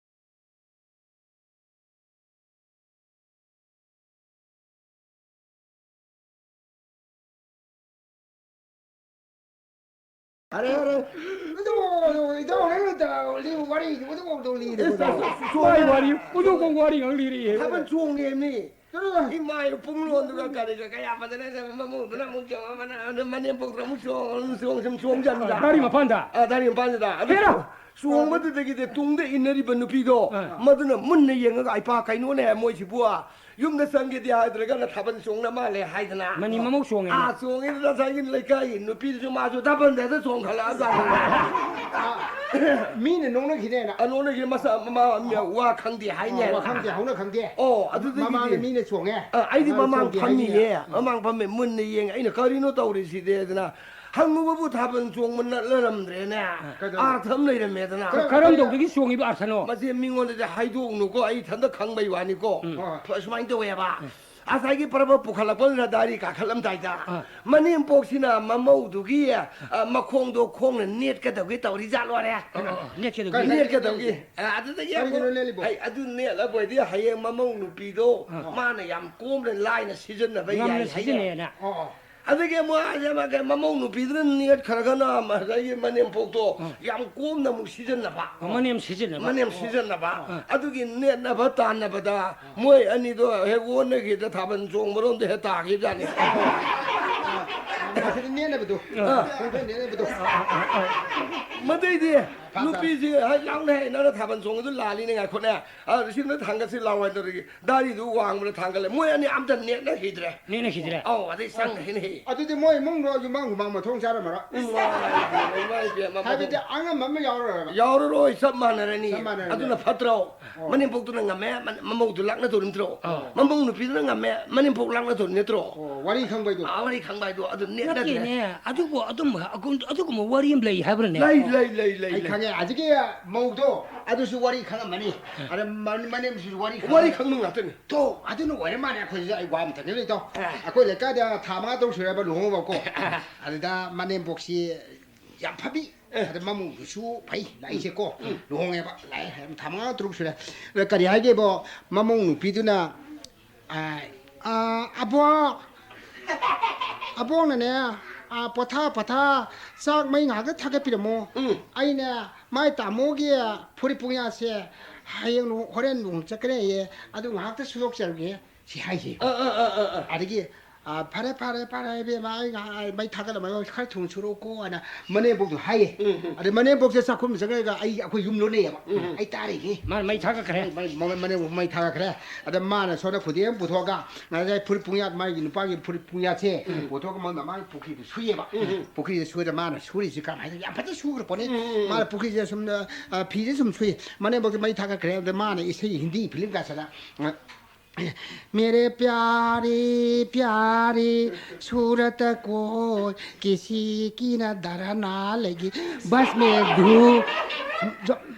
ꯑꯔꯦ, ꯑꯔꯦ꯫ ꯑꯗꯨ, ꯏꯇꯥꯎ, ꯅꯪꯅ ꯇꯧꯔꯤꯕ ꯋꯥꯔꯤꯗꯨ ꯑꯗꯨꯐꯥꯎꯗ ꯂꯤꯔꯦ꯫ ꯃꯥꯏ ꯋꯥꯔꯤ, ꯎꯗꯧꯕ ꯋꯥꯔꯤ ꯉꯥꯛ ꯂꯤꯔꯛꯑꯦ꯫ ꯊꯥꯕꯜ ꯆꯣꯡꯉꯦꯃꯤ꯫ ꯆꯠꯂꯣꯗ꯫ ꯏꯃꯥꯏ, ꯄꯨꯡꯂꯣꯟꯗꯨꯒ ꯀꯔꯤꯒ ꯀꯌꯥ ꯐꯖꯅ ꯃꯃꯧꯗꯨꯅ ꯑꯃꯨꯛ ꯆꯣꯡ, ꯑꯃꯅ ꯃꯅꯦꯝꯄꯣꯛꯇꯨꯅ ꯑꯃꯨꯛ ꯆꯣꯡ, ꯑꯗꯨꯝ ꯆꯣꯡ, ꯁꯨꯝ ꯆꯣꯡꯖꯟꯕꯗ꯫ ꯗꯥꯔꯤ ꯃꯄꯥꯟꯗ? ꯑ, ꯗꯥꯔꯤ ꯃꯄꯥꯟꯗꯨꯗ꯫ ꯑꯗꯨ ꯍꯦꯔꯥ! ꯆꯣꯡꯕꯗꯨꯗꯒꯤꯗꯤ ꯇꯨꯡꯗ ꯏꯟꯅꯔꯤꯕ ꯅꯨꯄꯤꯗꯣ, ꯑ꯫ ꯃꯗꯨꯅ ꯃꯨꯟꯅ ꯌꯦꯡꯉꯒ, "ꯏꯄꯥ, ꯀꯩꯅꯣꯅꯦ ꯃꯣꯏꯁꯤꯕꯨ? ꯌꯨꯝꯗ ꯆꯪꯒꯦꯗꯤ ꯍꯥꯏꯗ꯭ꯔꯒꯅ ꯊꯥꯕꯜ ꯆꯣꯡꯅ ꯃꯥꯜꯂꯦ" ꯍꯥꯏꯗꯅ꯫ ꯃꯅꯤ ꯃꯃꯧ ꯆꯣꯡꯉꯦ꯫ ꯑꯥ, ꯆꯣꯡꯉꯦꯗꯅ ꯉꯁꯥꯏꯒꯤ ꯂꯩꯀꯥꯏꯒꯤ ꯅꯨꯄꯤꯗꯨꯁꯨ ꯃꯥꯁꯨ ꯊꯥꯕꯜꯗ ꯍꯦꯛꯇ ꯆꯣꯡꯈꯠꯂꯛꯑꯖꯥꯠꯅꯤ꯫ ꯃꯤꯅ ꯅꯣꯛꯅꯈꯤꯅꯦꯅ꯫ ꯑ, ꯅꯣꯛꯅꯈꯤꯅꯦ, ꯃꯁꯥ, ꯃꯃꯥ, ꯃ-, ꯋꯥ ꯈꯪꯗꯦ ꯍꯥꯏꯅꯦ꯫ ꯑꯣ, ꯋꯥ ꯈꯪꯗꯦ, ꯍꯧꯅ ꯈꯪꯗꯦ꯫ ꯑꯣ, ꯑꯗꯨꯗꯒꯤꯗꯤ ꯃꯃꯥꯡꯗ ꯃꯤꯅ ꯆꯣꯡꯉꯦ꯫ ꯑ, ꯑꯩꯗꯤ ꯃꯃꯥꯡ ꯆꯣꯡꯗꯦ ꯍꯥꯏꯅꯦ꯫ ꯐꯝꯃꯤꯌꯦ, ꯃꯃꯥꯡ ꯐꯝꯃꯦ, ꯃꯨꯟꯅ ꯌꯦꯡꯉꯦ꯫ ꯑꯩꯅ, "ꯀꯔꯤꯅꯣ ꯇꯧꯔꯤꯁꯤꯗꯤ?" ꯑꯗꯨꯅ ꯍꯪꯉꯨꯕꯕꯨ ꯊꯥꯕꯜ ꯆꯣꯡꯕ ꯅꯠꯂꯔꯝꯗ꯭ꯔꯦꯅꯦ꯫ ꯀꯩꯗꯧꯔꯦ? ꯑꯥꯔꯊ ꯑꯃ ꯂꯩꯔꯝꯃꯦꯗꯅ꯫ ꯀꯔꯝ-, ꯀꯔꯝꯗꯧꯗꯒꯤ ꯆꯣꯡꯉꯤꯕ ꯑꯥꯔꯊꯅꯣ? ꯃꯁꯤ ꯃꯤꯉꯣꯟꯗꯗꯤ ꯍꯥꯏꯗꯣꯛꯎꯅꯨꯀꯣ, ꯑꯩ ꯏꯊꯟꯇ ꯈꯪꯕꯩ ꯋꯥꯅꯤꯀꯣ꯫ ꯎꯝ꯫ ꯍꯣꯏ, ꯍꯣꯏ꯫ ꯐ-, ꯁꯨꯃꯥꯏꯅ ꯇꯧꯋꯦꯕ꯫ ꯎꯝ꯫ ꯉꯁꯥꯏꯒꯤ ꯄꯔꯕ ꯄꯨꯈꯠꯂꯛꯄꯗꯨꯗ ꯗꯥꯔꯤ ꯀꯥꯈꯠꯂꯝꯗꯥꯏꯗ, ꯑꯥ꯫ ꯃꯅꯦꯝꯄꯣꯛꯁꯤꯅ ꯃꯃꯧꯗꯨꯒꯤ, ꯑ, ꯃꯈꯣꯡꯗꯣ ꯈꯣꯡꯅ ꯅꯦꯠꯀꯗꯧꯒꯤ ꯇꯧꯔꯤ ꯖꯥꯠꯂꯣꯔꯦ꯫ ꯑꯣ, ꯑꯣ, ꯑꯣ, ꯅꯦꯠꯀꯗꯧꯒꯤ꯫ ꯀꯔꯤ ꯅꯦꯠꯀꯗꯧꯒꯤ꯫ ꯑ, ꯑꯗꯨꯗꯒꯤ ꯀꯔꯤꯒꯤꯅꯣ ꯑꯃꯨꯛ ꯅꯦꯠꯂꯤꯕꯣ? ꯍꯩ, ꯑꯗꯨ ꯅꯦꯠꯂꯕꯣꯏꯗꯤ ꯍꯌꯦꯡ ꯃꯃꯧ ꯅꯨꯄꯤꯗꯣ ꯑꯥ꯫ ꯃꯥꯅ ꯌꯥꯝ ꯀꯣꯝꯅ ꯂꯥꯏꯅ ꯁꯤꯖꯤꯟꯅꯕ ꯉꯝꯅ ꯌꯥꯏ ꯍꯥꯏꯌꯦ꯫ ꯁꯤꯖꯤꯟꯅꯩꯌꯦꯅ꯫ ꯑꯣ, ꯑꯣ꯫ ꯑꯗꯒꯤ ꯑꯃꯨꯛ ꯑꯥ, ꯃ-, ꯃ-, ꯃꯃꯧ ꯅꯨꯄꯤꯗꯨꯅ ꯅꯦꯠꯈ꯭ꯔꯒꯅ ꯃ-, ꯉꯁꯥꯏꯒꯤ ꯃꯅꯦꯝꯄꯣꯛꯇꯣ ꯑꯥ꯫ ꯌꯥꯝ ꯀꯣꯝꯅ ꯑꯃꯨꯛ ꯁꯤꯖꯤꯟꯅꯕ꯫ ꯑꯣ, ꯃꯅꯦꯝ ꯁꯤꯖꯤꯟꯅꯕ꯫ ꯃꯅꯦꯝ ꯑꯣ꯫ ꯁꯤꯖꯤꯟꯅꯕ꯫ ꯑꯥ꯫ ꯑꯗꯨꯒꯤ ꯅꯦꯠꯅꯕ ꯇꯥꯟꯅꯕꯗ ꯃꯣꯏ ꯑꯅꯤꯗꯣ ꯍꯦꯛ ꯑꯣꯟꯅꯈꯤꯗ ꯊꯥꯕꯜ ꯆꯣꯡꯕꯔꯣꯝꯗ ꯍꯦꯛ ꯇꯥꯈꯤꯕꯖꯥꯠꯅꯤ꯫ ꯑꯥ, ꯁꯤꯗ ꯅꯦꯠꯅꯕꯗꯣ꯫ ꯑꯥ꯫ ꯈꯣꯡꯗ ꯅꯦꯠꯅꯕꯗꯣ꯫ ꯃꯗꯩꯗꯤ ꯐꯥ ꯇꯥꯔꯦ꯫ ꯅꯨꯄꯤꯁꯤ ꯍꯥꯏ ꯂꯥꯎꯅ ꯍꯦ, "ꯅꯪꯅ ꯊꯥꯕꯜ ꯆꯣꯡꯕꯗꯨ ꯂꯥꯜꯂꯤꯅꯦ, ꯉꯥꯏꯈꯣꯅꯦ꯫ ꯑ, ꯁꯤꯗ ꯊꯥꯡꯒꯠꯁꯤ ꯂꯥꯎ" ꯍꯥꯏ ꯇꯧꯔꯤꯒꯤ꯫ ꯗꯥꯔꯤꯗꯨ ꯋꯥꯡꯕꯅ ꯊꯥꯡꯒꯠꯂꯦ꯫ ꯃꯣꯏ ꯑꯅꯤ ꯑꯝꯇ ꯅꯦꯠꯅꯈꯤꯗ꯭ꯔꯦ꯫ ꯅꯦꯠꯅꯈꯤꯗ꯭ꯔꯦ꯫ ꯑꯧ, ꯑꯗꯩ ꯆꯪꯈ꯭ꯔꯦꯅꯦꯍꯦ꯫ ꯑꯗꯨꯗꯤ ꯃꯣꯏ ꯏꯃꯨꯡꯗꯣ ꯌꯨꯝꯕꯥꯡ ꯍꯨꯃꯥꯡ ꯃꯊꯣꯡ ꯆꯥꯔꯝꯃꯔꯣꯏ꯫ ꯏꯃꯥꯏ ꯄꯦꯝꯃ, ꯏꯃꯥꯏ ꯄꯦꯝꯃ, ꯍꯥꯏꯕꯗꯤ ꯃꯊꯣꯡ ꯑꯉꯝꯕ ꯑꯃ ꯌꯥꯎꯔꯔꯣꯏꯕ꯫ ꯌꯥꯎꯔꯔꯣꯏ, ꯆꯞ ꯃꯥꯟꯅꯔꯅꯤ꯫ ꯆꯞ ꯃꯥꯟꯅꯔꯅꯤ꯫ ꯑꯗꯨꯅ ꯐꯠꯇ꯭ꯔꯣ? ꯑꯣ꯫ ꯃꯅꯦꯝꯄꯣꯛꯇꯨꯅ ꯉꯝꯃꯦ, ꯃꯅꯦ-, ꯃꯃꯧꯗꯨ ꯂꯥꯛꯅꯗꯧꯔꯤ ꯅꯠꯇ꯭ꯔꯣ? ꯑꯣ꯫ ꯃꯃꯧ ꯅꯨꯄꯤꯗꯨꯅ ꯉꯝꯃꯦ, ꯃꯅꯦꯝꯄꯣꯛ ꯂꯥꯛꯅꯗꯧꯔꯤ ꯅꯠꯇ꯭ꯔꯣ? ꯑꯣ, ꯋꯥꯔꯤ ꯈꯪꯕꯩꯗꯣ꯫ ꯑꯥ, ꯋꯥꯔꯤ ꯈꯪꯕ ꯍꯥꯏꯗꯣ ꯑꯗꯨ ꯅꯦꯠꯅꯗ꯭ꯔꯦ꯫ ꯅꯠꯇꯦꯅꯦ, ꯑꯗꯨꯕꯨ ꯑꯗꯨꯝꯕ, ꯑꯒꯨꯝ-, ꯑꯗꯨꯒꯨꯝꯕ ꯋꯥꯔꯤ ꯑꯃ ꯂꯩ ꯍꯥꯏꯕ꯭ꯔꯅꯦ? ꯂꯩ, ꯂꯩ, ꯂꯩ, ꯂꯩ, ꯑꯩ ꯂꯩ꯫ ꯈꯪꯉꯦ, ꯍꯧꯖꯤꯛꯀꯤ ꯃꯧꯗꯣ ꯑꯗꯨꯁꯨ ꯋꯥꯔꯤ ꯈꯪꯉꯝꯃꯅꯤ꯫ ꯑ꯫ ꯑꯗ ꯃ-, ꯃꯅꯦꯝꯁꯤꯁꯨ ꯋꯥꯔꯤ ꯈꯪꯉꯝꯃꯅꯤ꯫ ꯋꯥꯔꯤ ꯈꯪꯕ ꯉꯥꯛꯇꯅꯤ꯫ ꯇꯣ, ꯑꯗꯨꯅ ꯑꯣꯏꯔ ꯃꯥꯜꯂꯦ ꯑꯩꯈꯣꯏꯁꯨ꯫ ꯑꯩ ꯋꯥ ꯑꯃ ꯊꯝꯒꯦ ꯂꯩꯇꯧ꯫ ꯑ꯫ ꯑꯩꯈꯣꯏ ꯂꯩꯀꯥꯏꯗ ꯊꯥ ꯃꯉꯥ ꯇꯔꯨꯛ ꯁꯨꯔꯦꯕ ꯂꯨꯍꯣꯡꯉꯕꯀꯣ꯫ ꯑ꯫ ꯑꯗꯨꯗ ꯃꯅꯦꯝꯄꯣꯛꯁꯤ ꯌꯥꯝ ꯐꯕꯤ꯫ ꯑꯦ꯫ ꯑꯗ ꯃꯃꯧꯗꯨꯁꯨ ꯐꯩ, ꯂꯥꯛꯏꯁꯦꯀꯣ꯫ ꯎꯝ꯫ ꯂꯨꯍꯣꯡꯉꯦꯕ, ꯂꯥꯛꯑꯦ, ꯊꯥ ꯃꯉꯥ ꯇꯔꯨꯛ ꯁꯨꯔꯦ꯫ ꯑꯗ ꯀꯔꯤ ꯍꯥꯏꯒꯦꯕꯣ, ꯃꯃꯧ ꯅꯨꯄꯤꯗꯨꯅ, ꯑ, ꯑ, "ꯑꯕꯣꯛ, ꯑꯕꯣꯛꯅꯅꯦ, "ꯑꯥ, ꯄꯣꯊꯥ, ꯄꯣꯊꯥ, ꯆꯥꯛ ꯃꯩ ꯉꯥꯏꯍꯥꯛꯇ ꯊꯥꯒꯠꯄꯤꯔꯝꯃꯣ꯫ ꯎꯝ꯫ ꯑꯩꯅ ꯃꯥꯏ ꯇꯥꯃꯣꯒꯤ ꯐꯨꯔꯤꯠ ꯄꯨꯡꯌꯥꯠꯁꯦ ꯍꯌꯦꯡ ꯂꯨꯍꯣꯡ-, ꯍꯣꯔꯦꯟ ꯂꯨꯍꯣꯡ ꯆꯠꯀꯅꯦꯌꯦ, ꯑꯗꯨ ꯉꯥꯏꯍꯥꯛꯇ ꯁꯨꯗꯣꯛꯆꯔꯨꯒꯦ", ꯁꯤ ꯍꯥꯏꯁꯦ꯫ ꯑꯥ, ꯑꯥ, ꯑꯥ, ꯑꯥ, ꯑꯥ꯫ ꯑꯗꯒꯤ, "ꯑꯥ, ꯐꯔꯦ, ꯐꯔꯦ, ꯐꯔꯦ, ꯏꯕꯦꯝꯃ, ꯑꯩ ꯉꯥꯏꯍꯥꯛ ꯃꯩ ꯊꯥꯒꯠꯂꯝꯃꯒ ꯈꯔ ꯊꯨꯅ ꯁꯨꯔꯛꯎꯀꯣ" ꯍꯥꯏꯅ ꯃꯅꯦꯝꯕꯣꯛꯇꯣ ꯍꯥꯏꯌꯦ꯫ ꯎꯝ, ꯎꯝ꯫ ꯑꯗꯩ ꯃꯅꯦꯝꯕꯣꯛꯁꯦ ꯆꯥꯛꯈꯨꯝ ꯆꯪꯉꯒ ꯑꯩ, ꯑꯩꯈꯣꯏ ꯌꯨꯝ ꯂꯣꯟꯅꯩꯌꯦꯕ꯫ ꯎꯝ, ꯎꯝ꯫ ꯑꯩ ꯇꯥꯔꯤꯅꯤ꯫ ꯃꯥ ꯃꯩ ꯊꯥꯒꯠꯈ꯭ꯔꯦ꯫ ꯃꯩ, ꯃꯩ, ꯃꯅꯦꯝꯕꯣꯛ ꯃꯩ ꯊꯥꯒꯠꯈ꯭ꯔꯦ꯫ ꯑꯗ ꯃꯥꯅ ꯁꯣꯝꯗ ꯈꯨꯗꯦꯡ ꯑꯃ ꯄꯨꯊꯣꯛꯑꯒ ꯉꯁꯥꯏ ꯐꯨꯔꯤꯠ ꯄꯨꯡꯌꯥꯠ, ꯃꯥꯒꯤ ꯅꯨꯄꯥꯒꯤ ꯐꯨꯔꯤꯠ ꯄꯨꯡꯌꯥꯠꯁꯦ ꯎꯝ꯫ ꯄꯨꯊꯣꯛꯑꯒ ꯃꯥꯅ ꯃꯥꯒꯤ ꯄꯨꯈ꯭ꯔꯤꯗ ꯁꯨꯏꯌꯦꯕ꯫ ꯎꯝ, ꯎꯝ꯫ ꯄꯨꯈ꯭ꯔꯤꯗ ꯁꯨꯏꯗ ꯃꯥꯅ ꯁꯨꯔꯤꯁꯤ ꯀꯃꯥꯏꯅ ꯌꯥꯝ ꯐꯖꯅ ꯁꯨꯈ꯭ꯔ ꯄꯣꯠꯅꯤ꯫ ꯎꯝ, ꯎꯝ, ꯎꯝ꯫ ꯃꯥꯅ ꯄꯨꯈ꯭ꯔꯤꯁꯤꯗ ꯁꯨꯝ, ꯑ, ꯐꯤꯁꯦ ꯁꯨꯝ ꯁꯨꯏ꯫ ꯃꯅꯦꯝꯕꯣꯛꯇ ꯃꯩ ꯊꯥꯒꯠꯈ꯭ꯔꯦ꯫ ꯑꯗ ꯃꯥꯅ ꯏꯁꯩ ꯍꯤꯟꯗꯤ ꯐꯤꯂꯝ ꯀꯥꯁꯦꯠꯇ, ꯑ, "मेरे प्यारे प्यारे सूरत को किसी की नजर ना लगी, बस मैं धू-,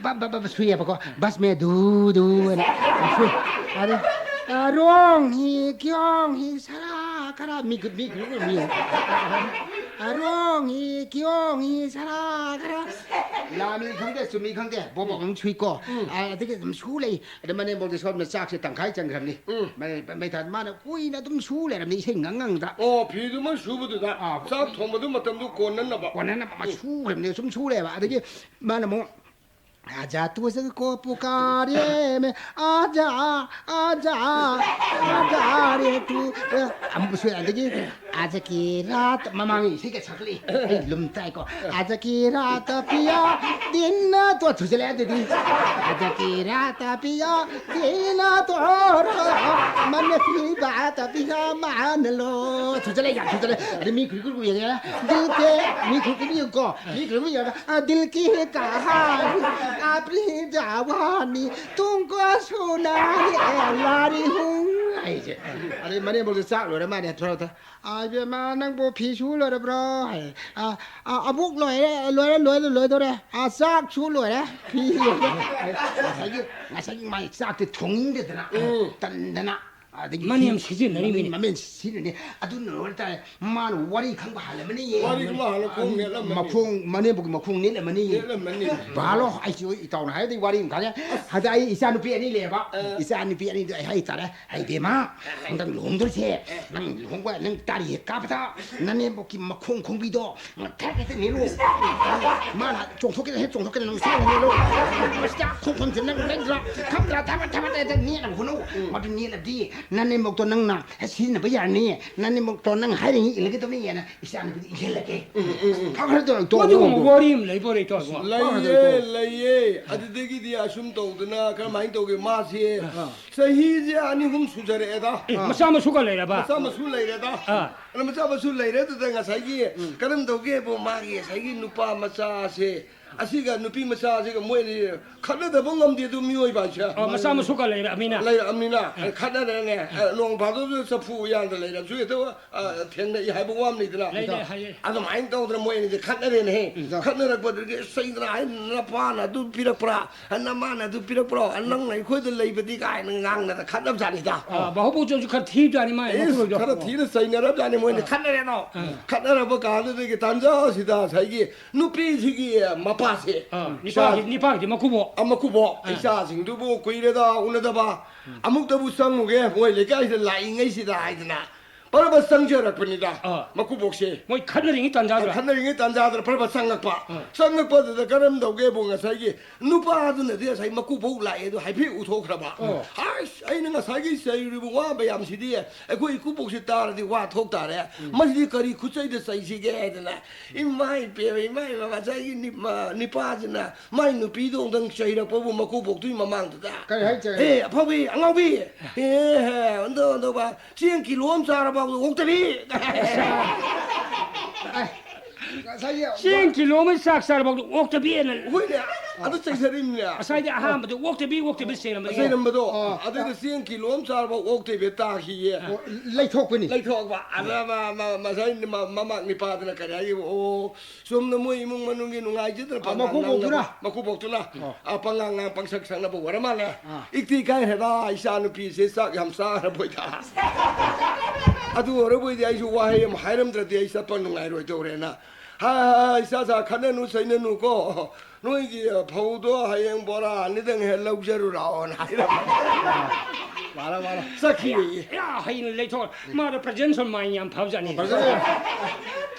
ꯕ-, ꯕ-, ꯕ-, ꯁꯨꯏꯌꯦꯕꯀꯣ꯫ "बस मैं धू धू" ꯍꯥꯏꯅ ꯁꯨꯏ꯫ ꯑꯗ, ꯑ, "रोंग ही क्यों ही सरा करा", ꯃꯤ, ꯃꯤ, ꯃꯤ, ꯃꯤ꯫ "ꯑ, रोंग ही क्यों ही सरा करा"꯫ ꯂꯥꯟꯅꯤ ꯈꯪꯗꯦ, ꯆꯨꯝꯃꯤ ꯈꯪꯗꯦ, ꯕꯣꯕ ꯑꯃꯨꯛ ꯁꯨꯏꯀꯣ꯫ ꯎꯝ꯫ ꯑ, ꯑꯗꯒꯤ ꯑꯗꯨꯝ ꯁꯨ ꯂꯩ꯫ ꯑꯗ ꯃꯅꯦꯝꯕꯣꯛꯇꯤ ꯁꯣꯝꯗ ꯆꯥꯛꯁꯦ ꯇꯪꯈꯥꯏ ꯆꯪꯈ꯭ꯔꯕꯅꯤ꯫ ꯎꯝ꯫ ꯃꯩ-, ꯃꯩ ꯊꯥ-, ꯃꯥꯅ ꯀꯨꯏꯅ ꯑꯗꯨꯝ ꯁꯨ ꯂꯩꯔꯕꯅꯤ, ꯏꯁꯩ ꯉꯪ ꯉꯪꯗ꯫ ꯑꯣ, ꯐꯤꯗꯨꯃ ꯁꯨꯕꯗꯨꯗ ꯑꯥ꯫ ꯆꯥꯛ ꯊꯣꯡꯕꯗꯨ ꯃꯇꯝꯗꯨ ꯀꯣꯟꯅꯅꯕ꯫ ꯀꯣꯟꯅꯅꯕ ꯃꯥ ꯎꯝ꯫ ꯁꯨꯈ꯭ꯔꯕꯅꯤ, ꯁꯨꯝ ꯁꯨ ꯂꯩꯌꯦꯕ꯫ ꯑꯗꯒꯤ ꯃꯥꯅ ꯑꯃꯨꯛ, "आजा तुझको पुकारे मैं, आजा, आजा, आजा रे तू", ꯑ, ꯑꯃꯨꯛ ꯁꯨ, ꯑꯗꯒꯤ "आज की रात", ꯃꯃꯥꯡꯒꯤ ꯏꯁꯩꯒ ꯁꯛꯂꯛꯏ꯫ ꯑꯩ ꯂꯨꯝ ꯇꯥꯏꯀꯣ꯫ "आज की रात पिया दिन", ꯇꯣ ꯊꯨꯖꯜꯂꯛꯑꯦ ꯑꯗꯨꯗꯤ꯫ "आज की रात पिया दिन तो मन की बात पिया मान लो", ꯊꯨꯖꯜꯂꯛꯑꯦ, ꯌꯥꯝ ꯊꯨꯖꯜꯂꯛꯑꯦ꯫ ꯑꯗꯩ ꯃꯤ ꯈꯨꯔꯨ ꯈꯨꯔꯨ ꯌꯦꯡꯉꯦ꯫ "दिल के", ꯃꯤ ꯈꯨꯔꯨ ꯈꯨꯔꯨ ꯌꯦꯡꯉꯨꯀꯣ꯫ ꯃꯤ ꯈꯨꯔꯨ ꯈꯨꯔꯨ ꯌꯦꯡꯉꯒ, "आ, दिल की कहानी अपनी जवानी तुमको सुनाने ला रही हूँ" ꯍꯥꯏꯁꯦ꯫ ꯑꯗꯩ ꯃꯅꯦꯝꯕꯣꯛꯁꯦ ꯆꯥꯛ ꯂꯣꯏꯔ ꯃꯥꯅꯦ, ꯊꯣꯔꯛꯑꯣ, ꯊꯣꯔꯛꯑꯣ꯫ "ꯑꯥ, ꯏꯕꯦꯝꯃ, ꯅꯪꯕꯨ ꯐꯤ ꯁꯨ ꯂꯣꯏꯔꯕ꯭ꯔꯣ?" ꯍꯥꯏ꯫ "ꯑꯥ, ꯑꯥ, ꯑꯕꯣꯛ, ꯂꯣꯏꯔꯦ, ꯂꯣꯏꯔꯦ, ꯂꯣꯏꯔꯦ, ꯂꯣꯏꯗꯣꯔꯦ꯫ ꯑꯥ, ꯆꯥꯛꯁꯨ ꯂꯣꯏꯔꯦ, ꯐꯤ ꯂꯣꯏꯔꯦ꯫" ꯉꯁꯥꯏꯒꯤ, ꯉꯁꯥꯏꯒꯤ ꯃꯥꯒꯤ ꯆꯥꯛꯇꯤ ꯊꯣꯡꯅꯤꯡꯗꯗꯅ, ꯎꯝ꯫ ꯇꯟꯗꯅ, ꯑꯗꯒꯤ ꯃꯅꯦꯝ ꯁꯤꯖꯤꯟꯅꯔꯤꯃꯤꯅꯦ꯫ ꯃꯃꯦꯟ ꯁꯤꯖꯤꯟꯅꯅꯤ꯫ ꯑꯗꯨꯅ ꯑꯣꯏ ꯇꯥꯔꯦ, ꯃꯥꯅ ꯋꯥꯔꯤ ꯈꯪꯕ ꯍꯥꯜꯂꯝꯃꯅꯤꯌꯦ꯫ ꯋꯥꯔꯤ ꯈꯪꯕ ꯍꯥꯜꯂ ꯈꯣꯡ ꯅꯦꯠꯂꯝꯃꯅꯤ꯫ ꯃꯈꯣꯡ, ꯃꯅꯦꯝꯕꯨꯒꯤ ꯃꯈꯣꯡ ꯅꯦꯠꯂꯝꯃꯅꯤꯌꯦ꯫ ꯅꯦꯠꯂꯝꯃꯅꯤ꯫ ꯕꯥꯂꯣ, ꯑꯩꯁꯨ ꯏꯇꯥꯎꯅ ꯍꯥꯏꯕꯗꯤ ꯋꯥꯔꯤ ꯑꯃ ꯈꯪꯉꯦ꯫ ꯍꯟꯗꯛ ꯑꯩ ꯏꯆꯥ ꯅꯨꯄꯤ ꯑꯅꯤ ꯂꯩꯌꯦꯕ꯫ ꯑ꯫ ꯏꯆꯥ ꯅꯨꯄꯤ ꯑꯅꯤꯗꯣ ꯑꯩ ꯍꯥꯏꯇꯥꯔꯦ, "ꯍꯩ ꯕꯦꯝꯃ, ꯍꯟꯗꯛ ꯂꯨꯍꯣꯡꯗꯣꯏꯁꯦ, ꯑ꯫ ꯅꯪ ꯂꯨꯍꯣꯡꯕ, ꯅꯪ ꯇꯥꯔꯤ ꯍꯦꯛ ꯀꯥꯕꯗ ꯅꯅꯦꯝꯕꯣꯛꯀꯤ ꯃꯈꯣꯡ ꯈꯣꯡꯕꯤꯗꯣ ꯊꯦꯛ ꯍꯦꯛꯇ ꯅꯦꯠꯂꯨ꯫ ꯃꯥꯅ ꯆꯣꯡꯊꯣꯛꯀꯦ ꯍꯦꯛ ꯆꯣꯡꯊꯣꯛꯀꯦ ꯅꯪ ꯁꯦꯡꯅ ꯅꯦꯠꯂꯨ꯫ ꯃꯁꯤꯗ ꯈꯣꯡ ꯈꯣꯟꯁꯦ ꯅꯪ ꯂꯦꯡꯗ꯭ꯔꯥ, ꯈꯪꯗ꯭ꯔꯥ, ꯊꯕꯛ, ꯊꯕꯛ ꯍꯦꯛꯇ ꯅꯦꯠꯅꯕ ꯍꯣꯠꯅꯧ꯫ ꯎꯝ꯫ ꯃꯗꯨ ꯅꯦꯠꯂꯗꯤ ꯅꯅꯦꯝꯕꯣꯛꯇꯣ ꯅꯪꯅ ꯁꯤꯖꯤꯟꯅꯕ ꯌꯥꯔꯅꯤ꯫ ꯅꯅꯦꯝꯕꯣꯛꯇꯣ ꯅꯪ ꯍꯥꯏꯔꯤꯉꯩ ꯏꯜꯂꯒꯗꯕꯅꯤ" ꯍꯥꯏꯅ ꯏꯆꯥ ꯅꯨꯄꯤꯗ ꯏꯜꯍꯜꯂꯒꯦ꯫ ꯎꯝ, ꯎꯝ, ꯎꯝ꯫ ꯐꯈ꯭ꯔꯗꯣ ꯇꯣꯛꯑꯣ, ꯃꯗꯨꯒꯨꯝꯕ ꯇꯣꯛꯑꯣ꯫ ꯋꯥꯔꯤ ꯑꯃ ꯂꯩꯕꯣꯔꯦ, ꯏꯇꯥꯎꯕꯣ? ꯂꯩꯌꯦ, ꯂꯩꯌꯦ꯫ ꯑꯗꯨꯗꯒꯤꯗꯤ ꯑꯁꯨꯝ ꯇꯧꯗꯅ ꯀꯔꯝꯍꯥꯏꯅ ꯇꯧꯒꯦ, ꯃꯥꯁꯦ ꯑꯥ꯫ ꯆꯍꯤꯁꯦ ꯑꯅꯤ ꯑꯍꯨꯝ ꯁꯨꯖꯔꯛꯑꯦꯗ꯫ ꯑꯦ, ꯃꯆꯥ ꯃꯁꯨꯒ ꯂꯩꯔꯕ? ꯃꯆꯥ ꯃꯁꯨ ꯂꯩꯔꯦꯗ꯫ ꯑꯥ꯫ ꯑꯗ ꯃꯆꯥ ꯃꯁꯨ ꯂꯩꯔꯦ, ꯑꯗꯨꯗ ꯉꯁꯥꯏꯒꯤ ꯎꯝ꯫ ꯀꯔꯝ ꯇꯧꯒꯦꯕꯨ, ꯃꯥꯒꯤ ꯉꯁꯥꯏꯒꯤ ꯅꯨꯄꯥ ꯃꯆꯥꯁꯦ, ꯑꯁꯤꯒ ꯅꯨꯄꯤ ꯃꯆꯥꯁꯤꯒ ꯃꯣꯏ ꯑꯅꯤ ꯈꯠꯅꯗꯕ ꯉꯝꯗꯦ ꯑꯗꯨ, ꯃꯤꯑꯣꯏꯕ ꯍꯥꯏꯁꯦ꯫ ꯑꯣ, ꯃꯆꯥ ꯃꯁꯨꯒ ꯂꯩꯔꯛꯑꯃꯤꯅ꯫ ꯂꯩꯔꯛꯑꯃꯤꯅ꯫ ꯑꯥ꯫ ꯈꯠꯅꯔꯦꯅꯦ꯫ ꯑꯥ꯫ ꯅꯣꯡ ꯐꯥꯗꯣꯛꯁꯨ ꯆꯐꯨ ꯎꯌꯥꯟꯗ ꯂꯩꯔꯁꯨ ꯍꯦꯛꯇ, ꯑꯥ, ꯊꯦꯡꯅꯩ ꯍꯥꯏꯕ ꯋꯥ ꯑꯃ ꯂꯩꯗꯅ꯫ ꯂꯩ, ꯂꯩ, ꯍꯥꯏꯌꯦ꯫ ꯑꯗꯨꯃꯥꯏꯅ ꯇꯧꯗꯅ ꯃꯣꯏ ꯑꯅꯤꯁꯦ ꯈꯠꯅꯔꯦꯅꯦꯍꯦ꯫ ꯎꯝ꯫ ꯈꯠꯅꯔꯛꯄꯗꯒꯤ ꯆꯩꯗꯅ, "ꯑꯩ ꯅꯄꯥꯅ ꯑꯗꯨ ꯄꯤꯔꯛꯄ꯭ꯔꯥ? ꯅꯃꯥꯅ ꯑꯗꯨ ꯄꯤꯔꯛꯄ꯭ꯔꯣ? ꯅꯪꯅ ꯑꯩꯈꯣꯏꯗ ꯂꯩꯕꯗꯤ?" ꯀꯥꯏꯅ ꯉꯥꯡꯗꯅ ꯈꯠꯅꯕꯖꯥꯠꯅꯤꯗ꯫ ꯑꯥ, ꯚꯥꯕꯣꯛꯁꯨ ꯈꯔ ꯊꯤꯕꯖꯥꯠꯅꯤ ꯃꯥꯏ ꯏꯁ, ꯃꯄꯨꯔꯣꯏꯗꯣ꯫ ꯈꯔ ꯊꯤꯅ ꯆꯩꯅꯔꯕꯖꯥꯠꯅꯤ ꯃꯣꯏꯅ꯫ ꯑꯥ꯫ ꯈꯠꯅꯔꯦꯗꯣ꯫ ꯑꯥ꯫ ꯈꯠꯅꯔꯕ ꯀꯥꯟꯗꯨꯗꯒꯤ ꯇꯥꯟꯖꯥꯁꯤꯗ ꯉꯁꯥꯏꯒꯤ ꯅꯨꯄꯤꯁꯤꯒꯤ ꯃꯄꯥꯁꯦ, ꯑꯥ, ꯏꯆꯥ-, ꯅꯤꯄꯥꯒꯤ, ꯅꯤꯄꯥꯒꯤꯗꯤ ꯃꯀꯨꯕꯣꯛ꯫ ꯑ, ꯃꯀꯨꯕꯣꯛ, ꯑꯥ꯫ ꯏꯆꯥꯁꯤꯡꯗꯨꯕꯨ ꯀꯨꯏꯔꯦꯗ ꯎꯅꯗꯕ, ꯎꯝ꯫ ꯑꯃꯨꯛꯇꯕꯨ ꯆꯪꯉꯨꯒꯦ, ꯃꯣꯏ ꯂꯩꯀꯥꯏꯗ ꯂꯥꯛꯏꯉꯩꯁꯤꯗ ꯍꯥꯏꯗꯅ ꯄꯔꯕ ꯆꯪꯖꯔꯛꯄꯅꯤꯗ, ꯑꯥ꯫ ꯃꯀꯨꯕꯣꯛꯁꯦ꯫ ꯃꯣꯏ ꯈꯠꯅꯔꯤꯉꯩ ꯇꯥꯟꯖꯥꯗꯨꯗ꯫ ꯈꯠꯅꯔꯤꯉꯩ ꯇꯥꯟꯖꯥꯗꯨꯗ ꯄꯔꯕ ꯆꯪꯉꯛꯄ꯫ ꯑꯥ꯫ ꯆꯪꯉꯛꯄꯗꯨꯗ ꯀꯔꯝ ꯇꯧꯒꯦꯕꯨ, ꯉꯁꯥꯏꯒꯤ ꯅꯨꯄꯥꯗꯨꯅꯗꯤ ꯉꯁꯥꯏ ꯃꯀꯨꯕꯣꯛ ꯂꯥꯛꯑꯦ ꯑꯗꯨ ꯍꯥꯏꯐꯦꯠ ꯎꯊꯣꯛꯈ꯭ꯔꯕ꯫ ꯑꯣ꯫ "ꯑꯁ, ꯑꯩꯅ ꯉꯁꯥꯏꯒꯤ ꯆꯩꯔꯤꯕ ꯋꯥ ꯃꯌꯥꯝꯁꯤꯗꯤ ꯑꯩꯈꯣꯏ ꯏꯀꯨꯕꯣꯛꯁꯤ ꯇꯥꯔꯗꯤ ꯋꯥ ꯊꯣꯛ ꯇꯥꯔꯦ꯫ ꯎꯝ꯫ ꯃꯁꯤꯗꯤ ꯀꯔꯤ ꯈꯨꯠꯆꯩꯗ ꯆꯩꯁꯤꯒꯦ?" ꯍꯥꯏꯗꯅ, ꯏꯃꯥ ꯏꯄꯦꯝꯃ, ꯏꯃꯥ ꯏꯄꯦꯝꯃ, ꯉꯁꯥꯏꯒꯤ ꯅꯤꯞ-, ꯃ-, ꯅꯤꯄꯥꯁꯤꯅ ꯃꯥꯏ ꯅꯨꯄꯤꯗꯣ ꯑꯃꯨꯛꯇꯪ ꯆꯩꯔꯛꯄꯕꯨ ꯃꯀꯨꯕꯣꯛꯇꯨꯒꯤ ꯃꯃꯥꯡꯗꯨꯗ꯫ ꯀꯔꯤ ꯍꯥꯏ ꯆꯩ? "ꯑꯦ, ꯑꯐꯥꯎꯕꯤ, ꯑꯉꯥꯎꯕꯤ, ꯑꯦ, ꯍꯦ, ꯑꯣꯟꯊꯣꯛ, ꯑꯣꯟꯊꯣꯛꯄ, ꯆꯦꯡ ꯀꯤꯂꯣ ꯑꯃ ꯆꯥꯔꯕ ꯑꯣꯛꯇꯕꯤ!" ꯑꯦ, ꯉꯁꯥꯏꯒꯤ ꯆꯦꯡ ꯀꯤꯂꯣ ꯑꯃ ꯆꯥꯛ ꯆꯥꯔꯕ ꯑꯣꯛꯇꯕꯤꯅ꯫ ꯍꯣꯏꯅꯦ꯫ ꯑꯗꯨ ꯆꯩꯊꯔꯤꯕꯅꯦ꯫ ꯉꯁꯥꯏꯗꯤ ꯑꯍꯥꯟꯕꯗ ꯑꯣꯛꯇꯕꯤ, ꯑꯣꯛꯇꯕꯤ ꯆꯩꯔꯝꯕꯗꯤ꯫ ꯆꯩꯔꯝꯕꯗꯣ, ꯑꯥ꯫ ꯑꯗꯨꯗ ꯆꯦꯡ ꯀꯤꯂꯣ ꯑꯃ ꯆꯥꯔꯕ ꯑꯣꯛꯇꯕꯤ ꯇꯥꯈꯤꯌꯦ꯫ ꯑꯣ, ꯂꯩꯊꯣꯛꯄꯅꯤ꯫ ꯂꯩꯊꯣꯛꯄ꯫ ꯑꯗ ꯃ-, ꯃ-, ꯉꯁꯥꯏ ꯃ-, ꯃꯃꯥꯛ ꯅꯤꯄꯥꯗꯨꯅ ꯀꯔꯤ ꯍꯥꯏ? ꯑꯣ, ꯆꯨꯝꯅ ꯃꯣꯏ ꯏꯃꯨꯡ ꯃꯅꯨꯡꯒꯤ ꯅꯨꯡꯉꯥꯏꯖꯗꯅ ꯑꯥ, ꯄꯪꯉꯥꯡ ꯃꯀꯨꯕꯣꯛꯇꯨꯅ? ꯉꯥꯡꯅꯕ, ꯃꯀꯨꯕꯣꯛꯇꯨꯅ, ꯑꯥ꯫ ꯑꯥ, ꯄꯪꯉꯥꯡ ꯉꯥꯡ ꯄꯪꯁꯛ ꯁꯛꯅꯕ ꯑꯣꯏꯔ ꯃꯥꯜꯂꯦ꯫ ꯑꯥ꯫ ꯏꯛꯇꯤ ꯀꯥꯏ ꯍꯦꯔꯥ, ꯏꯆꯥ ꯅꯨꯄꯤꯁꯦ ꯆꯥꯛ ꯌꯥꯝ ꯆꯥꯔꯕꯣꯏꯗ꯫ ꯑꯗꯨ ꯑꯣꯏꯔꯕꯣꯏꯗꯤ ꯑꯩꯁꯨ ꯋꯥꯍꯩ ꯑꯃ ꯍꯥꯏꯔꯝꯗ꯭ꯔꯗꯤ ꯑꯩ ꯆꯠꯄ ꯅꯨꯡꯉꯥꯏꯔꯣꯏꯗꯧꯔꯦꯅ꯫ ꯍꯥ, ꯍꯥ, ꯍꯥ, ꯏꯆꯥ ꯆꯥ ꯈꯠꯅꯅꯨ ꯆꯩꯅꯅꯨꯀꯣ꯫ ꯅꯣꯏꯒꯤ ꯐꯧꯗꯣ ꯍꯌꯦꯡ ꯕꯣꯔꯥ ꯑꯅꯤꯗꯪ ꯍꯦꯛ ꯂꯧꯖꯔꯨꯔꯣꯅ ꯍꯥꯏꯔꯝꯃꯦ꯫ ꯃꯥꯅ, ꯃꯥꯅ꯫ ꯆꯠꯈꯤꯌꯦ꯫ ꯌꯥ, ꯍꯩꯅ ꯂꯩꯊꯣꯛ꯫ ꯃꯥꯗꯣ presence of mind ꯌꯥꯝ ꯐꯕꯖꯥꯠꯅꯤ꯫ Presence꯫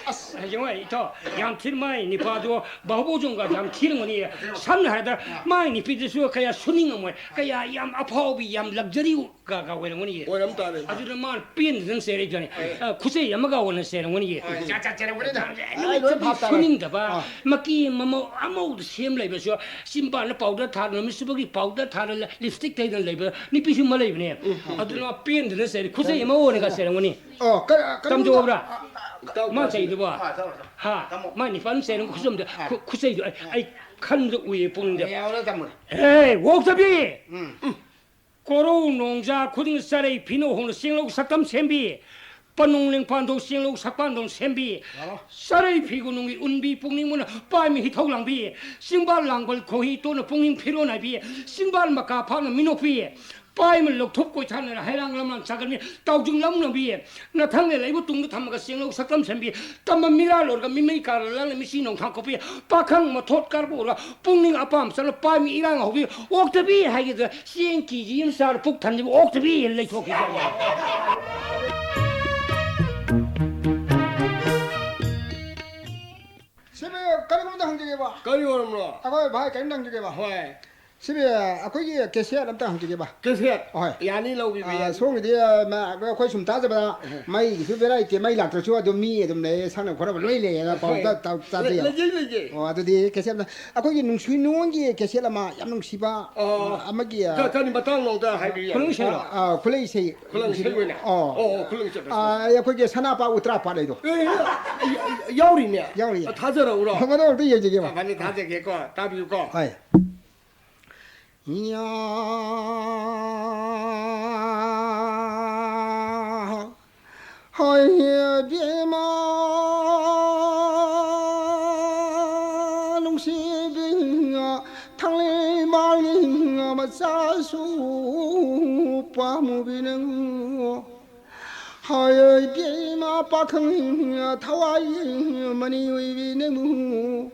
ꯑꯁ, ꯌꯦꯡꯉꯣ, ꯏꯇꯥꯎ, ꯌꯥꯝ ꯊꯤꯅ ꯃꯥꯏ ꯅꯤꯄꯥꯗꯣ ꯕꯥꯍꯨꯕꯂꯤꯒ ꯌꯥꯝ ꯊꯤꯔꯝꯒꯅꯤ꯫ ꯁꯝꯅ ꯍꯥꯏꯔꯕꯗ, ꯃꯥꯏ ꯅꯨꯄꯤꯗꯨꯁꯨ ꯀꯌꯥ ꯁꯨꯅꯤꯡꯉꯝꯃꯣꯏ, ꯀꯌꯥ ꯌꯥꯝ ꯑꯐꯥꯎꯕꯤ, ꯌꯥꯝ luxury ꯀ-, ꯀ ꯑꯣꯏꯔꯝꯒꯅꯤꯌꯦ꯫ ꯑꯣꯏꯔꯝ ꯇꯥꯔꯦ꯫ ꯑꯗꯨꯅ ꯃꯥꯅ ꯄꯦꯟꯗꯅ ꯆꯩꯔꯛꯏ ꯖꯥꯠꯅꯤ꯫ ꯍꯣꯏ꯫ ꯑ, ꯈꯨꯆꯩ ꯑꯃꯒ ꯑꯣꯏꯅ ꯆꯩꯔꯝꯒꯅꯤꯌꯦ꯫ ꯍꯣꯏ, ꯖꯥꯠ ꯖꯥꯠ ꯆꯩꯔꯝꯒꯅꯤꯗ꯫ ꯑꯩ ꯂꯣꯏ ꯅꯨꯃꯤꯠꯇꯨꯗꯤ ꯚꯥꯞ ꯇꯥꯔꯦ꯫ ꯁꯨꯅꯤꯡꯗꯕ, ꯑꯥ꯫ ꯃꯀꯤ ꯃꯃꯧ ꯑꯃꯧꯗ ꯁꯦꯝ ꯂꯩꯕꯁꯨ, ꯆꯤꯝꯕꯥꯜꯗ powder ꯊꯥꯗꯅ, ꯃꯤꯠ ꯁꯨꯕꯒꯤ powder ꯊꯥꯗꯅ, lipstick ꯇꯩꯗꯅ ꯂꯩꯕ ꯅꯨꯄꯤꯁꯨ ꯑꯃ ꯂꯩꯕꯅꯦ꯫ ꯎꯝ꯫ ꯑꯗꯨꯅ ꯄꯦꯟꯗꯅ ꯆꯩꯔꯦ꯫ ꯈꯨꯆꯩ ꯑꯃ ꯑꯣꯏꯅꯒ ꯆꯩꯔꯝꯒꯅꯤ꯫ ꯑꯣ, ꯀ-, ꯀꯩꯅꯣꯝꯗ ꯇꯝꯖꯧꯕ꯭ꯔꯥ? ꯏꯇꯥꯎ ꯃꯥ ꯇꯝꯖꯧ꯫ ꯆꯩꯗꯨꯕꯣ? ꯑꯥ, ꯇꯥꯃꯣ, ꯇꯥꯃꯣ꯫ ꯍꯥ? ꯇꯥꯃꯣ꯫ ꯃꯥ ꯅꯤꯄꯥꯟ ꯆꯩꯔꯝ ꯈꯨꯆꯝꯗ, ꯑꯥ꯫ ꯈꯨ-, ꯈꯨꯆꯩꯗꯣ ꯑꯩ, ꯑꯩ ꯈꯟꯕꯗ ꯎꯏꯌꯦ ꯄꯨꯛꯅꯤꯡꯗ꯫ ꯌꯥꯎꯔꯦ, ꯇꯥꯃꯣ꯫ ꯍꯦ, ꯑꯣꯛꯇꯕꯤ! ꯎꯝ꯫ ꯀꯣꯔꯧ ꯅꯣꯡꯖꯥ ꯈꯨꯗꯤꯡ ꯆꯔꯩ ꯐꯤꯅ ꯍꯣꯡꯅ ꯆꯦꯡꯂꯧ ꯁꯛꯇꯝ ꯁꯦꯝꯕꯤ꯫ ꯄꯅꯨꯡ ꯂꯦꯡꯐꯥꯟꯗꯧ ꯆꯦꯡꯂꯧ ꯁꯛꯄꯥꯟꯗꯧ ꯁꯦꯝꯕꯤ꯫ ꯂꯥꯛꯑꯣ꯫ ꯆꯔꯩ ꯐꯤꯒꯨ ꯅꯨꯡꯒꯤ ꯎꯟꯕꯤ ꯄꯨꯛꯅꯤꯡ ꯃꯨꯟꯅ ꯄꯥꯏꯃꯤ ꯍꯤꯊꯧ ꯂꯥꯡꯕꯤ꯫ ꯆꯤꯡꯕꯥꯜ ꯂꯥꯡꯕꯜ ꯈꯣꯡꯍꯤ ꯇꯣꯟꯅ ꯄꯨꯛꯅꯤꯡ ꯐꯤꯔꯣꯟ ꯍꯥꯏꯕꯤ꯫ ꯆꯤꯡꯕꯥꯜ ꯃꯀꯥ ꯐꯥꯛꯅ ꯃꯤꯅꯣꯛꯄꯤ꯫ ꯄꯥꯏꯃ ꯂꯧꯊꯣꯛ ꯀꯣꯏꯊꯥꯅꯅ ꯍꯩꯔꯥꯡ ꯂꯝꯂꯥꯡ ꯁꯥꯒꯠꯃꯤ꯫ ꯇꯥꯎꯖꯤꯡ ꯂꯝꯅꯕꯤ꯫ ꯅꯊꯪꯅ ꯂꯩꯕ ꯇꯨꯡꯗ ꯊꯝꯃꯒ ꯆꯦꯡꯂꯧ ꯁꯛꯇꯝ ꯁꯦꯝꯕꯤ꯫ ꯇꯝꯕ ꯃꯤꯔꯥ ꯂꯣꯏꯔꯒ ꯃꯤꯃꯩ ꯀꯥꯔ ꯂꯥꯡꯅ ꯃꯤꯆꯤ ꯅꯣꯡꯊꯥꯡ ꯀꯣꯛꯄꯤ꯫ ꯄꯥꯈꯪ ꯃꯊꯣꯠ ꯀꯥꯔꯕ ꯎꯔꯒ ꯄꯨꯛꯅꯤꯡ ꯑꯄꯥꯝ ꯆꯠꯂ ꯄꯥꯏꯃꯤ ꯏꯔꯥꯡ ꯍꯧꯕꯤ꯫ ꯑꯣꯛꯇꯕꯤ ꯍꯥꯏꯒꯗ꯭ꯔꯥ? ꯆꯦꯡ ꯀꯦ ꯖꯤ ꯑꯃ ꯆꯥꯔ ꯄꯨꯛ ꯊꯟꯖꯕ ꯑꯣꯛꯇꯕꯤ ꯂꯩꯊꯣꯛꯈꯤꯕ꯫ ꯁꯤꯕꯨ ꯀꯔꯤꯒꯨꯝꯕꯗ ꯍꯪꯖꯒꯦꯕ? ꯀꯔꯤ ꯑꯣꯏꯔꯝꯂꯣ? ꯑꯩꯈꯣꯏ ꯚꯥꯏ ꯀꯔꯤꯝꯇ ꯍꯪꯖꯒꯦꯕ? ꯍꯣꯏ꯫ ꯁꯤꯕꯨ ꯑꯩꯈꯣꯏꯒꯤ ꯀꯦꯁꯦꯠ ꯑꯝꯇ ꯍꯪꯖꯒꯦꯕ? ꯀꯦꯁꯦꯠ? ꯍꯣꯏ꯫ ꯌꯥꯅꯤ, ꯂꯧꯕꯤꯕ ꯑꯥ, ꯌꯥꯅꯤ꯫ ꯁꯣꯝꯒꯤꯗꯤ, ꯑ, ꯃ-, ꯑꯩꯈꯣꯏ ꯁꯨꯝ ꯇꯥꯖꯕꯗ ꯑꯍ꯫ ꯃꯩꯒꯤꯁꯨ variety, ꯃꯩ ꯂꯥꯛꯇ꯭ꯔꯁꯨ ꯑꯗꯨꯝ ꯃꯤ ꯑꯗꯨꯝ ꯂꯩ, ꯁꯛꯅ ꯈꯣꯠꯅꯕ ꯂꯣꯏ ꯂꯩꯌꯦꯅ ꯄꯥꯎ ꯍꯣꯏ꯫ ꯇ-, ꯇ-, ꯇꯥꯖꯩꯌꯦꯕ꯫ ꯂꯩ-, ꯂꯩꯖꯩ, ꯂꯩꯖꯩ꯫ ꯑꯣ, ꯑꯗꯨꯗꯤ ꯀꯦꯁꯦꯠ ꯑꯃ, ꯑꯩꯈꯣꯏꯒꯤ ꯅꯨꯡꯁꯤ ꯅꯨꯡꯉꯣꯟꯒꯤ ꯀꯦꯁꯦꯠ ꯑꯃ ꯌꯥꯝ ꯅꯨꯡꯁꯤꯕ, ꯑꯣ꯫ ꯑ, ꯑꯃꯒꯤ, ꯑ, ꯀ-, ꯀꯔꯤ ꯃꯇꯥꯡꯅꯣ ꯑꯝꯇ ꯍꯥꯏꯕꯤꯌꯨ ꯌꯥꯅꯤ꯫ ꯈꯨꯂꯪ ꯏꯁꯩꯔꯣ? ꯑ, ꯈꯨꯂꯩ ꯏꯁꯩ꯫ ꯈꯨꯂꯪ ꯏꯁꯩ ꯑꯣꯏꯅ? ꯑꯣ꯫ ꯑꯣ, ꯑꯣ, ꯈꯨꯂꯪ ꯏꯁꯩ꯫ ꯑ, ꯑꯩꯈꯣꯏꯒꯤ ꯁꯅꯥꯄꯥ ꯎꯇ꯭ꯔꯥꯄꯥ ꯂꯩꯗꯣ꯫ ꯑꯦ, ꯑꯩ, ꯑꯩ, ꯌꯥꯎꯔꯤꯅꯦ꯫ ꯌꯥꯎꯔꯤꯌꯦ꯫ ꯑ, ꯊꯥꯖꯔꯛꯎꯔꯣ? ꯃꯗꯨ ꯑꯝꯇ ꯌꯦꯡꯖꯒꯦꯕ꯫ ꯑ, ꯐꯅꯤ, ꯊꯥꯖꯒꯦꯀꯣ꯫ ꯇꯥꯕꯤꯌꯨꯀꯣ꯫ ꯍꯣꯏ꯫ ꯌꯥ, ꯍꯣꯏ, ꯏꯕꯦꯝꯃ ꯅꯨꯡꯁꯤꯕꯤ, ꯊꯥꯡꯂꯩꯃꯥꯡꯒꯤ ꯃꯆꯥꯁꯨ ꯄꯥꯝꯃꯨꯕꯤ ꯅꯪ꯫ ꯍꯥꯏ ꯏꯕꯦꯝꯃ ꯄꯥꯈꯪ ꯊꯋꯥꯏ ꯃꯅꯤ ꯑꯣꯏꯕꯤ ꯅꯪꯕꯨ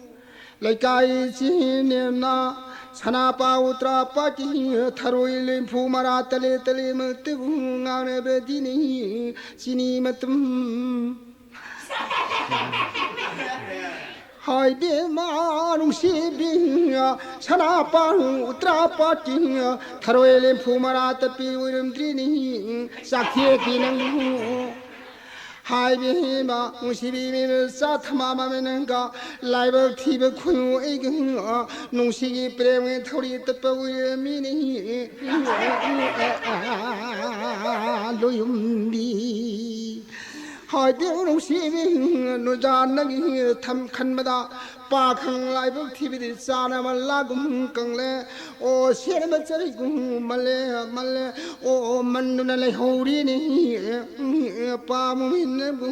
ꯂꯩꯀꯥꯏ ꯆꯦ ꯅꯦꯝꯅ ꯁꯅꯥꯄꯥ ꯎꯇ꯭ꯔꯥ ꯄꯥꯀꯤ ꯊꯔꯣꯏ ꯂꯦꯝꯐꯨ ꯃꯔꯥ ꯇꯂꯦ ꯇꯂꯦ ꯃꯛꯇꯕꯨ ꯉꯥꯡꯅꯕꯗꯤꯅꯤ ꯆꯤꯅꯤ ꯃꯇꯨꯝ꯫ ꯍꯥꯏꯕꯦꯝꯃ ꯅꯨꯡꯁꯤꯕꯤ ꯁꯅꯥꯄꯥ ꯎꯇ꯭ꯔꯥ ꯄꯥꯀꯤ ꯊꯔꯣꯏ ꯂꯦꯝꯐꯨ ꯃꯔꯥ ꯇꯠꯄꯤ ꯑꯣꯏꯔꯝꯗ꯭ꯔꯤꯅꯤ ꯆꯥꯛꯊꯦꯛꯄꯤ ꯅꯪꯕꯨ꯫ ꯍꯥꯏꯕꯦꯝꯃ ꯅꯨꯡꯁꯤꯕꯤ ꯃꯤꯅ ꯆꯥ ꯊꯝꯃꯝꯃꯦ ꯅꯪꯒ ꯂꯥꯏꯕꯛ ꯊꯤꯕ ꯈꯨꯅꯨ ꯑꯩꯒ ꯅꯨꯡꯁꯤꯒꯤ ꯄ꯭ꯔꯦꯝꯒꯤ ꯊꯧꯔꯤ ꯇꯠꯄ ꯑꯣꯏꯔꯝꯃꯤꯅꯤ ꯂꯣꯌꯨꯝꯕꯤ꯫ ꯍꯥꯏꯗꯤ ꯅꯨꯡꯁꯤꯕꯤ ꯅꯨꯖꯥ ꯅꯪꯒꯤ ꯊꯝ ꯈꯟꯕꯗ ꯄꯥꯈꯪ ꯂꯥꯏꯕꯛ ꯊꯤꯕꯗꯤ ꯆꯥꯅꯕ ꯂꯥꯒꯨꯝ ꯀꯪꯂꯦ꯫ ꯑꯣ ꯁꯦꯟꯕ ꯆꯔꯤꯒꯨꯝ ꯃꯜꯂꯦ ꯃꯜꯂꯦ꯫ ꯑꯣ ꯃꯟꯗꯨꯅ ꯂꯩꯍꯧꯔꯤꯅꯤ ꯄꯥꯃꯨꯃꯤꯟꯅꯕꯨ꯫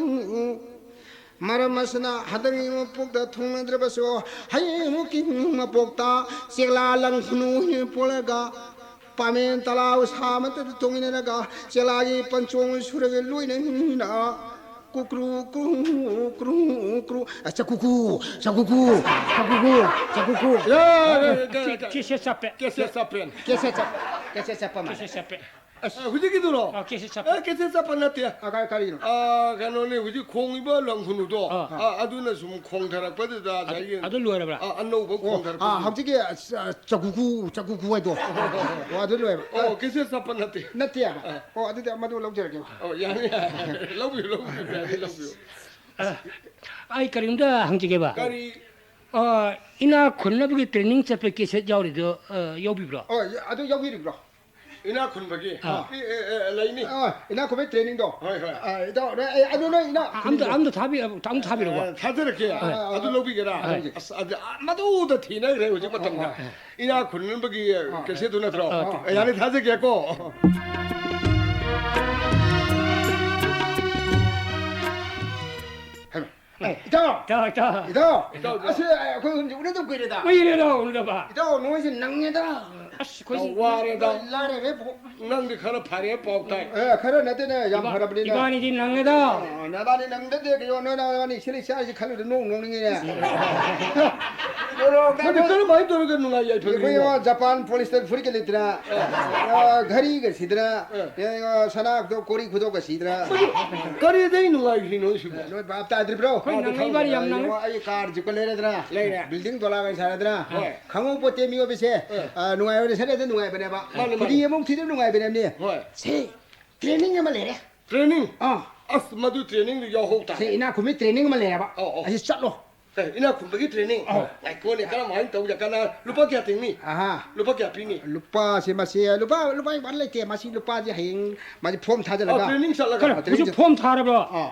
ꯃꯔꯝ ꯑꯁꯤꯅ ꯍꯟꯗꯛꯀꯤ ꯃꯄꯣꯛꯇ ꯊꯨꯡꯅꯗ꯭ꯔꯕꯁꯨ ꯍꯌꯦꯡꯃꯨꯛꯀꯤ ꯃꯄꯣꯛꯇ ꯆꯦꯛꯂꯥ ꯂꯪ ꯈꯨꯅꯨ ꯄꯣꯜꯂꯒ ꯄꯥꯃꯦꯟ ꯇꯂꯥꯎ ꯁꯥ ꯃꯊꯛꯇ ꯇꯣꯡꯃꯤꯟꯅꯔꯒ ꯆꯦꯛꯂꯥꯒꯤ ꯄꯟꯆꯣꯡ ꯁꯨꯔꯒ ꯂꯣꯏꯅ ꯀꯨꯀ꯭ꯔꯨ ꯀ꯭ꯔꯨ ꯀ꯭ꯔꯨ ꯀ꯭ꯔꯨ꯫ ꯑ, ꯆꯀꯨꯀꯨ, ꯆꯀꯨꯀꯨ, ꯆꯀꯨꯀꯨ, ꯆꯀꯨꯀꯨ꯫ ꯌꯥ, ꯌꯥ, ꯌꯥ, ꯌꯥ, ꯌꯥ꯫ ꯀꯦ-, ꯀꯦꯁꯦꯠ ꯆꯞꯄꯦ꯫ ꯀꯦꯁꯦꯠ ꯆꯞꯄꯦ꯫ ꯀꯦꯁꯦꯠ ꯆꯞ-, ꯀꯦꯁꯦꯠ ꯆꯞꯄ ꯃꯥꯜꯂꯦ꯫ ꯀꯦꯁꯦꯠ ꯆꯞꯄꯦ꯫ ꯑꯁ, ꯍꯧꯖꯤꯛꯀꯤꯗꯨꯔꯣ? ꯑ, ꯀꯦꯁꯦꯠ ꯆꯞꯄꯦ꯫ ꯑꯦ, ꯀꯦꯁꯦꯠ ꯆꯞꯄ ꯅꯠꯇꯦ꯫ ꯑ, ꯀꯥꯏ-, ꯀꯔꯤꯅꯣ? ꯑ, ꯀꯩꯅꯣꯅꯦ, ꯍꯧꯖꯤꯛ ꯈꯣꯡꯉꯤꯕ ꯂꯪꯈꯨꯅꯨꯗꯣ꯫ ꯑ꯫ ꯑ, ꯑꯗꯨꯅ ꯁꯨꯝ ꯈꯣꯡꯊꯔꯛꯄꯗꯨꯗ ꯑꯗꯨ, ꯉꯁꯥꯏꯒꯤ, ꯑꯗꯨ ꯂꯣꯏꯔꯕ꯭ꯔꯥ? ꯑ, ꯑꯅꯧꯕ ꯑꯣ, ꯈꯣꯡꯊꯔꯛꯄꯗꯨ꯫ ꯑ, ꯍꯧꯖꯤꯛꯀꯤ, ꯑ, ꯆ-, ꯆꯀꯨꯀꯨ, ꯆꯀꯨꯀꯨ ꯍꯥꯏꯗꯣ꯫ ꯑꯣ, ꯑꯗꯨ ꯂꯣꯏꯔꯕ꯫ ꯑꯣ, ꯀꯦꯁꯦꯠ ꯆꯞꯄ ꯅꯠꯇꯦ꯫ ꯅꯠꯇꯦꯕ꯫ ꯑ꯫ ꯑꯣ, ꯑꯗꯨꯗꯤ ꯃꯗꯨ ꯂꯧꯖꯔꯒꯦ꯫ ꯑꯣ, ꯌꯥꯅꯤ, ꯌꯥꯅꯤ꯫ ꯂꯧꯕꯤꯌꯨ, ꯂꯧꯕꯤꯌꯨ, ꯌꯥꯅꯤ, ꯂꯧꯕꯤꯌꯨ꯫ ꯑ, ꯑꯩ ꯀꯔꯤꯝꯇ ꯍꯪꯖꯒꯦꯕ꯫ ꯀꯔꯤ? ꯑ, ꯏꯅꯥꯛ ꯈꯨꯟꯅꯕꯒꯤ training ꯆꯠꯄ ꯀꯦꯁꯦꯠ ꯌꯥꯎꯔꯤꯗꯣ, ꯑ, ꯌꯥꯎꯕꯤꯕ꯭ꯔꯣ? ꯑꯣ, ꯑꯗꯨ ꯌꯥꯎꯕꯤꯔꯤꯕ꯭ꯔꯣ? ꯏꯅꯥꯛ ꯈꯨꯟꯕꯒꯤ꯫ ꯑꯥ꯫ ꯏ-, ꯑꯦ, ꯑꯦ, ꯂꯩꯅꯤ꯫ ꯑꯥ, ꯏꯅꯥꯛ ꯈꯨꯟꯕꯒꯤ trainingꯗꯣ꯫ ꯍꯣꯏ, ꯍꯣꯏ꯫ ꯑꯥ, ꯏꯇꯥꯎ, ꯑꯦ, ꯑꯦ, ꯑꯗꯨ ꯅꯣꯏ ꯏꯅꯥꯛ ꯑ-, ꯑꯝꯇ, ꯈꯨꯟꯕꯒꯤ꯫ ꯑꯝꯇ ꯊꯥꯕꯤ-, ꯑꯃꯨꯛ ꯊꯥꯕꯤꯔꯛꯎꯕ꯫ ꯑꯥ, ꯊꯥꯖꯔꯛꯀꯦ꯫ ꯑꯥ, ꯑꯗꯨ ꯂꯧꯕꯤꯒꯦꯔꯥ? ꯑꯥ, ꯂꯧꯒꯦ꯫ ꯑꯁ, ꯑꯗꯨ, ꯑꯥ, ꯃꯗꯨꯗ ꯊꯤꯅꯈ꯭ꯔꯦ ꯍꯧꯖꯤꯛ ꯃꯇꯝꯗ꯫ ꯑꯥ, ꯑꯥ, ꯑꯥ꯫ ꯏꯅꯥꯛ ꯈꯨꯟꯕꯒꯤ ꯑꯥ, cassette ꯅꯠꯇ꯭ꯔꯣ? ꯑꯥ, ꯑꯥ꯫ ꯌꯥꯅꯤ, ꯊꯥꯖꯒꯦꯀꯣ꯫ ꯍꯩꯃꯥ꯫ ꯑꯦ, ꯏꯇꯥꯎ! ꯏꯇꯥꯎ, ꯏꯇꯥꯎ꯫ ꯏꯇꯥꯎ! ꯏꯇꯥꯎ, ꯏꯇꯥꯎ꯫ ꯑꯁ, ꯑꯩꯈꯣꯏ ꯑꯍꯨꯝꯁꯦ ꯎꯅꯗꯕ ꯀꯨꯏꯔꯦꯗ꯫ ꯀꯨꯏꯔꯦꯗ ꯎꯅꯗꯕ꯫ ꯏꯇꯥꯎ, ꯅꯣꯏꯁꯦ ꯅꯪꯉꯦꯗ꯫ ꯑꯁ, ꯑꯩꯈꯣꯏꯁꯦ ꯌꯥꯝ ꯋꯥꯔꯦꯗ꯫ ꯂꯥꯏꯔꯔꯦ, ꯄꯨ-, ꯅꯪꯗꯤ ꯈꯔ ꯐꯔꯦ ꯄꯥꯎ ꯇꯥꯏ꯫ ꯑꯦ, ꯈꯔ ꯅꯠꯇꯦꯅꯦ, ꯌꯥꯝ ꯏꯕꯥ-, ꯐꯔꯕꯅꯤꯅ꯫ ꯏꯕꯥꯅꯤꯗꯤ ꯅꯪꯉꯦꯗ꯫ ꯑ, ꯅꯕꯥꯅꯤ ꯅꯪꯗꯗꯤ ꯀꯩꯅꯣ, ꯅꯣꯏ ꯅꯕꯥꯅꯤ ꯁꯤꯂꯤ ꯆꯥꯔꯤꯁꯤ ꯈꯜꯂꯨꯗ ꯅꯣꯡ ꯅꯣꯡꯅꯤꯡꯉꯤꯅꯦ꯫ ꯅꯪꯗꯤ ꯀꯔꯝꯍꯥꯏꯅ ꯇꯧꯔꯒ ꯅꯨꯡꯉꯥꯏ ꯌꯥꯏꯐꯔꯤꯅꯣ? ꯑꯩꯈꯣꯏ ꯖꯄꯥꯟ ꯄꯣꯂꯤꯁꯇꯔ ꯐꯨꯔꯤꯠꯀ ꯂꯤꯠꯇꯅ, ꯑ, ꯘꯔꯤꯒ ꯁꯤꯗꯅ, ꯑ, ꯁꯅꯥ ꯈꯨꯗꯣꯞ ꯀꯣꯔꯤ ꯈꯨꯗꯣꯞꯀ ꯁꯤꯗꯅ꯫ ꯃꯗꯨ ꯀꯔꯤꯗꯩ ꯅꯨꯡꯉꯥꯏꯈ꯭ꯔꯤꯅꯣ ꯁꯤꯕꯣ? ꯂꯣꯏ ꯚꯥꯞ ꯇꯥꯗ꯭ꯔꯤꯕ꯭ꯔꯣ? ꯑꯩꯈꯣꯏ ꯑꯗꯨ ꯅꯪ ꯈꯪꯗ꯭ꯔꯦ꯫ ꯏꯕꯥꯅꯤ ꯌꯥꯝ ꯅꯪ ꯌꯦꯡꯉꯣ, ꯑꯩ ꯀꯥꯔ ꯖꯤꯞꯀ ꯂꯩꯔꯗꯅ, ꯂꯩꯔꯦ꯫ ꯕꯤꯜꯗꯤꯡ ꯗꯣꯂꯥꯒ ꯁꯥꯔꯗꯅ, ꯍꯣꯏ꯫ ꯈꯪꯍꯧꯄꯣꯠꯇꯦ ꯃꯤꯑꯣꯏꯕꯁꯦ, ꯑ꯫ ꯑ, ꯅꯨꯡꯉꯥꯏꯕꯅ ꯁꯔꯦꯗ ꯅꯨꯡꯉꯥꯏꯕꯅꯦꯕ꯫ ꯃꯥꯅꯤ, ꯃꯥꯅꯤ꯫ ꯐꯨꯗꯤ ꯑꯃꯨꯛ ꯊꯤꯗꯕ ꯅꯨꯡꯉꯥꯏꯕꯅꯦꯕꯅꯦ꯫ ꯍꯣꯏ꯫ ꯁꯤ training ꯑꯃ ꯂꯩꯔꯦ꯫ Training? ꯑꯥ꯫ ꯑꯁ, ꯃꯗꯨ training ꯗꯨ ꯌꯥꯎꯍꯧ ꯁꯤ ꯇꯥꯔꯦ꯫ ꯏꯅꯥꯛ ꯈꯨꯟꯕꯤ training ꯑꯃ ꯂꯩꯔꯦꯕ꯫ ꯑꯧ, ꯑꯧ꯫ ꯑꯁꯤ ꯆꯠꯂꯣ꯫ ꯑꯦ, ꯏꯅꯥꯛ ꯈꯨꯟꯕꯒꯤ training? ꯑꯧ꯫ ꯉꯥꯏꯈꯣꯅꯦ, ꯀꯔꯝꯍꯥꯏꯅ ꯇꯧꯕ ꯌꯥꯏ? ꯀꯅꯥ, ꯂꯨꯄꯥ ꯀꯌꯥ ꯇꯤꯡꯅꯤ? ꯑꯍꯥ꯫ ꯂꯨꯄꯥ ꯀꯌꯥ ꯄꯤꯅꯤ? ꯂꯨꯄꯥꯁꯦ ꯃꯁꯤ, ꯂꯨꯄꯥ, ꯂꯨꯄꯥ ꯋꯥꯟ ꯂꯩꯇꯦ꯫ ꯃꯁꯤ ꯂꯨꯄꯥꯁꯦ ꯍꯌꯦꯡ ꯃꯥꯁꯦ form ꯊꯥꯖꯤꯜꯂꯒ꯫ ꯑꯣ, training ꯆꯠꯂꯒ? ꯀꯩꯅꯣ, ꯑꯥ, training ꯍꯧꯖꯤꯛ ꯆꯠ- form ꯊꯥꯔꯕ꯭ꯔꯣ? ꯑꯥ꯫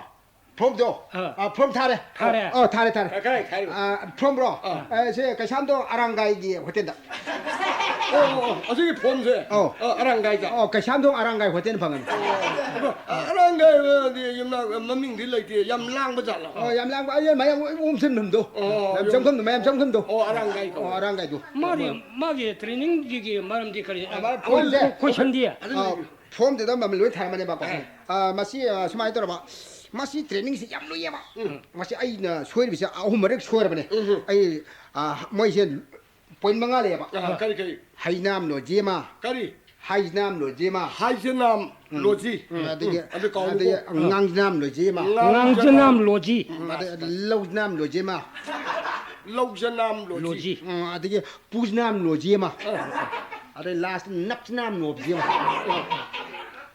Form ꯗꯣ? ꯑꯥ꯫ ꯑꯥ, form ꯊꯥꯔꯦ꯫ ꯊꯥꯔꯦ? ꯑꯥ, ꯊꯥꯔꯦ, ꯊꯥꯔꯦ꯫ ꯀꯥꯏ, ꯀꯥꯏ ꯊꯥꯔꯤꯕ? ꯑꯥ, form ꯔꯣ? ꯑꯥ꯫ ꯑꯦ, ꯁꯦ ꯀꯩꯁꯥꯝꯊꯣꯡ ꯑꯔꯥꯡꯒꯥꯏꯒꯤ ꯍꯣꯇꯦꯜꯗ꯫ ꯑꯣ, ꯑꯣ, ꯑꯣ, ꯑꯁꯤꯒꯤ form ꯁꯦ? ꯑꯧ꯫ ꯑꯥ, ꯑꯔꯥꯡꯒꯥꯏꯗ? ꯑꯣ, ꯀꯩꯁꯥꯝꯊꯣꯡ ꯑꯔꯥꯡꯒꯥꯏ ꯍꯣꯇꯦꯜ ꯐꯪꯉꯅꯤ꯫ ꯑꯗꯣ, ꯑ-, ꯑꯔꯥꯡꯒꯥꯏ ꯍꯥꯏꯗꯤ ꯌꯨꯝꯅꯥꯛ ꯃꯃꯤꯡꯗꯤ ꯂꯩꯇꯦ, ꯌꯥꯝ ꯂꯥꯡꯕ ꯖꯥꯠꯂꯣ? ꯑꯣ, ꯌꯥꯝ ꯂꯥꯡꯕ, ꯑꯩ ꯃꯌꯥꯝ ꯎꯝꯁꯤꯟꯐꯝꯗꯣ꯫ ꯑꯣ, ꯃꯌꯥꯝ ꯌꯨꯝ- ꯆꯪꯐꯝꯗꯣ, ꯃꯌꯥꯝ ꯆꯪꯐꯝꯗꯣ꯫ ꯑꯣ, ꯑꯔꯥꯡꯒꯥꯏ ꯀꯧꯋꯦ꯫ ꯑꯣ, ꯑꯔꯥꯡꯒꯥꯏꯗꯣ꯫ ꯃꯥꯗꯤ, ꯃꯥꯒꯤ training ꯒꯤꯒꯤ ꯃꯔꯝꯗꯤ ꯀꯔꯤ? ꯑ, ꯃꯥ form ꯁꯦ? Question ꯗꯤ? ꯑꯗꯨꯝ ꯑꯥ, ꯂꯩꯕꯤꯌꯨ꯫ Form ꯗꯨꯗ ꯃꯃꯜ ꯂꯣꯏ ꯊꯥꯔꯝꯃꯅꯦꯕꯀꯣ꯫ ꯑꯥ꯫ ꯑꯥ, ꯃꯁꯤ, ꯑꯥ, ꯁꯨꯃꯥꯏꯅ ꯇꯧꯔꯕ, ꯃꯁꯤ training ꯁꯤ ꯌꯥꯝ ꯂꯨꯏꯌꯦꯕ꯫ ꯎꯝ꯫ ꯃꯁꯤ ꯑꯩꯅ ꯁꯣꯏꯔꯤꯕꯁꯦ ꯑꯍꯨꯝ ꯃꯔꯤꯛ ꯁꯣꯏꯔꯕꯅꯦ꯫ ꯎꯝ꯫ ꯑꯩ, ꯑꯥ, ꯃꯣꯏꯁꯦ point ꯃꯉꯥ ꯂꯩꯌꯦꯕ꯫ ꯑꯥ, ꯀꯔꯤ, ꯀꯔꯤ? ꯍꯩꯅꯥꯝ ꯂꯣꯖꯦꯃ꯫ ꯀꯔꯤ? ꯍꯩꯅꯥꯝ ꯂꯣꯖꯦꯃ꯫ ꯍꯥꯏꯖꯅꯥꯝ ꯎꯝ꯫ ꯂꯣꯖꯤ꯫ ꯎꯝ, ꯑꯗꯒꯤ, ꯎꯝ, ꯑꯗꯨ ꯀꯥꯎꯅꯨꯀꯣ꯫ ꯑꯗꯒꯤ ꯉꯥꯡꯖꯅꯥꯝ ꯂꯣꯖꯦꯃ꯫ ꯉꯥꯡꯖꯅꯥꯝ ꯂꯣꯖꯤ꯫ ꯎꯝ, ꯑꯗꯩ ꯂꯧꯖꯅꯥꯝ ꯂꯣꯖꯦꯃ꯫ ꯂꯧꯖꯅꯥꯝ ꯂꯣꯖꯤ꯫ ꯂꯣꯖꯤ꯫ ꯎꯝ, ꯑꯗꯒꯤ ꯄꯨꯖꯅꯥꯝ ꯂꯣꯖꯦꯃ꯫ ꯑꯥ꯫ ꯑꯗꯩ last ꯅꯞꯖꯅꯥꯝ ꯂꯣꯖꯦꯃ꯫ ꯑꯥ꯫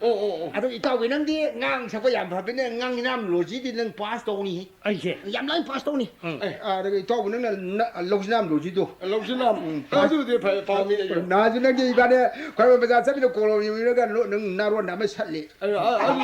ꯑꯣ, ꯑꯣ, ꯑꯣ꯫ ꯑꯗꯣ ꯏꯇꯥꯎꯕꯤ, ꯅꯪꯗꯤ ꯉꯥꯡ ꯁꯛꯄ ꯌꯥꯝ ꯐꯕꯅꯤꯅ, ꯉꯥꯡ ꯅꯤꯅꯥꯝ ꯂꯣꯖꯤꯗꯤ ꯅꯪ ꯄꯥꯁ ꯇꯧꯅꯤ꯫ ꯑꯩꯁꯦ? ꯌꯥꯝ ꯂꯥꯏꯅ ꯄꯥꯁ ꯇꯧꯅꯤ꯫ ꯎꯝ꯫ ꯑꯦ꯫ ꯑꯗꯒꯤ ꯏꯇꯥꯎꯕꯤ, ꯅꯪꯅ ꯅ-, ꯂꯧꯁꯤꯅꯥꯝ ꯂꯣꯖꯤꯗꯣ꯫ ꯂꯧꯁꯤꯅꯥꯝ꯫ ꯎꯝ, ꯄꯥꯁ꯫ ꯑꯗꯨꯗꯤ ꯐꯩ, ꯐꯕ ꯃꯤ ꯂꯩꯌꯦ꯫ ꯅꯍꯥꯟꯁꯨ ꯅꯪꯗꯤ ꯏꯕꯥꯅꯤ ꯈ꯭ꯋꯥꯏꯔꯝꯕꯟ ꯕꯖꯥꯔ ꯆꯠꯃꯤꯟꯅ ꯀꯣꯂꯣꯝ ꯌꯦꯡꯃꯤꯟꯅꯒ ꯅꯣ-, ꯅꯪ ꯅꯥꯔꯣꯟꯗ ꯑꯃ ꯁꯠꯂꯤ꯫ ꯑ, ꯑ, ꯑꯗꯨ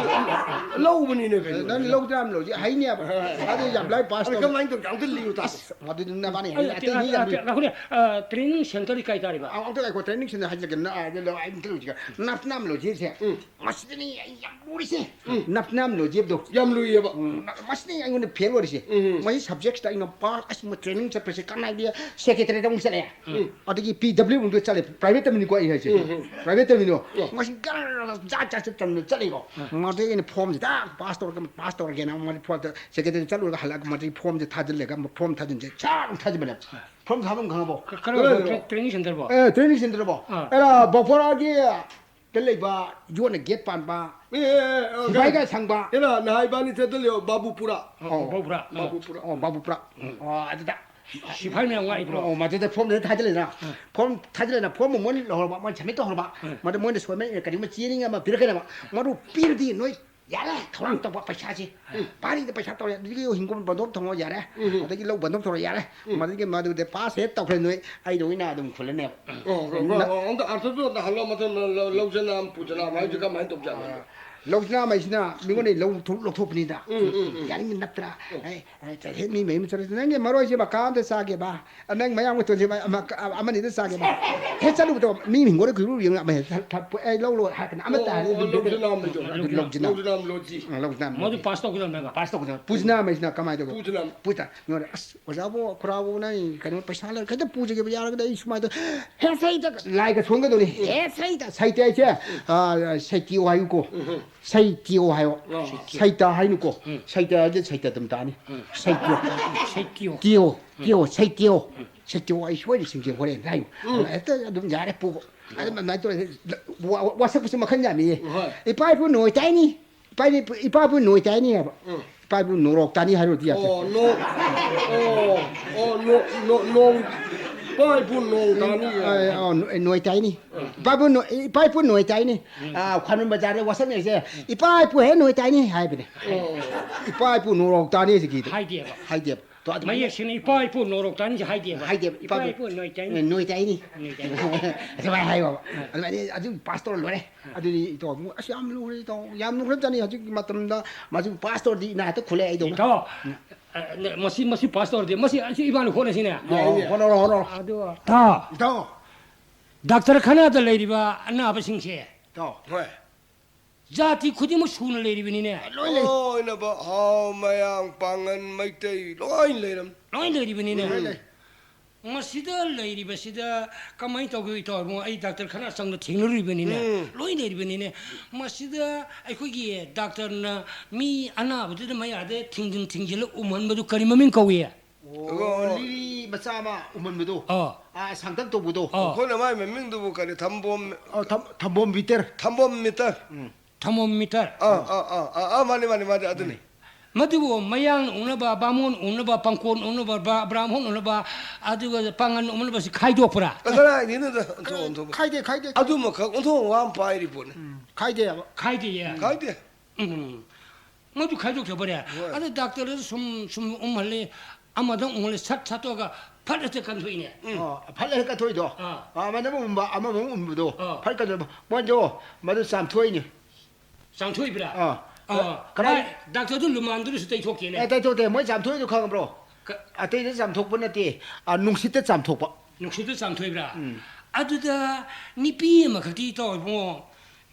ꯂꯧꯕꯅꯤꯅꯦ ꯀꯩꯅꯣ꯫ ꯅꯪ ꯂꯧꯁꯤꯅꯥꯝ ꯂꯣꯖꯤ ꯍꯩꯅꯦꯕ꯫ ꯑꯗꯨ ꯌꯥꯝ ꯂꯥꯏ ꯄꯥꯁ ꯑꯗꯨ ꯇꯧꯅꯤ꯫ ꯀꯃꯥꯏꯅ ꯇꯧꯒꯦ? ꯑꯝꯇ ꯂꯤꯌꯨ ꯇꯥꯁꯤ꯫ ꯑꯁ, ꯑꯗꯨꯗꯤ ꯅꯕꯥꯅꯤ ꯑꯩ ꯍꯩꯅꯤ꯫ ꯑꯇꯩ ꯃꯤ ꯌꯥꯝ ꯂꯩ꯫ ꯉꯥꯏꯈꯣꯅꯦ, ꯑ, training centerꯗꯤ ꯀꯥꯏ ꯇꯥꯔꯤꯕ? ꯑ, ꯑꯝꯇ ꯉꯥꯏꯈꯣ, training center ꯍꯥꯏꯖꯒꯦ꯫ ꯅ-, ꯑ, ꯅ-, ꯑꯩ ꯑꯝꯇ ꯂꯣꯏꯁꯤꯒꯦ꯫ ꯅꯞꯅꯥꯝ ꯂꯣꯖꯤꯁꯦ꯫ ꯎꯝ꯫ ꯃꯁꯤꯗꯅꯤ ꯑꯩ ꯌꯥꯝ ꯂꯨꯔꯤꯁꯦ꯫ ꯎꯝ꯫ ꯅꯞꯅꯥꯝ ꯂꯣꯖꯤꯕꯗꯣ꯫ ꯌꯥꯝ ꯂꯨꯏꯌꯦꯕ꯫ ꯎꯝ, ꯃꯁꯤꯅ ꯑꯩꯉꯣꯟꯗ ꯐꯦꯜ ꯑꯣꯏꯔꯤꯁꯦ꯫ ꯎꯝ꯫ ꯃꯁꯤ subjectꯁꯤꯗ ꯑꯩꯅ ꯄꯥ-, ꯑꯁ, ꯃ-, training ꯆꯠꯄꯁꯦ ꯀꯅꯥꯏꯗꯤ secretaryꯗ ꯑꯃꯨꯛ ꯆꯠꯂꯦ꯫ ꯎꯝ꯫ ꯑꯗꯒꯤ P W ꯑꯃꯨꯛ ꯆꯠꯂꯦ, private ꯇꯝꯃꯤꯅꯤꯀꯣ ꯑꯩ ꯍꯥꯏꯁꯦ꯫ ꯎꯝ, ꯎꯝ꯫ Private ꯇꯝꯃꯤꯅꯣ꯫ ꯎꯝ꯫ ꯃꯁꯤ ꯒꯔ ꯖꯥꯠ ꯖꯥꯠ ꯆꯠꯇꯅ ꯆꯠꯂꯤꯀꯣ꯫ ꯎꯝ꯫ ꯃꯗꯒꯤ ꯑꯩꯅ formꯁꯦ ꯇꯥꯛ pass ꯇꯧꯔꯒ, pass ꯇꯧꯔꯒꯦꯅ ꯃꯣꯏ formꯗ secretaryꯗ ꯆꯠꯂꯨꯔꯒ ꯍꯜꯂꯛꯑꯒ ꯃꯗꯒꯤ formꯁꯦ ꯊꯥꯖꯤꯜꯂꯒ form ꯊꯥꯖꯤꯟꯁꯦ ꯁꯥꯡ ꯊꯥꯖꯤꯟꯕꯅꯦ꯫ ꯎꯝ꯫ Form ꯊꯥꯐꯝ ꯈꯪꯉꯕꯣ? ꯀ-, ꯀꯔꯝꯕ ꯀꯔꯝꯕ? Tra-, training centerꯕꯣ? ꯑꯦ, training centerꯕꯣ? ꯑꯥ꯫ ꯑꯦꯔꯥ, ꯕꯥꯎꯄꯥꯔꯥꯒꯤ ꯗ ꯂꯩꯕ ꯌꯣꯠꯅ gate ꯄꯥꯟꯕ, ꯑꯦ, ꯑꯦ, ꯑꯦ, ꯑ, ꯁꯤꯐꯥꯏꯒ ꯀꯩꯅꯣ, ꯁꯪꯕ꯫ ꯀꯩꯅꯣ, ꯅꯍꯥ ꯏꯕꯥꯅꯤ ꯆꯠꯇ ꯂꯩꯌꯣ, ꯕꯥꯕꯨꯄꯨꯔꯥ꯫ ꯑꯣ, ꯑꯣ, ꯕꯥꯕꯨꯄꯨꯔꯥ꯫ ꯕꯥꯕꯨꯄꯨꯔꯥ꯫ ꯑꯣ, ꯕꯥꯕꯨꯄꯨꯔꯥ꯫ ꯑꯣ, ꯑꯗꯨꯗ꯫ ꯁꯤꯐꯥꯏ ꯃꯌꯥꯝ ꯉꯥꯛꯏꯕ꯭ꯔꯣ? ꯑꯣ, ꯃꯗꯨꯗ formꯗ ꯊꯥꯖꯤꯜꯂꯦꯗꯅ꯫ ꯑ꯫ Form ꯊꯥꯖꯤꯜꯂꯦꯗꯅ, form ꯑꯃ ꯃꯣꯏꯅ ꯂꯧꯍꯧꯔꯕ, ꯃꯣꯏ submit ꯇꯧꯍꯧꯔꯕ꯫ ꯑ꯫ ꯃꯗꯨ ꯃꯣꯏꯅ ꯁꯣꯏꯃꯛ ꯀꯔꯤꯒꯨꯝꯕ ꯆꯦꯅꯤꯡ ꯑꯃ ꯄꯤꯔꯛꯀꯅꯦꯕ꯫ ꯃꯗꯨ ꯄꯤꯔꯗꯤ ꯅꯣꯏ ꯌꯥꯔꯦ, ꯊꯧꯔꯥꯡ ꯇꯧꯕ ꯄꯩꯁꯥꯁꯤ꯫ ꯎꯝ꯫ ꯄꯥꯔꯤꯗ ꯄꯩꯁꯥ ꯇꯧꯔꯦ, ꯑꯗꯨꯗꯒꯤ ꯍꯤꯡꯒꯣꯜ ꯕꯟꯗꯣꯞ ꯊꯝꯃꯣ ꯌꯥꯔꯦ, ꯎꯝ꯫ ꯑꯗꯒꯤ ꯂꯧ ꯕꯟꯗꯣꯞ ꯇꯧꯔꯣ ꯌꯥꯔꯦ, ꯎꯝ꯫ ꯃꯗꯨꯗꯒꯤ ꯃꯗꯨꯗ pass ꯍꯦꯛ ꯇꯧꯈ꯭ꯔꯦ ꯅꯣꯏ, ꯑꯩꯗ ꯑꯣꯏꯅ ꯑꯗꯨꯝ ꯈꯨꯜꯂꯅꯦꯕ꯫ ꯑꯣ, ꯑꯣ, ꯅ- ꯑꯣ, ꯑꯝꯇ ꯑꯥꯔꯊꯗꯣ ꯑꯝꯇ ꯍꯜꯂꯣ, ꯃꯊꯪ ꯂꯧ-, ꯂꯧꯖꯅꯥꯝ, ꯄꯨꯖꯅꯥꯝ ꯍꯥꯏꯁꯦ ꯀꯃꯥꯏꯅ ꯇꯧꯖꯥꯠꯅꯣ? ꯑꯥ, ꯂꯧꯖꯅꯥꯝ ꯍꯥꯏꯁꯤꯅ ꯃꯤꯉꯣꯟꯗꯒꯤ ꯂꯧ ꯊꯣꯛ-, ꯂꯧꯊꯣꯛꯄꯅꯤꯗ꯫ ꯎꯝ, ꯎꯝ, ꯎꯝ꯫ ꯌꯥꯅꯤꯡꯗ ꯅꯠꯇ꯭ꯔꯥ? ꯎꯝ꯫ ꯑꯦ, ꯑꯦ, ꯆꯠꯊꯦꯛ ꯃꯤ ꯃꯌꯨꯝ ꯆꯠꯂꯁꯤ, "ꯅꯪꯒꯤ ꯃꯔꯣꯏꯁꯦ ꯃꯀꯥ ꯑꯝꯇ ꯆꯥꯒꯦꯕ, ꯅꯪ ꯃꯌꯥꯝ ꯃꯇꯣꯟꯁꯦ ꯑꯃ-, ꯑꯃꯅꯤꯗ ꯆꯥꯒꯦꯕ"꯫ ꯍꯦꯛ ꯆꯠꯂꯨꯕꯗꯣ ꯃꯤ ꯍꯤꯡꯒꯣꯜꯗ ꯀꯣꯏꯔꯨ ꯌꯦꯡꯉ ꯑꯃ ꯍꯦꯛ ꯊ-, ꯊ-, ꯑꯩ ꯂꯧ ꯂꯣ ꯍꯥꯏꯔꯛꯀꯅꯤ, ꯑꯃꯠꯇ ꯑꯣ, ꯍꯥꯏꯔꯗꯤ ꯑꯣ, ꯑꯗꯨꯝ ꯂꯧꯖꯅꯥꯝ ꯂꯩꯗꯣ꯫ ꯑꯗꯨ ꯂꯧꯖꯅꯥꯝ꯫ ꯂꯧꯖꯅꯥꯝ ꯂꯣꯖꯤ꯫ ꯑ, ꯂꯧꯖꯅꯥꯝ ꯃꯗꯨ ꯂꯣꯖꯤ꯫ Pass ꯇꯧꯒꯗꯕꯅꯦꯕ꯫ Pass ꯇꯧꯒꯗꯕ꯫ ꯄꯨꯖꯅꯥꯝ ꯍꯥꯏꯁꯤꯅ ꯀꯃꯥꯏꯅ ꯇꯧꯕ? ꯄꯨꯖꯅꯥꯝ꯫ ꯄꯨꯖꯅꯥꯝ꯫ ꯃꯤꯉꯣꯟꯗ, "ꯑꯁ, ꯑꯣꯖꯥꯕꯨ, ꯈꯨꯔꯥꯎꯕꯨ, ꯅꯪ ꯀꯩꯅꯣ ꯄꯩꯁꯥ ꯂꯩꯔ ꯈꯤꯇ ꯄꯨꯖꯒꯦꯕ ꯌꯥꯔꯒꯗꯤ ꯑꯩ ꯁꯨꯃꯥꯏꯅ ꯇꯧ-", ꯍꯦ, ꯁꯩꯇ, ꯂꯥꯏꯒ ꯁꯣꯟꯒꯗꯧꯅꯤ꯫ ꯍꯦ, ꯁꯩꯇ, ꯁꯩꯇ ꯍꯥꯏꯁꯦ, ꯑ, ꯁꯩꯇꯤꯌꯣ ꯍꯥꯏꯌꯨꯀꯣ꯫ ꯎꯝ꯫ ꯁꯩꯇꯤꯌꯣ ꯍꯥꯏꯌꯣ꯫ ꯑꯣ꯫ ꯁꯩꯇ ꯍꯥꯏꯅꯨꯀꯣ꯫ ꯎꯝ꯫ ꯁꯩꯇ ꯍꯥꯏꯗꯤ ꯁꯩꯇ ꯑꯗꯨꯝ ꯇꯥꯅꯤ꯫ ꯎꯝ꯫ ꯁꯩꯇꯤꯌꯣ꯫ ꯁꯩꯇꯤꯌꯣ꯫ ꯇꯤꯌꯣ, ꯎꯝ꯫ ꯇꯤꯌꯣ, ꯁꯩꯇꯤꯌꯣ꯫ ꯎꯝ꯫ ꯁꯩꯇꯤꯌꯣ, ꯑꯩ ꯁꯣꯏꯗꯅ ꯁꯤꯡꯖꯦ ꯍꯣꯔꯦꯟ ꯍꯥꯏꯌꯨ꯫ ꯎꯝ꯫ ꯍꯦꯛꯇ ꯑꯗꯨꯝ ꯌꯥꯔꯦ ꯄꯨꯕ꯫ ꯑꯗꯨꯝ ꯑꯗꯨꯃꯥꯏꯅ ꯇꯧꯔꯦ꯫ ꯋꯥ-, ꯋꯥ-, ꯋꯥꯁꯛꯄꯁꯨ ꯃꯈꯜ ꯌꯥꯝꯃꯤꯌꯦ꯫ ꯍꯣꯏ꯫ "ꯏꯄꯥ ꯏꯄꯨ ꯅꯣꯏ ꯇꯥꯏꯅꯤ, ꯏꯄꯥ ꯏꯄꯨ, ꯏꯄꯥ ꯏꯄꯨ ꯅꯣꯏ ꯇꯥꯏꯅꯤ" ꯍꯥꯏꯕ꯫ ꯎꯝ꯫ "ꯏꯄꯥ ꯏꯄꯨ ꯅꯣꯔꯣꯛ ꯇꯥꯅꯤ" ꯍꯥꯏꯔꯨꯔꯗꯤ ꯌꯥꯗꯦ꯫ ꯑꯣ, ꯅꯣ-, ꯑꯣ, ꯑꯣ, ꯅꯣ-, ꯅꯣ-, ꯅꯣꯡ ꯏꯄꯥ ꯏꯄꯨ ꯅꯣꯡ ꯇꯥꯅꯤ꯫ ꯑ, ꯑ, ꯅꯣ-, ꯅꯣꯏ ꯇꯥꯏꯅꯤ꯫ ꯏꯄꯥ ꯏꯄꯨ ꯅꯣ-, ꯏꯄꯥ ꯏꯄꯨ ꯅꯣꯏ ꯇꯥꯏꯅꯤ꯫ ꯑ, ꯈ꯭ꯋꯥꯏꯔꯝꯕꯟ ꯕꯖꯥꯔꯗ ꯋꯥꯁꯛꯅꯔꯤꯁꯦ, "ꯏꯄꯥ ꯏꯄꯨ ꯍꯦꯛ ꯅꯣꯏ ꯇꯥꯏꯅꯤ" ꯍꯥꯏꯕꯅꯦ꯫ ꯑꯣ꯫ "ꯏꯄꯥ ꯏꯄꯨ ꯅꯣꯔꯣꯛ ꯇꯥꯅꯤ" ꯍꯥꯏꯁꯦ ꯀꯤꯗꯣ꯫ ꯍꯥꯏꯗꯦꯕ꯫ ꯍꯥꯏꯗꯦꯕ꯫ ꯇꯣ, ꯑꯗꯨꯃꯥꯏꯅ ꯃꯌꯦꯛ ꯁꯦꯡꯅ "ꯏꯄꯥ ꯏꯄꯨ ꯅꯣꯔꯣꯛ ꯇꯥꯅꯤ" ꯍꯥꯏꯗꯦꯕ꯫ ꯍꯥꯏꯗꯦꯕ꯫ "ꯏꯄꯥ ꯏꯄꯥ ꯏꯄꯨ ꯅꯣꯏ ꯇꯥꯅꯤ"꯫ ꯅꯣꯏ ꯇꯥꯏꯅꯤ꯫ ꯅꯣꯏ ꯇꯥꯅꯤ꯫ ꯑꯗꯨꯃꯥꯏꯅ ꯍꯥꯏꯌꯣꯕ꯫ ꯑꯗꯨꯃꯥꯏꯅ ꯑꯗꯨꯝ ꯄꯥꯁ ꯇꯧꯔ ꯂꯣꯏꯔꯦ꯫ ꯑꯗꯨꯗꯤ ꯏꯇꯥꯎ ꯑꯃꯨꯛ, ꯑꯁ, ꯌꯥꯝ ꯂꯨꯔꯦ ꯏꯇꯥꯎ, ꯌꯥꯝ ꯂꯨꯈ꯭ꯔꯕꯖꯥꯠꯅꯤ꯫ ꯍꯧꯖꯤꯛꯀꯤ ꯃꯇꯝꯗ ꯃꯁꯤ ꯄꯥꯁ ꯇꯧꯔꯗꯤ ꯏꯅꯥꯛꯇ ꯈꯨꯜꯂꯦ ꯑꯩꯗꯧꯅ꯫ ꯏꯇꯥꯎ, ꯑ, ꯃꯁꯤ, ꯃꯁꯤ ꯄꯥꯁ ꯇꯧꯔꯗꯤ, ꯃꯁꯤ, ꯑꯁꯤ ꯏꯕꯥꯅꯤ ꯍꯣꯠꯅꯁꯤꯅꯦ꯫ ꯌꯥꯏꯅꯦ꯫ ꯍꯣꯠꯅꯔꯣ, ꯍꯣꯠꯅꯔꯣ꯫ ꯑꯗꯨ ꯏꯇꯥꯎ꯫ ꯏꯇꯥꯎ꯫ ꯗꯥꯛꯇꯔ ꯈꯅꯥꯗ ꯂꯩꯔꯤꯕ ꯑꯅꯥꯕꯁꯤꯡꯁꯦ ꯏꯇꯥꯎ꯫ ꯍꯣꯏ꯫ ꯖꯥꯇꯤ ꯈꯨꯗꯤꯡꯃꯛ ꯁꯨꯅ ꯂꯩꯔꯤꯕꯅꯤꯅꯦ꯫ ꯂꯣꯏ ꯂꯩ꯫ ꯂꯣꯏꯅꯕ ꯍꯥꯎ, ꯃꯌꯥꯡ, ꯄꯥꯡꯒꯟ, ꯃꯩꯇꯩ ꯂꯣꯏ ꯂꯩꯔꯝ꯫ ꯂꯣꯏ ꯂꯩꯔꯤꯕꯅꯤꯅꯦ꯫ ꯂꯣꯏ ꯂꯩ꯫ ꯃꯁꯤꯗ ꯂꯩꯔꯤꯕꯁꯤꯗ ꯀꯃꯥꯏꯅ ꯇꯧꯒꯦ ꯏꯇꯥꯎ ꯏꯕꯨꯡꯉꯣ? ꯑꯩ ꯗꯥꯛꯇꯔ ꯈꯅꯥ ꯆꯪꯅ ꯊꯦꯡꯅꯔꯨꯔꯤꯕꯅꯤꯅꯦ꯫ ꯎꯝ꯫ ꯂꯣꯏ ꯂꯩꯔꯤꯕꯅꯤꯅꯦ꯫ ꯃꯁꯤꯗ ꯑꯩꯈꯣꯏꯒꯤ ꯗꯥꯛꯇꯔꯅ ꯃꯤ ꯑꯅꯥꯕꯗꯨꯗ ꯃꯌꯥꯗ ꯊꯤꯡꯖꯤꯟ ꯊꯤꯡꯖꯤꯜꯂ ꯎꯝꯍꯟꯕꯗꯨ ꯀꯔꯤ ꯃꯃꯤꯡ ꯀꯧꯏ? ꯑꯣ, ꯑꯣ꯫ ꯂꯤꯔꯤ ꯃꯆꯥ ꯑꯃ ꯎꯝꯍꯟꯕꯗꯣ꯫ ꯑꯣ꯫ ꯑꯥ, ꯁꯥꯡꯇꯛ ꯇꯧꯕꯗꯣ꯫ ꯑꯣ꯫ ꯑꯩꯈꯣꯏꯅ ꯃꯥꯏ ꯃꯃꯤꯡꯗꯨꯕꯨ ꯀꯔꯤ? ꯊꯝꯕꯣꯝ ꯑꯣ, ꯊꯝ-, ꯊꯝꯕꯣꯝ ꯕꯤꯇꯔ꯫ ꯊꯝꯕꯣꯝ ꯃꯤꯇꯔ꯫ ꯎꯝ꯫ ꯊꯝꯕꯣꯝ ꯃꯤꯇꯔ꯫ ꯑꯥ, ꯑꯥ, ꯑꯥ, ꯑꯥ, ꯑꯥ, ꯃꯥꯅꯤ, ꯃꯥꯅꯤ, ꯃꯥꯅꯤ, ꯑꯗꯨꯅꯤ꯫ ꯃꯗꯨꯕꯨ ꯃꯌꯥꯡꯅ ꯎꯅꯕ, ꯕꯥꯃꯣꯟ ꯎꯅꯕ, ꯄꯪꯀꯣꯟ ꯎꯅꯕ, ꯕ꯭ꯔꯥ-, ꯕ꯭ꯔꯥꯍꯃꯣꯟ ꯎꯅꯕ, ꯑꯗꯨꯒ ꯄꯥꯡꯒꯟ ꯎꯅꯕꯁꯤ ꯈꯥꯏꯗꯣꯛꯄ꯭ꯔꯥ? ꯑ, ꯀꯗꯥꯏꯗꯩꯅꯣꯗ, ꯑꯣꯟꯊꯣꯛ, ꯑꯣꯟꯊꯣꯛꯄ꯫ ꯈꯥꯏꯗꯦ, ꯈꯥꯏꯗꯦ, ꯈꯥꯏꯗꯦ꯫ ꯑꯗꯨꯃꯈꯛ ꯑꯣꯟꯊꯣꯛ ꯋꯥ ꯑꯃ ꯄꯥꯏꯔꯤꯕꯣꯅꯦ꯫ ꯎꯝ, ꯈꯥꯏꯗꯦꯕ꯫ ꯈꯥꯏꯗꯦꯌꯦ꯫ ꯈꯥꯏꯗꯦ꯫ ꯎꯝ꯫ ꯃꯗꯨ ꯈꯥꯏꯗꯣꯛꯆꯕꯅꯦ꯫ ꯍꯣꯏ꯫ ꯑꯗꯨ ꯗꯥꯛꯇꯔꯗꯁꯨ ꯁꯨꯝ, ꯁꯨꯝ ꯎꯝꯍꯜꯂꯤ, ꯑꯃꯗꯪ ꯎꯝꯍꯜꯂꯤ, ꯁꯠ ꯁꯠꯇꯣꯛꯑꯒ ꯐꯠ ꯍꯦꯛꯇ ꯀꯟꯊꯣꯛꯏꯅꯦ꯫ ꯎꯝ꯫ ꯑꯣ, ꯐꯠ ꯍꯦꯛ ꯀꯟꯊꯣꯛꯏꯗꯣ꯫ ꯑꯥ꯫ ꯑꯥ, ꯑꯃꯗꯃꯨꯛ ꯎꯝꯕ, ꯑꯃꯃꯨꯛ ꯎꯝꯕꯗꯣ꯫ ꯑꯥ꯫ ꯐꯠ ꯀꯟꯊꯣꯛꯄ꯫ ꯃꯣꯏꯗꯣ ꯃꯗꯨ ꯆꯥꯝꯊꯣꯛꯏꯅꯦ꯫ ꯆꯥꯝꯊꯣꯛꯏꯕ꯭ꯔꯥ? ꯑꯥ꯫ ꯑꯥ꯫ ꯀꯗꯥꯏ? ꯃꯥ ꯗꯥꯛꯇꯔꯗꯨ ꯂꯨꯃꯥꯟꯗꯨꯅꯁꯨ ꯇꯩꯊꯣꯛꯇꯦꯅꯦ꯫ ꯑꯦ, ꯇꯩꯊꯣꯛꯇꯦ꯫ ꯃꯣꯏ ꯆꯥꯝꯊꯣꯛꯏꯗꯣ ꯈꯪꯕ꯭ꯔꯣ? ꯀ- ꯑꯇꯩꯗ ꯆꯥꯝꯊꯣꯛꯄ ꯅꯠꯇꯦ꯫ ꯑꯥ, ꯅꯨꯡꯁꯤꯠꯇ ꯆꯥꯝꯊꯣꯛꯄ꯫ ꯅꯨꯡꯁꯤꯠꯇ ꯆꯥꯝꯊꯣꯛꯏꯕ꯭ꯔꯥ? ꯎꯝ꯫ ꯑꯗꯨꯗ ꯅꯨꯄꯤ ꯑꯃꯈꯛꯇꯤ ꯇꯧꯋꯦ ꯏꯕꯨꯡꯉꯣ꯫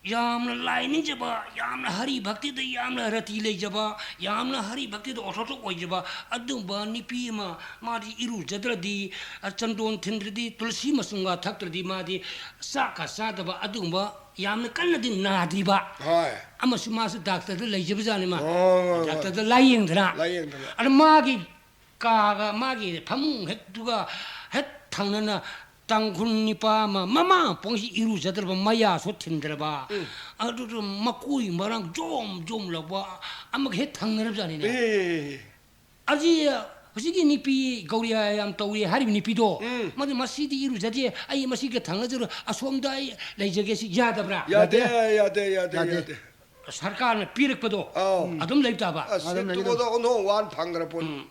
ꯌꯥꯝꯅ ꯂꯥꯏ ꯅꯤꯡꯖꯕ, ꯌꯥꯝꯅ ꯍꯔꯤ ꯚꯛꯇꯤꯗ ꯌꯥꯝꯅ ꯔꯇꯤ ꯂꯩꯖꯕ, ꯌꯥꯝꯅ ꯍꯔꯤ ꯚꯛꯇꯤꯗ ꯑꯣꯊꯣꯛꯊꯣꯛ ꯑꯣꯏꯖꯕ ꯑꯗꯨꯒꯨꯝꯕ ꯅꯨꯄꯤ ꯑꯃ, ꯃꯥꯗꯤ ꯏꯔꯨꯖꯗ꯭ꯔꯗꯤ, ꯑ, ꯆꯟꯗꯣꯟ ꯊꯤꯟꯗ꯭ꯔꯗꯤ, ꯇꯨꯂꯁꯤ ꯃꯆꯨꯝꯒ ꯊꯛꯇ꯭ꯔꯗꯤ ꯃꯥꯗꯤ ꯆꯥꯛꯀ ꯆꯥꯗꯕ ꯑꯗꯨꯒꯨꯝꯕ ꯌꯥꯝꯅ ꯀꯟꯅꯗꯤ ꯅꯥꯗ꯭ꯔꯤꯕ꯫ ꯍꯣꯏ꯫ ꯑꯃꯁꯨ ꯃꯥꯁꯨ ꯗꯥꯛꯇꯔꯗ ꯂꯩꯖꯕꯖꯥꯠꯅꯤ ꯃꯥ꯫ ꯍꯣꯏ, ꯍꯣꯏ, ꯍꯣꯏ꯫ ꯗꯥꯛꯇꯔꯗ ꯂꯥꯏꯌꯦꯡꯗꯅ꯫ ꯂꯥꯏꯌꯦꯡꯗꯅ꯫ ꯑꯗ ꯃꯥꯒꯤ ꯀꯥꯒ ꯃꯥꯒꯤ ꯐꯃꯨꯡ ꯍꯦꯛꯇꯨꯒ ꯍꯦꯛ ꯊꯪꯅꯅ ꯇꯥꯡꯈꯨꯜ ꯅꯤꯄꯥ ꯑꯃ ꯃꯃꯥ ꯃꯄꯣꯛꯁꯤ ꯏꯔꯨꯖꯗ꯭ꯔꯕ, ꯃꯌꯥꯁꯨ ꯊꯤꯟꯗ꯭ꯔꯕ, ꯎꯝ꯫ ꯑꯗꯨꯗ ꯃꯀꯣꯏ ꯃꯔꯥꯡ ꯖꯣꯝ ꯖꯣꯝ ꯂꯥꯎꯕ ꯑꯃꯒ ꯍꯦꯛ ꯊꯪꯅꯔꯕꯖꯥꯠꯅꯤꯅꯦ꯫ ꯑꯦ꯫ ꯑꯁꯤ ꯍꯧꯖꯤꯛꯀꯤ ꯅꯨꯄꯤ ꯒꯧꯔꯤꯌꯥ ꯌꯥꯝ ꯇꯧꯔꯤ ꯍꯥꯏꯔꯤꯕ ꯅꯨꯄꯤꯗꯣ, ꯎꯝ꯫ ꯃꯗꯨ ꯃꯁꯤꯗꯤ ꯏꯔꯨꯖꯗꯦ, "ꯑꯩ ꯃꯁꯤꯒ ꯊꯪꯅꯖꯔꯣꯏ, ꯑꯁꯣꯝꯗ ꯑꯩ ꯂꯩꯖꯒꯦ", ꯁꯤ ꯌꯥꯗꯕ꯭ꯔꯥ? ꯌꯥꯗꯦ, ꯌꯥꯗꯦ꯫ ꯌꯥꯗꯦ, ꯌꯥꯗꯦ, ꯌꯥꯗꯦ꯫ ꯁꯔꯀꯥꯔꯅ ꯄꯤꯔꯛꯄꯗꯣ ꯑꯧ꯫ ꯑꯗꯨꯝ ꯂꯩꯕ ꯇꯥꯕ꯫ ꯑꯁ, ꯑꯗꯨꯝ ꯂꯩꯒꯗꯕ꯫ ꯁꯤꯠꯇꯨꯕꯗꯣ ꯑꯣꯟꯊꯣꯛ ꯋꯥꯅ ꯐꯪꯈ꯭ꯔ ꯄꯣꯠꯅꯤ꯫ ꯎꯝ꯫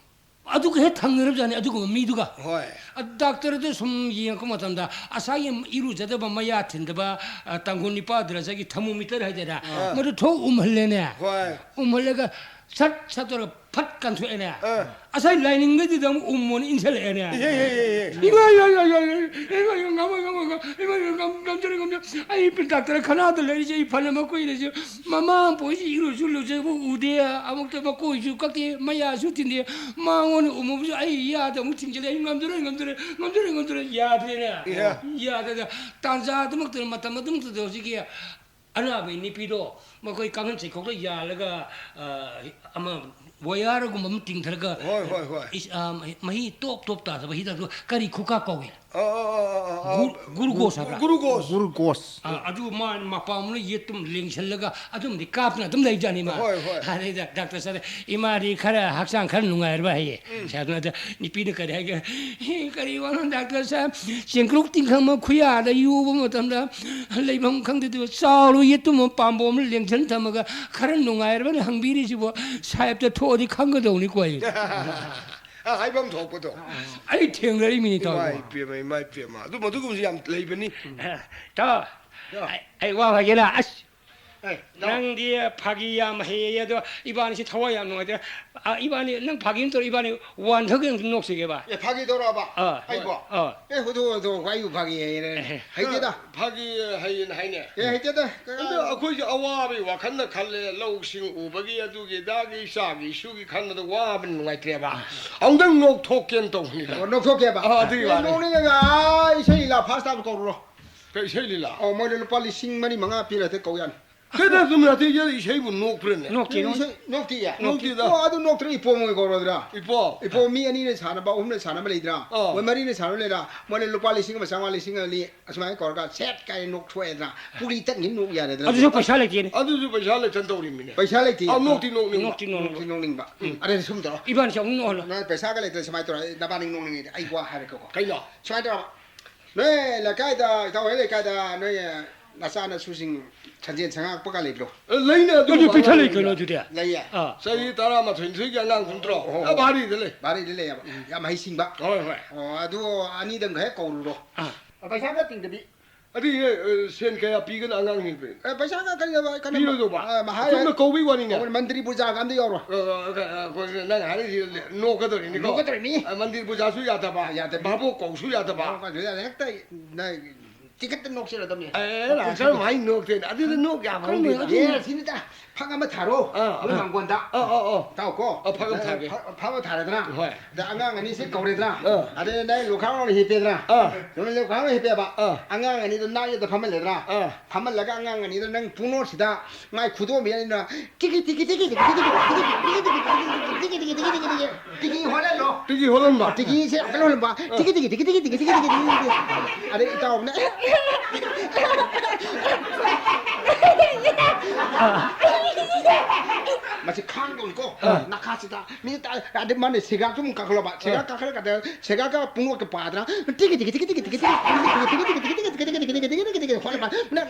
ꯑꯗꯨꯒ ꯍꯦꯛ ꯊꯪꯅꯔꯕꯖꯥꯠꯅꯤ ꯑꯗꯨꯒꯨꯝꯕ ꯃꯤꯗꯨꯒ꯫ ꯍꯣꯏ꯫ ꯑ, ꯗꯥꯛꯇꯔꯗ ꯁꯨꯝ ꯌꯦꯡꯉꯛꯄ ꯃꯇꯝꯗ ꯉꯁꯥꯏꯒꯤ ꯏꯔꯨꯖꯗꯕ, ꯃꯌꯥ ꯊꯤꯟꯗꯕ, ꯑ, ꯇꯥꯡꯒꯨꯜ ꯅꯤꯄꯥꯗꯨꯅ ꯉꯁꯥꯏꯒꯤ thermometer ꯍꯥꯏꯗꯣꯏꯔꯥ? ꯑꯥ꯫ ꯃꯗꯨ ꯊꯣꯛ ꯎꯝꯍꯜꯂꯦꯅꯦ꯫ ꯍꯣꯏ꯫ ꯎꯝꯍꯜꯂꯒ ꯁꯠ ꯁꯠ ꯇꯧꯔꯒ ꯐꯠ ꯀꯟꯊꯣꯛꯑꯦꯅꯦ꯫ ꯑꯥ꯫ ꯉꯁꯥꯏ ꯂꯥꯏꯅꯤꯡꯒꯗꯨꯗ ꯑꯃꯨꯛ ꯎꯝꯃꯣꯅ ꯏꯟꯁꯤꯜꯂꯛꯑꯦꯅꯦ꯫ ꯏꯍꯦ, ꯏꯍꯦ, ꯏꯍꯦ꯫ ꯏꯃꯥ, ꯏꯃꯥ, ꯏꯃꯥ, ꯏꯃꯥ, ꯏꯃꯥ, ꯏꯃꯥ, ꯉꯝꯃꯣꯏ, ꯉꯝꯃꯣꯏ, ꯉꯝꯃꯣꯏ, ꯏꯃꯥ, ꯏꯃꯥ, ꯉꯝ-, ꯉꯝꯖꯔꯣꯏ, ꯉꯝꯖꯔꯣꯏ꯫ ꯑꯩ ꯗꯥꯛꯇꯔ ꯈꯅꯥꯗ ꯂꯩꯔꯤꯁꯦ ꯑꯩ ꯐꯅ ꯃꯀꯨꯏꯔꯁꯨ ꯃꯃꯥ ꯄꯣꯛꯏꯁꯤ ꯏꯔꯨꯁꯨ ꯂꯨꯖꯕ ꯎꯗꯦ, ꯑꯃꯨꯛꯇ ꯃꯀꯣꯏꯁꯨ ꯀꯛꯇꯦ, ꯃꯌꯥꯁꯨ ꯊꯤꯟꯗꯦ, ꯃꯉꯣꯟꯗ ꯎꯝꯃꯨꯕꯁꯨ ꯑꯩ ꯌꯥꯗ ꯑꯃꯨꯛ ꯊꯤꯡꯖꯤꯜꯂꯦ, ꯑꯩ ꯉꯝꯖꯔꯣꯏ, ꯉꯝꯖꯔꯣꯏ, ꯉꯝꯖꯔꯣꯏ, ꯉꯝꯖꯔꯣꯏ, ꯌꯥꯗ꯭ꯔꯦꯅꯦ꯫ ꯏꯍꯦ꯫ ꯌꯥꯗꯗ ꯇꯥꯟꯖꯥ ꯑꯗꯨꯃꯛꯇꯗ, ꯃꯇꯝ ꯑꯗꯨꯃꯛꯇꯗ ꯍꯧꯖꯤꯛꯀꯤ ꯑꯅꯥꯕꯒꯤ ꯅꯨꯄꯤꯗꯣ ꯃꯈꯣꯏ ꯀꯥꯡꯈꯟ ꯆꯩꯈꯣꯛꯇ ꯌꯥꯜꯂꯒ, ꯑ, ꯑꯃ ꯋꯥꯌꯥꯔꯒꯨꯝꯕ ꯑꯃ ꯇꯤꯡꯊꯔꯒ, ꯍꯣꯏ, ꯍꯣꯏ, ꯍꯣꯏ꯫ ꯏꯁ-, ꯑ, ꯃꯍꯤ ꯇꯣꯞ ꯇꯣꯞ ꯇꯥꯗꯕ ꯍꯤꯗꯥꯛꯇꯣ ꯀꯔꯤ ꯈꯨꯀꯥ ꯀꯧꯏ? ꯑ, ꯑ, ꯑ, ꯑ, ꯑ, ꯒꯨ-, ꯒ꯭ꯂꯨꯀꯣꯁ ꯍꯥꯏꯕ꯭ꯔꯥ? ꯒ꯭ꯂꯨꯀꯣꯁ꯫ ꯒ꯭ꯂꯨꯀꯣꯁ꯫ ꯑ, ꯑꯗꯨ ꯃꯥ ꯃꯄꯥꯝꯅ ꯌꯦꯠꯇꯨꯝ ꯂꯦꯡꯁꯜꯂꯒ ꯑꯗꯨꯝꯗꯤ ꯀꯥꯞꯇꯅ ꯑꯗꯨꯝ ꯂꯩꯖꯥꯠꯅꯤ ꯃꯥ꯫ ꯍꯣꯏ, ꯍꯣꯏ꯫ ꯑꯗꯩꯗ ꯗꯥꯛꯇꯔ ꯁꯥꯔꯗ, "ꯏꯃꯥꯗꯤ ꯈꯔ ꯍꯛꯆꯥꯡ ꯈꯔ ꯅꯨꯡꯉꯥꯏꯔꯕ?" ꯍꯥꯏꯌꯦ꯫ ꯎꯝ꯫ ꯁꯥꯔꯗꯨꯅ ꯑꯗ ꯅꯨꯄꯤꯅ ꯀꯔꯤ ꯍꯥꯏꯒꯦ? "ꯍꯦ, ꯀꯔꯤ ꯋꯥꯅꯣ ꯗꯥꯛꯇꯔ ꯁꯥꯔ? ꯆꯦꯡꯀ꯭ꯔꯨꯞ ꯇꯤꯡꯈꯪ ꯃꯈꯨꯌꯥꯗ ꯌꯨꯕ ꯃꯇꯝꯗ ꯂꯩꯐꯝ ꯈꯪꯗꯦ, ꯑꯗꯨꯒ ꯆꯥꯎꯔꯨ ꯌꯦꯇꯨꯝ ꯑꯃ ꯄꯥꯝꯕꯣꯝ ꯑꯃ ꯂꯦꯡꯁꯟ ꯊꯝꯃꯒ ꯈꯔ ꯅꯨꯡꯉꯥꯏꯔꯕꯅ ꯍꯪꯕꯤꯔꯤꯁꯤꯕꯨ ꯁꯥꯍꯦꯕꯇ ꯊꯣꯛꯑꯗꯤ ꯈꯪꯒꯗꯧꯅꯤꯀꯣ" ꯑꯩ꯫ ꯑ, ꯍꯥꯏꯐꯝ ꯊꯣꯛꯄꯗꯣ꯫ ꯑꯩ ꯊꯦꯡꯅꯔꯤꯃꯤꯅꯤ, ꯏꯇꯥꯎ꯫ ꯏꯃꯥ ꯏꯄꯦꯝꯃ, ꯏꯃꯥ ꯏꯄꯦꯝꯃ꯫ ꯑꯗꯨ, ꯃꯗꯨꯒꯨꯝꯕꯁꯨ ꯌꯥꯝ ꯂꯩꯕꯅꯤ꯫ ꯇꯥꯎ, ꯌꯥ꯫ ꯑꯩ, ꯑꯩ ꯋꯥ ꯍꯥꯏꯒꯦꯅ, ꯑꯁ, ꯑꯦ, ꯇꯥꯎ꯫ ꯅꯪꯗꯤ ꯐꯥꯒꯤ ꯌꯥꯝ ꯍꯩꯌꯦ, ꯑꯗꯣ ꯏꯕꯥꯅꯤꯁꯤ ꯊꯋꯥꯏ ꯌꯥꯝ ꯅꯨꯡꯉꯥꯏꯇꯦ꯫ ꯑ, ꯏꯕꯥꯅꯤ, ꯅꯪ ꯐꯥꯒꯤ ꯑꯃ ꯇꯧꯔ ꯏꯕꯥꯅꯤ ꯋꯥꯟꯊꯒꯦ ꯑꯃꯨꯛꯇ ꯅꯣꯛꯁꯤꯒꯦꯕ꯫ ꯑꯦ, ꯐꯥꯒꯤ ꯇꯧꯔꯛꯑꯕ? ꯑꯥ꯫ ꯑꯩꯕꯣ? ꯑꯥ꯫ ꯑꯦ, ꯍꯨꯗꯣꯛ, ꯍꯨꯗꯣꯛ, ꯑꯩꯕꯨ ꯐꯥꯒꯤ ꯍꯩꯔꯦꯅꯦ꯫ ꯑꯦꯍꯦ꯫ ꯍꯩꯇꯦꯗ꯫ ꯐꯥꯒꯤ ꯍꯩꯌꯦꯅ ꯍꯥꯏꯅꯦ꯫ ꯑꯦ, ꯍꯩꯇꯦꯗ꯫ ꯀꯅꯥ ꯑꯗꯣ ꯑꯩꯈꯣꯏꯁꯨ ꯑꯋꯥꯕꯒꯤ ꯋꯥꯈꯜꯅ ꯈꯜꯂꯦ, ꯂꯧꯁꯤꯡ ꯎꯕꯒꯤ, ꯑꯗꯨꯒꯤ, ꯑꯗꯥꯒꯤ, ꯏꯆꯥꯒꯤ, ꯏꯁꯨꯒꯤ ꯈꯟꯕꯗ ꯋꯥꯕꯅ ꯅꯨꯡꯉꯥꯏꯇ꯭ꯔꯦꯕ꯫ ꯑꯃꯨꯛꯇꯪ ꯅꯣꯛꯊꯣꯛꯀꯦꯅ ꯇꯧꯕꯅꯤꯗ꯫ ꯑꯣ, ꯅꯣꯛꯊꯣꯛꯀꯦꯕ? ꯑꯥ, ꯑꯗꯨꯒꯤ ꯑꯦ, ꯋꯥꯅꯤ꯫ ꯅꯣꯛꯅꯤꯡꯉꯒ, ꯑꯥ, ꯏꯁꯩ ꯂꯤꯂꯥ ꯐꯥꯁ ꯇꯥꯕ ꯀꯧꯔꯨꯔꯣ꯫ ꯀꯩ ꯏꯁꯩ ꯂꯤꯂꯥ? ꯑꯣ, ꯃꯣꯏꯗ ꯂꯨꯄꯥ ꯂꯤꯁꯤꯡ ꯃꯔꯤ ꯃꯉꯥ ꯄꯤꯔ ꯍꯦꯛꯇ ꯀꯧ ꯌꯥꯅꯤ꯫ ꯀꯩꯗꯧ ꯁꯨꯝ ꯅꯥꯇꯩ ꯆꯥꯗ ꯏꯁꯩꯕꯨ ꯅꯣꯛꯄ꯭ꯔꯅꯦ? ꯅꯣꯛꯇꯦ, ꯅꯣꯛꯇꯦ꯫ ꯏꯁꯩ ꯅꯣꯛꯇꯤꯌꯦ? ꯅꯣꯛꯇꯦꯗ꯫ ꯑꯣ, ꯑꯗꯨ ꯅꯣꯛꯇ꯭ꯔ ꯏꯄꯣꯝ ꯑꯣꯏ ꯀꯧꯔꯣꯏꯗ꯭ꯔꯥ? ꯏꯄꯣꯝ꯫ ꯏꯄꯣꯝ ꯃꯤ ꯑꯅꯤꯅ ꯁꯥꯟꯅꯕ, ꯑꯍꯨꯝꯅ ꯁꯥꯟꯅꯕ ꯂꯩꯗ꯭ꯔꯥ? ꯑꯥ꯫ ꯃꯣꯏ ꯃꯔꯤꯅ ꯁꯥꯟꯅꯕ ꯂꯩꯗ꯭ꯔꯥ? ꯃꯣꯏꯅ ꯂꯨꯄꯥ ꯂꯤꯁꯤꯡ ꯑꯃ ꯆꯥꯝꯃꯉꯥ, ꯂꯤꯁꯤꯡ ꯑꯅꯤ ꯑꯁꯨꯃꯥꯏꯅ ꯀꯧꯔꯒ ꯁꯦꯠ ꯀꯥꯏꯅ ꯅꯣꯛꯊꯣꯛꯑꯦꯗꯅ꯫ ꯄꯨꯂꯤ ꯇꯠꯈꯤꯅ ꯅꯣꯛ ꯌꯥꯔꯦꯗꯅ꯫ ꯑꯗꯨꯁꯨ ꯄꯩꯁꯥ ꯂꯩꯇꯦꯅꯦ꯫ ꯑꯗꯨꯁꯨ ꯄꯩꯁꯥ ꯂꯩꯇꯅ ꯇꯧꯔꯤꯃꯤꯅꯦ꯫ ꯄꯩꯁꯥ ꯂꯩꯇꯦ꯫ ꯑꯥ, ꯅꯣꯛꯇꯤ ꯅꯣꯛꯅꯤꯡꯕ꯫ ꯅꯣꯛꯇꯤ ꯅꯣꯛꯅꯤꯡꯕ꯫ ꯅꯣꯛꯇꯤ ꯅꯣꯛꯅꯤꯡꯕ꯫ ꯎꯝ꯫ ꯑꯗꯨꯗꯤ ꯁꯨꯝ ꯇꯧꯔꯣ꯫ ꯏꯕꯥꯅꯤꯁꯦ ꯑꯃꯨꯛ ꯅꯣꯛꯍꯜꯂꯣ꯫ ꯅꯣꯏ ꯄꯩꯁꯥꯒ ꯂꯩꯇ꯭ꯔꯦ ꯁꯨꯃꯥꯏꯅ ꯇꯧꯔꯣ꯫ ꯅꯕꯥꯅꯤ ꯅꯣꯛꯅꯤꯡꯉꯩꯗꯤ ꯑꯩ ꯋꯥ ꯍꯥꯏꯔꯛꯀꯦꯀꯣ꯫ ꯀꯩꯅꯣ? ꯁꯨꯃꯥꯏꯅ ꯇꯧꯔꯣ꯫ ꯅꯣꯏ ꯂꯩꯀꯥꯏꯗ, ꯏꯇꯥꯎ ꯍꯣꯏ ꯂꯩꯀꯥꯏꯗ ꯅꯣꯏ ꯅꯆꯥꯅꯁꯨꯁꯤꯡ ꯁꯟꯖꯦꯟ ꯁꯉꯥꯛꯄꯒ ꯂꯩꯕ꯭ꯔꯣ? ꯑꯦ, ꯂꯩꯅꯦ, ꯑꯗꯨꯒꯨꯝꯕ ꯑꯗꯨ ꯄꯤꯛꯊ ꯑꯉꯥꯡ ꯂꯩ ꯀꯩꯅꯣ ꯂꯩꯅꯦ꯫ ꯑꯗꯨꯗꯤ꯫ ꯂꯩꯌꯦ꯫ ꯑꯥ꯫ ꯆꯍꯤ ꯇꯔꯥꯃꯥꯊꯣꯏ, ꯅꯤꯊꯣꯏꯒꯤ ꯑꯉꯥꯡ ꯅꯠꯇ꯭ꯔꯣ? ꯑꯣ, ꯑꯦ, ꯚꯥꯔꯤꯗ ꯂꯩ꯫ ꯚꯥꯔꯤꯗ ꯂꯩꯌꯦꯕ꯫ ꯎꯝ꯫ ꯌꯥꯝ ꯍꯩꯁꯤꯡꯕ꯫ ꯍꯣꯏ, ꯍꯣꯏ꯫ ꯑꯣ, ꯑꯗꯨ ꯑꯅꯤꯗꯪꯒ ꯍꯦꯛ ꯀꯧꯔꯨꯔꯣ꯫ ꯑꯥ꯫ ꯄꯩꯁꯥꯒ ꯇꯤꯡꯗꯕꯤ꯫ ꯑꯗꯨꯗꯤ, ꯑꯦ, ꯁꯦꯟ ꯀꯌꯥ ꯄꯤꯒꯅ ꯑꯉꯥꯡꯁꯤꯡꯗ? ꯑꯦ, ꯄꯩꯁꯥꯒ ꯀꯩꯅꯣ, ꯀꯩꯅꯣ, ꯄꯤꯔꯣꯏꯗꯧꯕ? ꯑ, ꯃꯍꯥ-, ꯑꯁꯨꯝꯅ ꯀꯧꯕꯩ ꯋꯥꯅꯤꯅꯦ꯫ ꯑꯣ, ꯃꯟꯇ꯭ꯔꯤ ꯄꯨꯖꯥꯒ ꯑꯝꯇ ꯌꯥꯎꯔꯣꯏ꯫ ꯑ, ꯑ, ꯑ, ꯑꯩꯈꯣꯏ ꯅꯪ ꯍꯥꯏꯔꯤꯁꯤ ꯅꯣꯛꯀꯗꯧꯔꯤꯅꯤꯀꯣ? ꯅꯣꯛꯀꯗꯧꯔꯤꯅꯤ꯫ ꯑ, ꯃꯟꯇ꯭ꯔꯤ ꯄꯨꯖꯥꯁꯨ ꯌꯥꯗꯕ, ꯌꯥꯗꯕꯤ꯫ ꯚꯥꯕꯣꯛ ꯀꯧꯁꯨ ꯌꯥꯗꯕ꯫ ꯚꯥꯕꯣꯛ ꯀꯧꯁꯨ ꯌꯥꯗꯕ꯫ ꯍꯦꯛꯇ ꯅꯪ ꯇꯤꯀꯠꯇ ꯅꯣꯛꯁꯤꯜꯂꯗꯕꯅꯤ꯫ ꯑꯦ, ꯀꯔꯝꯍꯥꯏꯅ ꯅꯣꯛꯇꯣꯏꯅꯣ? ꯑꯗꯨꯗ ꯅꯣꯛ ꯌꯥꯕ ꯈꯪꯗꯦ, ꯍꯧꯅꯗꯦ꯫ ꯑꯗꯨ ꯑꯦ, ꯁꯤꯅꯤꯗ, ꯐꯛ ꯑꯃ ꯊꯥꯔꯣ꯫ ꯑꯥ, ꯅꯣꯏ ꯑꯥ꯫ ꯃꯥꯡꯒꯣꯟꯗ꯫ ꯑꯥ, ꯑꯥ, ꯑꯥ꯫ ꯇꯥꯎꯀꯣ꯫ ꯑꯥ, ꯐꯛ ꯑꯃ ꯊꯥꯒꯦ꯫ ꯐꯛ, ꯐꯛ ꯑꯃ ꯊꯥꯔꯦꯗꯅ꯫ ꯍꯣꯏ꯫ ꯑꯗ ꯑꯉꯥꯡ ꯑꯅꯤꯁꯤ ꯀꯧꯔꯦꯗꯅ꯫ ꯑꯥ꯫ ꯑꯗꯩ ꯅꯪ ꯂꯨꯈꯥꯝ ꯑꯃ ꯍꯤꯞꯄꯦꯗꯅ꯫ ꯑꯥ꯫ ꯅꯪ ꯂꯨꯈꯥꯝ ꯑꯃ ꯍꯤꯞꯄꯦꯕ꯫ ꯑꯥ꯫ ꯑꯉꯥꯡ ꯑꯅꯤꯗꯣ ꯅꯥꯛ ꯌꯦꯠꯇ ꯐꯝꯍꯜꯂꯦꯗꯅ꯫ ꯑꯥ꯫ ꯐꯝꯍꯜꯂꯒ ꯑꯉꯥꯡ ꯑꯅꯤꯗꯣ ꯅꯪ ꯄꯨꯡꯅꯣꯠꯁꯤꯗ ꯃꯥꯏ ꯈꯨꯗꯣꯝꯕꯤ ꯑꯅꯤꯅ ꯇꯤꯀꯤ ꯇꯤꯀꯤ ꯇꯤꯀꯤ ꯇꯤꯀꯤ ꯇꯤꯀꯤ ꯇꯤꯀꯤ ꯇꯤꯀꯤ ꯇꯤꯀꯤ ꯍꯣꯜꯍꯜꯂꯣ꯫ ꯇꯤꯀꯤ ꯍꯣꯜꯍꯟꯕ꯫ ꯇꯤꯀꯤꯁꯦ ꯌꯥꯝ ꯀꯟꯅ ꯍꯣꯜꯍꯟꯕ꯫ ꯇꯤꯀꯤ ꯇꯤꯀꯤ ꯇꯤꯀꯤ ꯇꯤꯀꯤ ꯇꯤꯀꯤ ꯇꯤꯀꯤ ꯇꯤꯀꯤ ꯇꯤꯀꯤ꯫ ꯑꯗꯩ ꯏꯇꯥꯎꯅ ꯃꯁꯤ ꯈꯥꯡꯗꯧꯅꯤꯀꯣ꯫ ꯑꯥ꯫ ꯅꯥꯈꯥꯁꯤꯗ ꯃꯤ ꯇꯥ-, ꯑꯗꯩ ꯃꯥꯅ ꯁꯦꯒꯥꯁꯨ ꯑꯃꯨꯛ ꯀꯥꯈꯠꯂꯕ꯫ ꯁꯦꯒꯥ ꯑꯥ꯫ ꯀꯥꯈꯠꯂꯀꯥꯟꯗ ꯁꯦꯒꯥꯒ ꯄꯨꯡꯑꯣꯠꯀ ꯄꯥꯗꯅ ꯇꯤꯀꯤ ꯇꯤꯀꯤ ꯇꯤꯀꯤ ꯇꯤꯀꯤ ꯇꯤꯀꯤ ꯇꯤꯀꯤ ꯍꯣꯠꯂꯕ꯫ ꯅꯪ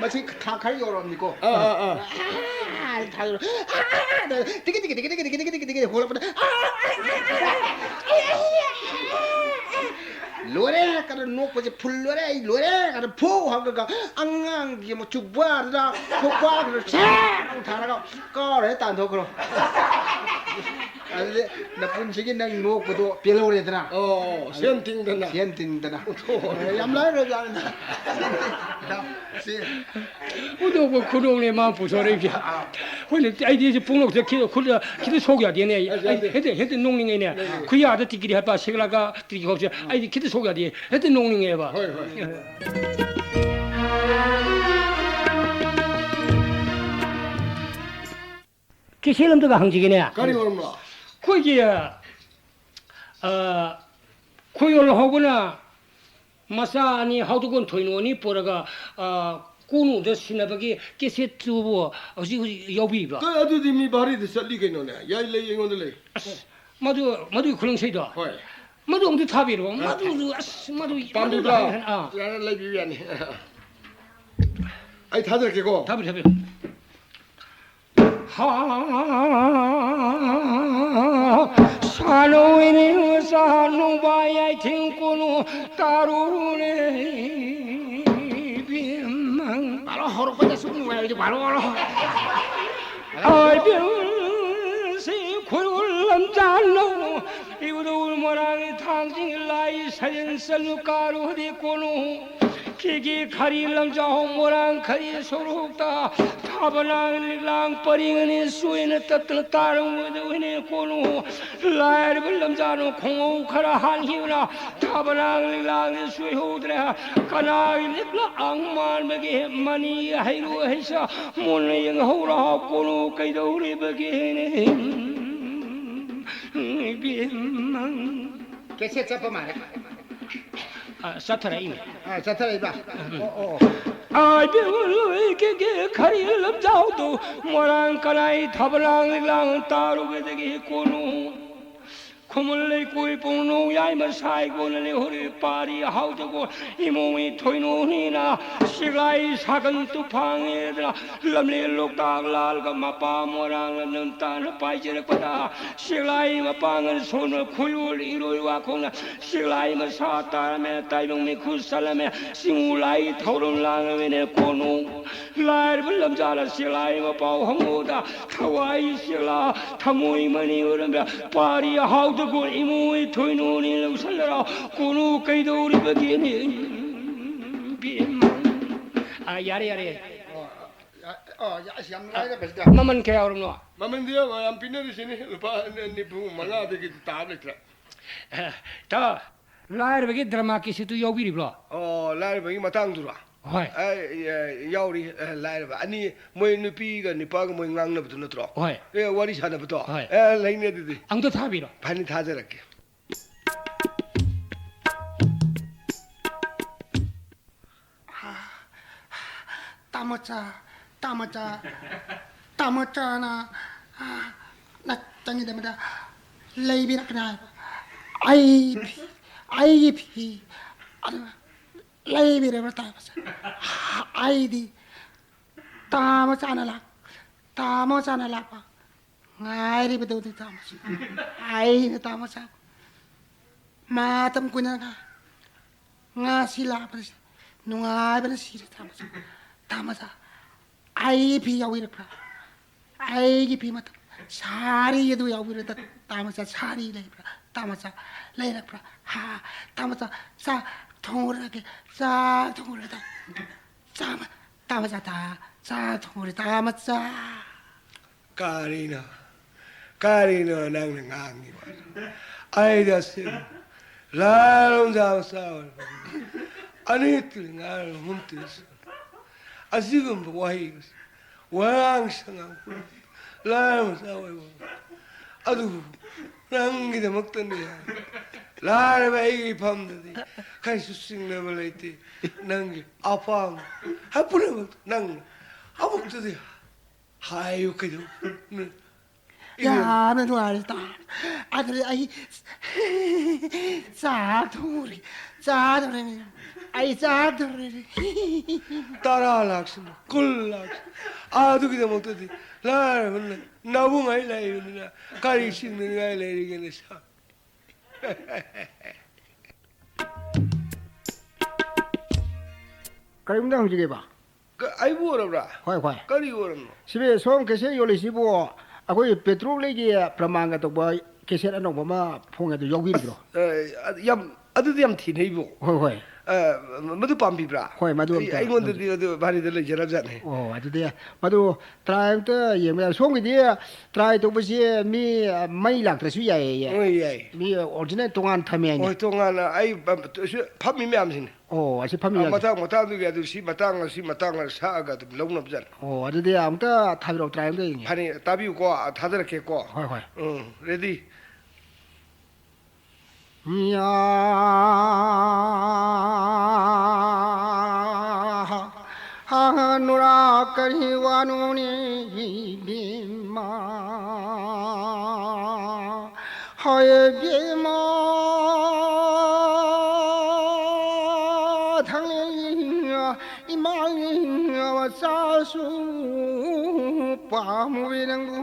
ꯃꯁꯤ ꯊꯥ ꯈꯔ ꯌꯧꯔꯕꯅꯤꯀꯣ꯫ ꯑꯥ, ꯑꯥ, ꯑꯥ꯫ ꯑꯥ, ꯊꯥ ꯌꯧꯔ-, ꯑꯥ, ꯇꯤꯀꯤ ꯇꯤꯀꯤ ꯇꯤꯀꯤ ꯇꯤꯀꯤ ꯍꯣꯠꯂꯛꯄꯗ ꯂꯣꯏꯔꯦ ꯀꯥꯏꯅ ꯅꯣꯛꯄꯁꯦ ꯐꯨꯜ ꯂꯣꯏꯔꯦ, ꯑꯩ ꯂꯣꯏꯔꯦ ꯀꯥꯏꯅ ꯐꯨ ꯍꯥꯏꯔꯒ ꯑꯉꯥꯡꯒꯤ ꯃꯆꯨ ꯕꯥꯔꯗꯨꯗ ꯈꯣꯡꯄꯥꯛꯇꯨꯗ ꯁꯦꯠ ꯑꯃꯨꯛ ꯊꯥꯔꯒ ꯀꯥꯎꯔꯦ ꯇꯥꯟꯊꯣꯛꯈ꯭ꯔꯣ꯫ ꯑꯗꯨꯗꯤ ꯅꯄꯨꯟꯁꯤꯒꯤ ꯅꯪ ꯅꯣꯛꯄꯗꯣ ꯄꯦꯜꯍꯧꯔꯦꯗꯅ꯫ ꯑꯣ, ꯁꯦꯟ ꯇꯤꯡꯗꯅ꯫ ꯁꯦꯟ ꯇꯤꯡꯗꯅ꯫ ꯑꯣꯟꯊꯣꯛꯑꯣ꯫ ꯌꯥꯝ ꯂꯥꯏꯔꯖꯥꯠꯅꯤꯗ꯫ ꯁꯤ, ꯁꯤ꯫ ꯎꯗꯧꯕ ꯈꯨꯗꯣꯡꯅꯦ ꯃꯥ ꯄꯨꯊꯣꯔꯛꯏꯁꯦ꯫ ꯑꯥ꯫ ꯍꯣꯏꯅꯦ, ꯑꯩꯗꯤ ꯁꯤ ꯄꯨꯡꯅꯣꯛꯁꯦ ꯈꯤ-, ꯈꯨꯠ, ꯈꯤꯇ ꯁꯣꯛ ꯌꯥꯗꯦꯅꯦ꯫ ꯑꯩ, ꯑꯁ, ꯑꯩ ꯌꯥꯗꯦ꯫ ꯍꯦꯛꯇ, ꯍꯦꯛꯇ ꯅꯣꯛꯅꯤꯡꯉꯦꯅꯦ꯫ ꯅꯣꯛꯅꯤꯡꯉꯦ꯫ ꯈꯨꯌꯥꯗ ꯇꯤꯛꯀꯤꯗꯤ ꯍꯥꯠꯄ ꯁꯦꯛꯂꯒ ꯇꯤꯛꯀꯤ ꯈꯥꯎꯁꯦ꯫ ꯑꯥ꯫ ꯑꯩꯗꯤ ꯈꯤꯇ ꯁꯣꯛ ꯌꯥꯗꯦ꯫ ꯍꯦꯛꯇ ꯅꯣꯛꯅꯤꯡꯉꯦꯕ꯫ ꯍꯣꯏ, ꯍꯣꯏ꯫ ꯀꯦꯁꯦꯠ ꯑꯝꯇꯒ ꯍꯪꯖꯒꯦꯅꯦ꯫ ꯀꯔꯤ ꯑꯣꯏꯔꯝꯅꯣ? ꯑꯩꯈꯣꯏꯒꯤ, ꯑ, ꯈꯣꯏꯌꯣꯜ ꯍꯧꯕꯅ ꯃꯆꯥ ꯑꯅꯤ, ꯍꯥꯎꯗꯒꯣꯟ ꯊꯣꯏꯅꯨ ꯑꯅꯤ ꯄꯨꯔꯒ, ꯑ, ꯀꯣꯅꯨꯗ ꯁꯤꯟꯅꯕꯒꯤ ꯀꯦꯁꯦꯠꯇꯨꯕꯨ ꯍꯧꯖꯤꯛ ꯍꯧꯖꯤꯛ ꯌꯥꯎꯕꯤꯕ꯭ꯔꯣ? ꯀ-, ꯑꯗꯨꯗꯤ ꯃꯤ ꯚꯥꯔꯤꯗ ꯆꯠꯂꯤ ꯀꯩꯅꯣꯅꯦ꯫ ꯌꯥꯏ, ꯂꯩ, ꯑꯩꯉꯣꯟꯗ ꯂꯩ꯫ ꯑꯁ, ꯃꯗꯨ, ꯃꯗꯨꯒꯤ ꯈꯨꯂꯪ ꯏꯁꯩꯗꯣ? ꯍꯣꯏ꯫ ꯃꯗꯨ ꯑꯝꯇ ꯊꯥꯕꯤꯔꯛꯑꯣ꯫ ꯑ, ꯃꯗꯨꯁꯨ, ꯑꯁ, ꯃꯗꯨ, ꯄꯥꯝꯕꯤꯕ꯭ꯔꯣ? ꯃꯗꯨ ꯍꯦꯟꯅ, ꯑꯥ꯫ ꯌꯥꯔꯦ, ꯂꯩꯕꯤꯌꯨ, ꯌꯥꯅꯤ꯫ ꯑꯩ ꯊꯥꯖꯔꯛꯀꯦꯀꯣ꯫ ꯊꯥꯕꯤꯌꯨ, ꯊꯥꯕꯤꯌꯨ꯫ ꯍꯥ, ꯁꯥꯅꯧ ꯏꯅꯤꯡ ꯁꯥꯅꯨ ꯕꯥꯏ, ꯑꯩ ꯊꯤꯡ ꯀꯨꯅꯨ ꯇꯥꯔꯨꯅꯦ ꯏꯕꯦꯝꯃ꯫ ꯕꯥꯔꯣ ꯍꯧꯔꯛꯄꯗ ꯁꯨꯝ ꯅꯨꯡꯉꯥꯏꯔꯗꯤ ꯕꯥꯔꯣ ꯕꯥꯔꯣ꯫ ꯑꯥꯏꯕꯦꯝꯁꯤ ꯈꯨꯔꯨꯜ ꯂꯝꯖꯥꯅꯧ ꯏꯕꯨꯙꯧ ꯃꯣꯏꯔꯥꯡꯒꯤ ꯊꯥꯡꯖꯤꯡ ꯂꯥꯏ ꯁꯖꯤꯟ ꯆꯠꯂꯨ ꯀꯥꯔꯨ ꯍꯗꯤ ꯀꯣꯅꯨ꯫ ꯀꯦꯒꯦ ꯈꯥꯔꯤ ꯂꯝꯖꯥꯎ ꯃꯣꯏꯔꯥꯡ ꯈꯥꯔꯤ ꯁꯣꯔꯣꯛꯇ ꯊꯥꯕ ꯂꯥꯡ ꯂꯤꯛꯂꯥꯡ ꯄꯔꯦꯡ ꯑꯅꯤ ꯁꯣꯏꯅ ꯇꯠꯇꯅ ꯇꯥꯔꯝꯒꯗꯕꯅꯦ ꯀꯣꯅꯨ꯫ ꯂꯥꯏꯔꯕ ꯂꯝꯖꯥꯅꯨ ꯈꯣꯡꯎꯞ ꯈꯔ ꯍꯥꯟꯈꯤꯕꯅ ꯊꯥꯕ ꯂꯥꯡ ꯂꯤꯛꯂꯥꯡꯗꯤ ꯁꯣꯏꯍꯧꯗ꯭ꯔꯦ꯫ ꯀꯅꯥꯒꯤ ꯂꯤꯛꯂꯥꯡ ꯃꯥꯟꯕꯒꯦ ꯃꯅꯤ ꯍꯩꯔꯨ ꯍꯩꯁꯥ ꯃꯨꯟꯅ ꯌꯦꯡꯍꯧꯔ ꯀꯣꯅꯨ ꯀꯩꯗꯧꯔꯤꯕꯒꯦꯅꯦ ꯏꯕꯦꯝꯃ꯫ ꯀꯦꯁꯦꯠ ꯆꯠꯄ ꯃꯥꯜꯂꯦ꯫ ꯑ, ꯆꯠꯊꯔꯛꯏꯅꯦ꯫ ꯑ, ꯆꯠꯊꯔꯛꯏꯕ? ꯎꯝ꯫ ꯑꯣ, ꯑꯣ, ꯑꯣ꯫ ꯑꯥꯏ ꯕꯦꯝꯃ ꯂꯣꯏ ꯀꯦꯒꯦ ꯈꯔꯤ ꯂꯝꯖꯥꯎꯗꯣ ꯃꯣꯏꯔꯥꯡ ꯀꯅꯥꯏ ꯊꯥꯕ ꯂꯥꯡ ꯂꯤꯛꯂꯥꯡ ꯇꯥꯔꯨꯕꯗꯒꯤ ꯀꯣꯅꯨ ꯈꯨꯃꯟ ꯂꯩꯀꯣꯏ ꯄꯨꯡꯅꯨꯡ ꯌꯥꯏꯃ ꯁꯥꯏꯒꯣꯟꯅ ꯂꯩꯍꯧꯔꯤ ꯄꯥꯔꯤ ꯍꯥꯎꯗꯒꯣ ꯏꯃꯣꯏ ꯊꯣꯏꯅꯨꯅꯤꯅ ꯁꯤꯒꯥꯏ ꯁꯥꯒꯟ ꯇꯨꯐꯥꯡꯉꯦꯗꯅ ꯂꯝꯂꯦꯟ ꯂꯣꯛꯇꯥꯛ ꯂꯥꯜꯒ ꯃꯄꯥ ꯃꯣꯏꯔꯥꯡ ꯂꯝꯗꯝ ꯇꯥꯅ ꯄꯥꯏꯖꯔꯛꯄꯗ ꯁꯤꯒꯥꯏ ꯃꯄꯥꯡꯒꯜ ꯁꯣꯟꯕ ꯈꯨꯌꯣꯜ ꯏꯔꯣꯏ ꯋꯥꯈꯣꯡꯅ ꯁꯤꯒꯥꯏ ꯃꯁꯥ ꯇꯥꯔꯝꯃꯦ ꯇꯥꯏꯕꯪ ꯃꯤꯈꯨ ꯆꯜꯂꯝꯃꯦ ꯆꯤꯡꯉꯨ ꯂꯥꯏ ꯊꯧꯔꯝ ꯂꯥꯡꯂꯝꯃꯤꯅꯦ ꯀꯣꯅꯨ ꯂꯥꯏꯔꯕ ꯂꯝꯖꯥꯜ ꯑꯁꯤ ꯂꯥꯏ ꯃꯄꯥꯎ ꯍꯪꯉꯨꯗ, ꯊꯋꯥꯏ ꯆꯦꯛꯂꯥ, ꯊꯃꯣꯏ ꯃꯅꯤ ꯑꯣꯏꯔꯝꯕ, ꯄꯥꯔꯤ ꯑꯍꯥꯎꯗ ꯒꯣꯜ ꯏꯃꯣꯏ ꯊꯣꯏꯅꯣꯅꯤ ꯂꯧꯁꯜꯂꯔꯥ, ꯀꯣꯅꯨ ꯀꯩꯗꯧꯔꯤꯕꯒꯦꯅꯦ? ꯕꯦꯝꯃ꯫ ꯑ, ꯌꯥꯔꯦ, ꯌꯥꯔꯦ, ꯌꯥꯔꯦ꯫ ꯑꯣ, ꯑ, ꯑ, ꯑꯁ, ꯌꯥꯝ ꯅꯨꯡꯉꯥꯏꯔꯦ, ꯄ꯭ꯔꯦꯁꯤꯗꯦꯟ꯫ ꯃꯃꯜ ꯀꯌꯥ ꯑꯣꯏꯔꯕꯅꯣ? ꯃꯃꯜꯗꯤ ꯌꯥꯝ, ꯌꯥꯝ ꯄꯤꯅꯔꯤꯁꯤꯅꯤ, ꯂꯨꯄꯥ ꯅꯤꯐꯨ ꯃꯉꯥꯗꯒꯤ ꯇꯥꯕ ꯂꯩꯇ꯭ꯔꯦ꯫ ꯑ, ꯇꯥ, ꯂꯥꯏꯔꯕꯒꯤ ꯗ꯭ꯔꯃꯥ ꯀꯦꯁꯦꯠꯇꯨ ꯌꯥꯎꯕꯤꯔꯤꯕ꯭ꯔꯣ? ꯑꯣ, ꯂꯥꯏꯔꯕꯒꯤ ꯃꯇꯥꯡꯗꯨꯔꯣ? ꯍꯣꯏ꯫ ꯑ, ꯑ, ꯌꯥꯎꯔꯤ, ꯑ, ꯂꯥꯏꯔꯕ ꯑꯅꯤ, ꯃꯣꯏ ꯅꯨꯄꯤꯒ ꯅꯨꯄꯥꯒ ꯃꯣꯏ ꯉꯥꯡꯅꯕꯗꯨ ꯅꯠꯇ꯭ꯔꯣ? ꯍꯣꯏ꯫ ꯑꯦ, ꯋꯥꯔꯤ ꯁꯥꯟꯅꯕꯗꯣ? ꯍꯣꯏ꯫ ꯑꯦ, ꯂꯩꯅꯦ ꯑꯗꯨꯗꯤ꯫ ꯑꯝꯇ ꯊꯥꯕꯤꯔꯣ꯫ ꯐꯅꯤ, ꯊꯥꯖꯔꯛꯀꯦ꯫ ꯇꯥꯃꯣꯆꯥ, ꯇꯥꯃꯣꯆꯥ, ꯇꯥꯃꯣꯆꯥꯅ, ꯑ, ꯅꯆꯟꯒꯤꯗꯃꯛꯇ ꯂꯩꯕꯤꯔꯛꯀꯅꯤ ꯍꯥꯏꯕ꯫ ꯑꯩ ꯐꯤ, ꯑꯩꯒꯤ ꯐꯤ, ꯑꯗꯨ ꯂꯩꯕꯤꯔꯕ꯭ꯔꯥ ꯇꯥꯃꯣꯆꯥ? ꯑꯩꯗꯤ ꯇꯥꯃꯣꯆꯥꯅ ꯂꯥꯛ-, ꯇꯥꯃꯣꯆꯥꯅ ꯂꯥꯛꯄ ꯉꯥꯏꯔꯤꯕꯗꯨꯗꯤ ꯇꯥꯃꯣꯆꯥ꯫ ꯑꯩꯅ ꯇꯥꯃꯣꯆꯥ ꯃꯇꯝ ꯀꯨꯏꯅ ꯉꯥ-, ꯉꯥꯁꯤ ꯂꯥꯛꯄꯗ ꯅꯨꯡꯉꯥꯏꯕꯅ ꯁꯤꯔꯦ ꯇꯥꯃꯣꯆꯥ꯫ ꯇꯥꯃꯣꯆꯥ, ꯑꯩ ꯐꯤ ꯌꯥꯎꯕꯤꯔꯛꯄ꯭ꯔꯥ? ꯑꯩꯒꯤ ꯐꯤ ꯃꯇꯝ ꯁꯥꯔꯤ ꯑꯗꯨ ꯌꯥꯎꯕꯤꯔꯛꯇ ꯇꯥꯃꯣꯆꯥ, ꯁꯥꯔꯤ ꯂꯩꯕ꯭ꯔꯥ? ꯇꯥꯃꯣꯆꯥ, ꯂꯩꯔꯛꯄ꯭ꯔꯥ? ꯍꯥ? ꯇꯥꯃꯣꯆꯥ, ꯆꯥꯛ ꯊꯣꯡꯉꯨꯔꯒꯦ, ꯆꯥꯛ ꯊꯣꯡꯉꯨꯔꯒꯦ꯫ ꯆꯥꯃ-, ꯇꯥꯃꯣꯆꯥ, ꯆꯥꯛ ꯊꯣꯡꯉꯨꯔꯦ, ꯇꯥꯃꯣꯆꯥ꯫ ꯀꯔꯤꯅꯣ? ꯀꯔꯤꯅꯣ ꯅꯪꯅ ꯉꯥꯡꯉꯤꯕ? ꯑꯩꯗꯤ ꯑꯁꯦꯡꯕ ꯂꯥꯏꯔꯕ ꯃꯆꯥ ꯑꯣꯏꯕꯅꯤ꯫ ꯑꯅꯤ ꯇꯨꯔꯤ ꯉꯥꯏꯔꯕ ꯑꯍꯨꯝ ꯇꯨꯔꯤ ꯁꯨꯔꯦ꯫ ꯑꯁꯤꯒꯨꯝꯕ ꯋꯥꯍꯩ, ꯋꯥꯉꯥꯡ ꯁꯉꯥꯡ, ꯂꯥꯏꯔꯕ ꯃꯆꯥ ꯑꯣꯏꯕ꯫ ꯑꯗꯨꯕꯨ ꯅꯪꯒꯤꯗꯃꯛꯇꯅꯤ ꯍꯥꯏ꯫ ꯂꯥꯏꯔꯕ ꯑꯩꯒꯤ ꯏꯐꯝꯗꯗꯤ ꯀꯔꯤꯁꯨ ꯆꯤꯡꯅꯕ ꯂꯩꯇꯦ꯫ ꯅꯪꯒꯤ ꯑꯄꯥꯝꯕ ꯍꯥꯏ ꯄꯨꯝꯅꯃꯛ ꯅꯪꯅ ꯑꯃꯨꯛꯇꯗꯤ ꯍꯥꯏꯌꯨ ꯀꯩꯗꯧ-, ꯌꯥꯝꯅ ꯅꯨꯡꯉꯥꯏꯔꯦ ꯇꯥ-, ꯑꯗꯨꯗꯤ ꯑꯩ ꯆꯥꯛ ꯊꯣꯡꯉꯨꯔꯦ, ꯆꯥꯗꯧꯔꯦ꯫ ꯑꯩ ꯆꯥꯗꯧꯔꯦ꯫ ꯇꯔꯥ ꯂꯥꯛꯁꯅꯨ, ꯀꯨꯟ ꯂꯥꯛꯁꯅꯨ, ꯑꯗꯨꯒꯤꯗꯃꯛꯇꯗꯤ ꯂꯥꯏꯔꯕꯅ ꯅꯕꯨꯡ ꯑꯩ ꯂꯩꯕꯅꯤꯅ ꯀꯔꯤ ꯆꯤꯡꯅꯅꯤꯡꯉꯥꯏ ꯂꯩꯔꯤꯒꯦꯅꯦ ꯁꯥ? ꯀꯔꯤꯒꯨꯝꯕꯗ ꯍꯪꯖꯒꯦꯕ? ꯀ-, ꯑꯩꯕꯨ ꯑꯣꯏꯔꯕ꯭ꯔꯥ? ꯍꯣꯏ, ꯍꯣꯏ꯫ ꯀꯔꯤ ꯑꯣꯏꯔꯕꯅꯣ? ꯁꯤꯕꯨ ꯁꯣꯝ ꯀꯦꯁꯦꯠ ꯌꯣꯜꯂꯤꯁꯤꯕꯨ ꯑꯩꯈꯣꯏ ꯄꯦꯇ꯭ꯔꯣꯜꯒꯤ ꯄ꯭ꯔꯃꯥꯟꯒ ꯇꯧꯕ ꯀꯦꯁꯦꯠ ꯑꯅꯧꯕ ꯑꯃ ꯐꯣꯡꯉꯦ, ꯑꯗꯨ ꯌꯥꯎꯕꯤꯔꯤꯕ꯭ꯔꯣ? ꯑꯦ, ꯑꯗꯨ ꯌꯥꯝ, ꯑꯗꯨꯗꯤ ꯌꯥꯝ ꯊꯤꯅꯩꯕꯣ꯫ ꯍꯣꯏ, ꯍꯣꯏ꯫ ꯑ, ꯃꯗꯨ ꯄꯥꯝꯕꯤꯕ꯭ꯔꯥ? ꯍꯣꯏ, ꯃꯗꯨ ꯑꯩ, ꯑꯝꯇ ꯑꯩꯉꯣꯟꯗꯗꯤ ꯑꯗꯨ ꯚꯥꯔꯤꯗ ꯂꯩꯖꯔꯕꯖꯥꯠꯅꯤ꯫ ꯑꯣ, ꯑꯗꯨꯗꯤ ꯃꯗꯨ ꯇ꯭ꯔꯥꯏ ꯑꯝꯇ ꯌꯦꯡꯕ ꯌꯥꯏ꯫ ꯁꯣꯝꯒꯤꯗꯤ ꯇ꯭ꯔꯥꯏ ꯇꯧꯕꯁꯦ ꯃꯤ, ꯑ, ꯃꯩ ꯂꯥꯛꯇ꯭ꯔꯁꯨ ꯌꯥꯏꯌꯦ꯫ ꯍꯣꯏ, ꯌꯥꯏ꯫ ꯃꯤ ꯑꯣꯔꯤꯖꯤꯅꯦꯜ ꯇꯣꯉꯥꯟ ꯊꯝꯃꯦ ꯍꯥꯏꯅꯦ꯫ ꯍꯣꯏ, ꯇꯣꯉꯥꯟꯅ ꯑꯩ, ꯑ, ꯁꯤ ꯐꯝꯃꯤ ꯃꯌꯥꯝꯁꯤꯅꯦ꯫ ꯑꯣ, ꯑꯁꯤ ꯐꯝꯃꯤ ꯑ, ꯃꯌꯥꯝꯁꯦ꯫ ꯃꯇꯥꯡ ꯃꯇꯥꯡꯗꯨꯒꯤ ꯑꯗꯨ ꯁꯤ ꯃꯇꯥꯡ, ꯁꯤ ꯃꯇꯥꯡ ꯁꯛꯑꯒ ꯑꯗꯨꯝ ꯂꯧꯅꯕꯖꯥꯠꯅꯤ꯫ ꯑꯣ, ꯑꯗꯨꯗꯤ ꯑꯃꯨꯛꯇ ꯊꯥꯕꯤꯔꯛꯑꯣ, ꯇ꯭ꯔꯥꯏ ꯑꯝꯇ ꯌꯦꯡꯒꯦ꯫ ꯐꯅꯤ, ꯇꯥꯕꯤꯌꯨꯀꯣ, ꯑ, ꯊꯥꯖꯔꯛꯀꯦꯀꯣ꯫ ꯍꯣꯏ, ꯍꯣꯏ꯫ ꯎꯝ, ꯔꯦꯗꯤ꯫ ꯌꯥ ꯍꯥ ꯍꯥ ꯅꯨꯔꯥ ꯀꯔꯤ ꯋꯥꯅꯣꯅꯦ ꯏꯕꯦꯝꯃ? ꯍꯣꯏ ꯏꯕꯦꯝꯃ, ꯊꯥꯡꯂꯦꯟ ꯏꯃꯥꯒꯤ ꯃꯆꯥꯁꯨ ꯄꯥꯝꯃꯨꯏ ꯅꯪꯕꯨ꯫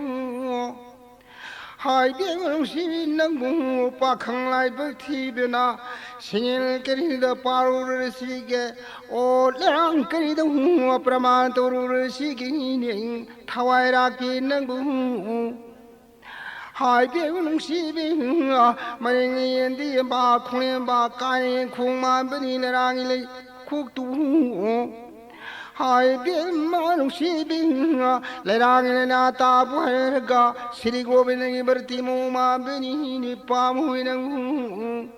ꯍꯥꯏꯕꯦꯝꯃ ꯅꯨꯡꯁꯤꯕꯤ ꯅꯪꯕꯨ ꯄꯥꯈꯪ ꯂꯥꯏꯕꯛ ꯊꯤꯕꯅ ꯁꯤꯡꯉꯦꯜ ꯀꯔꯤꯗ ꯄꯥꯔꯨꯔꯁꯤꯒꯦ? ꯑꯣ ꯂꯩꯔꯥꯡ ꯀꯔꯤꯗ ꯄ꯭ꯔꯃꯥꯟ ꯇꯧꯔꯨꯔꯁꯤꯒꯦꯅꯦ? ꯊꯋꯥꯏ ꯔꯥꯛꯄꯤ ꯅꯪꯕꯨ ꯍꯥꯏꯕꯦꯝꯃ ꯅꯨꯡꯁꯤꯕꯤ, ꯃꯔꯤꯡ ꯌꯦꯟꯗꯤ ꯌꯦꯟꯕ, ꯈꯣꯡꯂꯦꯝꯕ, ꯀꯥꯏꯔꯦꯟ ꯈꯣꯡ ꯃꯥꯟꯕꯅꯤ ꯂꯩꯔꯥꯡꯒꯤ ꯂꯩ ꯈꯣꯛꯇꯨ꯫ ꯍꯥꯏꯕꯦꯝꯃ ꯅꯨꯡꯁꯤꯕꯤ, ꯂꯩꯔꯥꯡꯒꯤ ꯂꯩꯅꯥ ꯇꯥꯕꯨ ꯍꯥꯏꯔꯒ, ꯁ꯭ꯔꯤ ꯒꯣꯕꯤꯟꯗꯒꯤ ꯕꯔꯇꯤ ꯃꯑꯣꯡ ꯃꯥꯟꯕꯅꯤ ꯅꯨꯄꯥ ꯃꯣꯏ ꯅꯪ꯫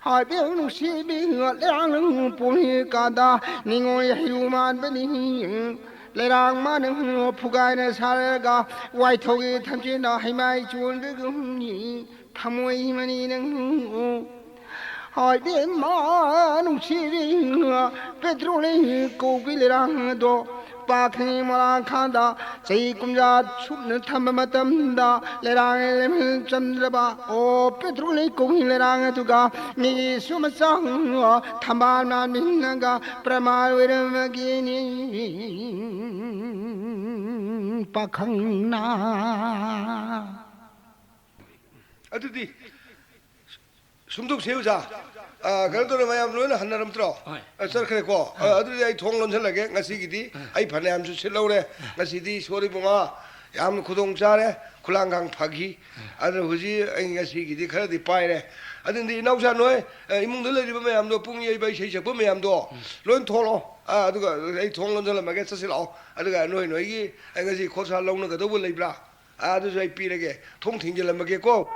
ꯍꯥꯏꯕꯦꯝ ꯅꯨꯡꯁꯤꯕꯤ, ꯂꯩꯔꯥꯡ ꯅꯪ ꯄꯣꯛꯂꯤꯀꯥꯟꯗ ꯅꯤꯉꯣꯜ ꯍꯩꯔꯨ ꯃꯥꯟꯕꯅꯤ꯫ ꯂꯩꯔꯥꯡ ꯃꯥꯅ ꯐꯨꯒꯥꯏꯅ ꯁꯥꯔꯒ ꯋꯥꯏꯊꯧꯒꯤ ꯊꯝꯆꯦꯠꯅ ꯍꯩꯃꯥꯏ ꯆꯣꯟꯕꯒꯨꯝꯅꯤ ꯊꯃꯣꯏ ꯃꯅꯤ ꯅꯪ꯫ ꯍꯥꯏꯕꯦꯝꯃ ꯅꯨꯡꯁꯤꯕꯤ, ꯄꯦꯇ꯭ꯔꯣꯜ ꯀꯧꯕꯤ ꯂꯩꯔꯥꯡ ꯑꯗꯣ ꯄꯥꯈꯪꯒꯤ ꯃꯣꯂꯥꯡꯈꯥꯡꯗ ꯆꯍꯤ ꯀꯨꯝꯖꯥ ꯁꯨꯞꯅ ꯊꯝꯕ ꯃꯇꯝꯗ ꯂꯩꯔꯥꯡ ꯂꯩꯃꯤꯟ ꯆꯝꯗ꯭ꯔꯕ ꯑꯣ ꯄꯦꯇ꯭ꯔꯣꯜ ꯀꯧꯕꯤ ꯂꯩꯔꯥꯡ ꯑꯗꯨꯒ ꯃꯤꯒꯤ ꯁꯨꯃꯆꯥ ꯊꯝꯕꯥꯜ ꯃꯥꯟꯃꯤꯟꯅꯒ ꯄ꯭ꯔꯃꯥꯟ ꯑꯣꯏꯔꯝꯃꯒꯦꯅꯤ ꯄꯥꯈꯪꯅ꯫ ꯑꯗꯨꯗꯤ ꯁꯨꯝꯗꯣꯛꯁꯦ ꯑꯣꯖꯥ꯫ ꯑ, ꯀꯩꯅꯣ ꯇꯧꯔꯦ, ꯃꯌꯥꯝ ꯂꯣꯏꯅ ꯍꯟꯅꯔꯝꯗ꯭ꯔꯣ? ꯍꯣꯏ꯫ ꯑ, ꯆꯠꯈ꯭ꯔꯦꯀꯣ꯫ ꯑ, ꯑꯗꯨꯗꯤ ꯑꯩ ꯊꯣꯡ ꯂꯣꯟꯁꯤꯜꯂꯒꯦ꯫ ꯉꯁꯤꯒꯤꯗꯤ ꯑꯩ ꯐꯅꯌꯥꯝꯁꯨ ꯁꯤꯠꯍꯧꯔꯦ꯫ ꯉꯁꯤꯗꯤ ꯏꯁꯣꯔ ꯏꯕꯨꯡꯉꯥ ꯌꯥꯝꯅ ꯈꯨꯗꯣꯡ ꯆꯥꯔꯦ꯫ ꯈꯨꯂꯥꯡꯈꯥꯡ ꯐꯈꯤ꯫ ꯑꯗꯨꯅ ꯍꯧꯖꯤꯛ ꯑꯩ ꯉꯁꯤꯒꯤꯗꯤ ꯈꯔꯗꯤ ꯄꯥꯏꯔꯦ꯫ ꯑꯗꯨꯗꯤ ꯏꯅꯥꯎꯆꯥ ꯅꯣꯏ, ꯑ, ꯏꯃꯨꯡꯗ ꯂꯩꯔꯤꯕ ꯃꯌꯥꯝꯗꯣ, ꯄꯨꯡ ꯌꯩꯕ, ꯏꯁꯩ ꯁꯛꯄ ꯃꯌꯥꯝꯗꯣ ꯂꯣꯏ ꯊꯣꯛꯂꯛꯑꯣ꯫ ꯑ, ꯑꯗꯨꯒ ꯑꯩ ꯊꯣꯡ ꯂꯣꯟꯁꯤꯜꯂꯝꯃꯒꯦ, ꯆꯠꯁꯤꯜꯂꯛꯑꯣ꯫ ꯑꯗꯨꯒ ꯅꯣꯏ ꯅꯣꯏꯒꯤ, ꯑ, ꯉꯁꯤ ꯈꯣꯔꯁꯥ ꯂꯧꯅꯒꯗꯧꯕ ꯂꯩꯕ꯭ꯔꯥ? ꯑ, ꯑꯗꯨꯁꯨ ꯑꯩ ꯄꯤꯔꯒꯦ꯫ ꯊꯣꯡ ꯊꯤꯡꯖꯤꯜꯂꯝꯃꯒꯦꯀꯣ꯫